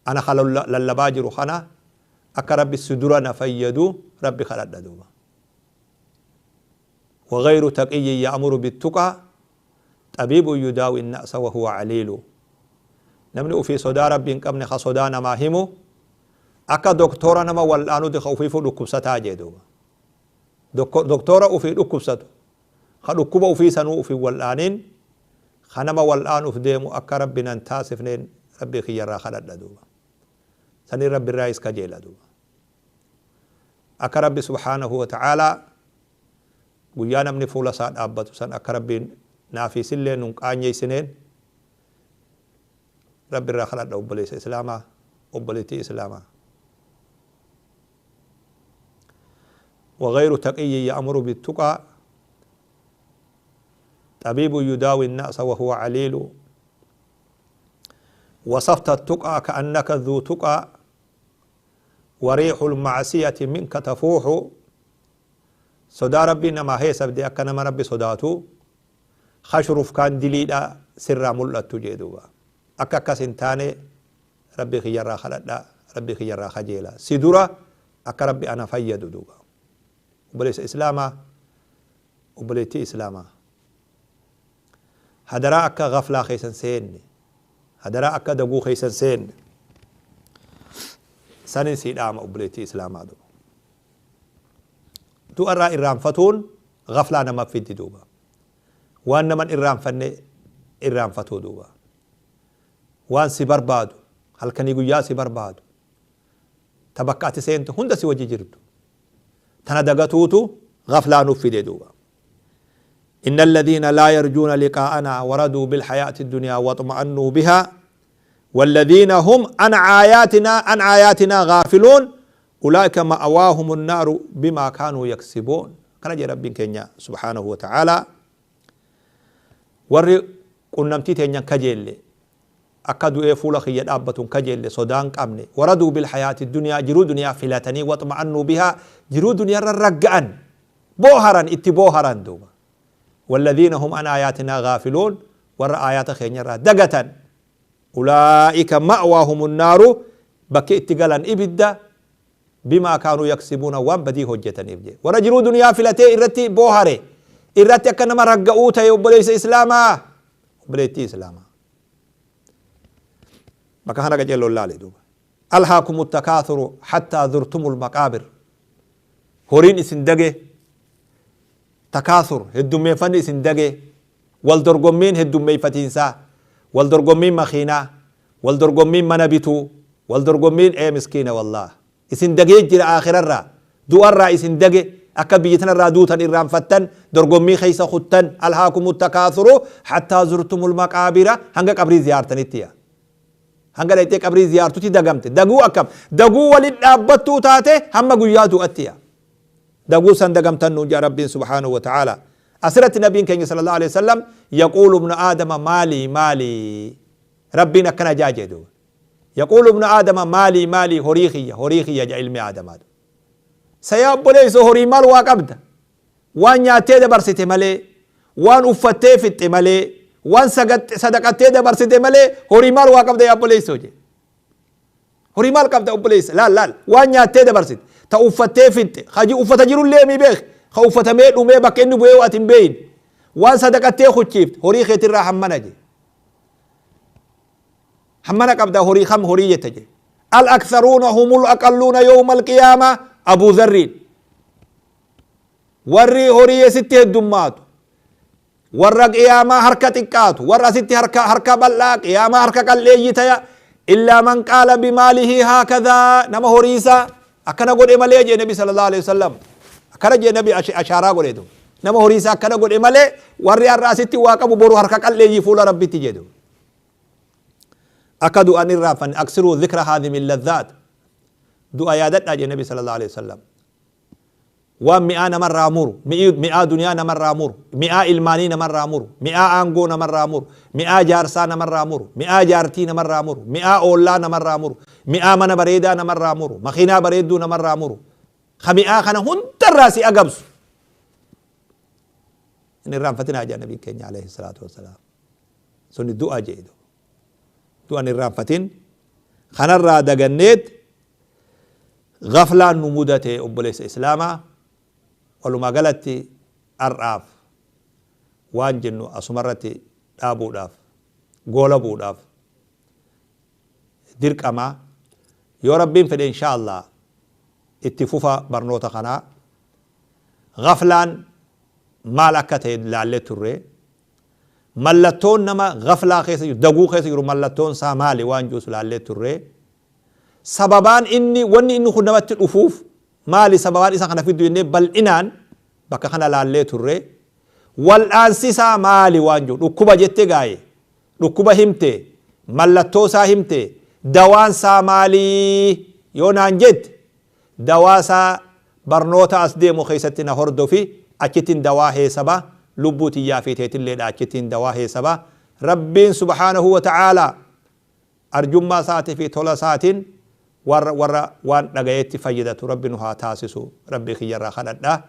أنا خلو للباجر خنا أكا ربي السدورة نفيدو ربي خلد دوبا وغير تقي يأمر بالتقى طبيب يداوي الناس وهو عليل نمنئ في صدا ربي قبل خصدانا ما همو أكا دكتورا نما والآنو دي خوفيفو دكوبستا جيدو دكتورا وفي دكوبستو خدكوبا وفي سنو وفي والآنين خنما والآن في ديمو أكا ربنا انتاسفنين ربي خيرا خلد دوبا سني ربي الرئيس كجيلا دوبا Akka Rabbi subhaanahu wa ta'aalaa guyyaa namni fuula isaa dhaabbatu san akka Rabbiin naafii sillee nun qaanyeessineen Rabbi irraa kadhadha, obboleessa Islaamaa, obboleettii Islaamaa. وغير تقي يأمر بالتقى طبيب يداوي الناس وهو عليل. وصفت التقى كأنك ذو تقى وريح المعصية منك تفوح. صدا ربي نما هي سبدي أكنما ربي صداتو خشرف كان دليلا سر ملت جدوبا أكا كسنتاني ربي خيرا خلدا ربي خيرا خجيلا سدورا أكا ربي أنا فيد دوبا. وبليس إسلاما وبليتي إسلاما هدرا أكا غفلا خيسن سين، هدرا أكا دقو خيسن سين سنين سيدام وبليتي إسلاما دو دو أرى إرام فتون غفلا نما في دوبا وأن من إرام فن إرام فتو دوبا وان سبر بادو هل كان يقول يا سبر بادو تبكات سينتو هند سوى جرتو تندقتوتو غفلا نفيد دوبا. إن الذين لا يرجون لقاءنا وردوا بالحياة الدنيا واطمأنوا بها والذين هم عن آياتنا غافلون أولئك مأواهم النار بما كانوا يكسبون. كان جي ربي كينيا سبحانه وتعالى وري قنمتي تينيا كجيل أكدوا إيفولا خيّد أبتون كجيل صدان قمني وردوا بالحياة الدنيا جرو دنيا فلاتني واطمأنوا بها جرو دنيا رقعا بوهرا اتبوهرا دوما والذين هم عن آياتنا غافلون ور آيات خينيرا دقة أولئك مأواهم النار بكي اتقالا إبدا بما كانوا يكسبون وان بدي هجة إبدي ورجلوا دنيا فلاتي إرتي بوهري إرتي كنما رقعوتا يبليس إسلاما بليتي إسلاما بكا هنا قجل الله لدوبا ألهاكم التكاثر حتى ذرتم المقابر هورين إسن دقي تكاثر هدومي فن إسن دقي والدرقمين هدومي فتنسا والدرقمين مخينا والدرقمين منبتو والدرقمين ايه مسكينة والله إسن دقي جرى آخر الرا دو الرا إسن دقي أكا بيتنا الرا دوتا إرام فتن درقمي خيسا خطن ألهاكم التكاثر حتى زرتم المقابر هنگا قبري زيارتن اتيا هنگا ليتي قبري زيارتو تي دقمت دقو أكم دقو ولد أبتو تاتي هم قياتو أتيا دقو سندقمتن نجا ربي سبحانه وتعالى. أسرت النبي كان صلى الله عليه وسلم يقول ابن آدم مالي مالي ربنا كان جاجدو يقول ابن آدم مالي مالي هريخية هريخية جا علم آدم هذا سياب ليس هري مال واقبد وان ياتي دبرسيتي مالي وان أفتي فت مالي وان صدقتي دبرسيتي مالي هري مال واقبد يا بوليس وجه هري مال قبد أبوليس لا لا وان ياتي دبرسيت تأفتي فت خجي أفتجر اللي مي بيخ خوفت ميل ومي بكنو بيو أتم بين وان صدقتي خشيفت هري خيت الراحة منجي حمنا قبدا هوري خم هوري يتجي الأكثرون هم الأقلون يوم القيامة أبو ذر وري هوري ستة الدمات ورق قيامة حركة كات ورا ستة حركة حركة بلاك قيامة حركة قليتيا إلا من قال بماله هكذا نما هوريسا أكنا قول إمالي جي نبي صلى الله عليه وسلم أكنا جي نبي أشارة قول إدو نما هوريسا أكنا قول إمالي وري الرأس واقب برو حركة قلية فول ربي تجدو أكدوا أن الرافن أكسروا ذكر هذه من اللذات دعاء يادت أجي النبي صلى الله عليه وسلم ومئة مرة أمور مئة دنيا مرة أمور مئة إلمانين مرة أمور مئة أنغون مرة أمور مئة جارسان مرة أمور مئة جارتين مرة أمور مئة أولان مرة أمور مئة من بريدان مرة أمور مخينا بريدون مرة أمور خمئة خنا هنت الراسي أقبس إن الرافن أجي النبي كينيا عليه الصلاة والسلام سن الدعاء جيدو دوان الرافتين خنرا دغنيت غفلان نمودته أبليس إسلاما ولما قالت الراف وان جنو أسمرتي دابو داف غولبو داف درك أما يا ربين فد إن شاء الله اتفوفا برنوتا خنا غفلان مالكته لالتوري ملتون نما غفلا خيس دغو خيس يرو ملتون سامالي وان جوس لالي توري سببان اني وني انو خدمت الافوف Maali sababaan isa kana fiddu jennee bal'inaan bakka kana laallee turre. Wal'aansi isaa maali waan jiru dhukkuba jette gaaye, dhukkuba himte, mallattoo isaa himte, dawaan isaa maalii yoo naan jette, dawaa isaa barnoota as deemu keessatti na hordofi. Achittiin dawaa heesaba lubbuu tiyyaa fi teetilleedha. Achittiin dawaa heesaba. Rabbiin subhaanahu wa ta'aalaa arjummaa isaatii fi tola isaatiin warra waan dhagayetti fayyadatu Rabbi nu haa taasisu. Rabbii kiyyarraa kadhadha.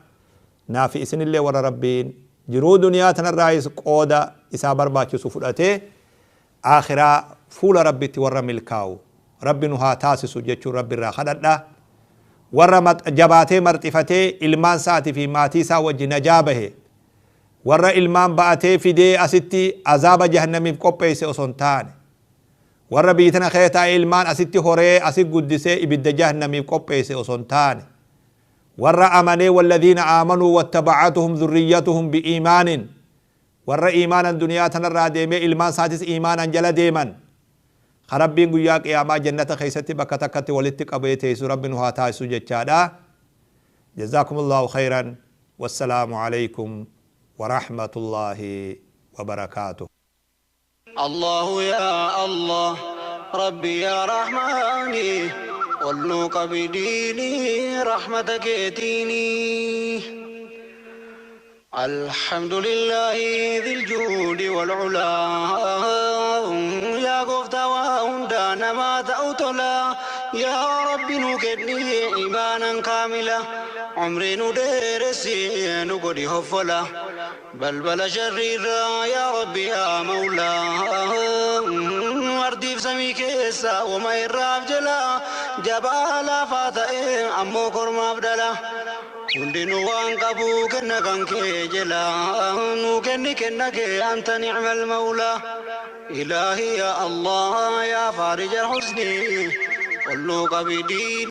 Naafi isinillee warra Rabbiin jiruu duniyaa tanarraayis qooda isaa barbaachisu fudhatee aakhiraa fuula Rabbitti warra milkaa'u Rabbi nu haa taasisu jechuun Rabbi irraa kadhadha. Warra jabaatee marxifatee ilmaan isaatii fi maatii isaa wajji najaa bahe, warra ilmaan ba'atee fidee asitti azaaba jahannamiif qopheesse osoo hin taane, warra biyya tana keessa taa'ee ilmaan asitti horee asi guddisee ibidda jahannamiif qopheesse osoo hin taane, warra amanee walladhiina aamanuu wattaba'atuhum dhurriyyatuhum bi'iimaanin, warra iimaanan duniyaa tanarraa deemee ilmaan isaatis iimaanan jala deeman, ka Rabbiin guyyaa qiyaamaa jannata keessatti bakka takkatti walitti qabee teessu Rabbi nu haa taasisu jechaadha. Jazaakumullahu khayran. Wassalaamu alaykum warahmatullaahi wabarakaatuh. الله يا الله ربي يا رحماني قل بديني رحمتك يتيني. الحمد لله ذي الجود والعلا يا قفت وهندان ما تأوتلا يا ربي نكدني إيمانا كاملا عمري ندرسي نقدي هفلا بل بل شرير يا ربي يا مولا أردي في سمي كيسا وما يراف جلا جبال فاتئ أمو كرم أبدلا hundinuu waan qabu kenna kan kee jela nu kenni kenna kee anta ni'mal mawla. Ilaahi ya Allah ya faarij al-husni ol nu qabi diin.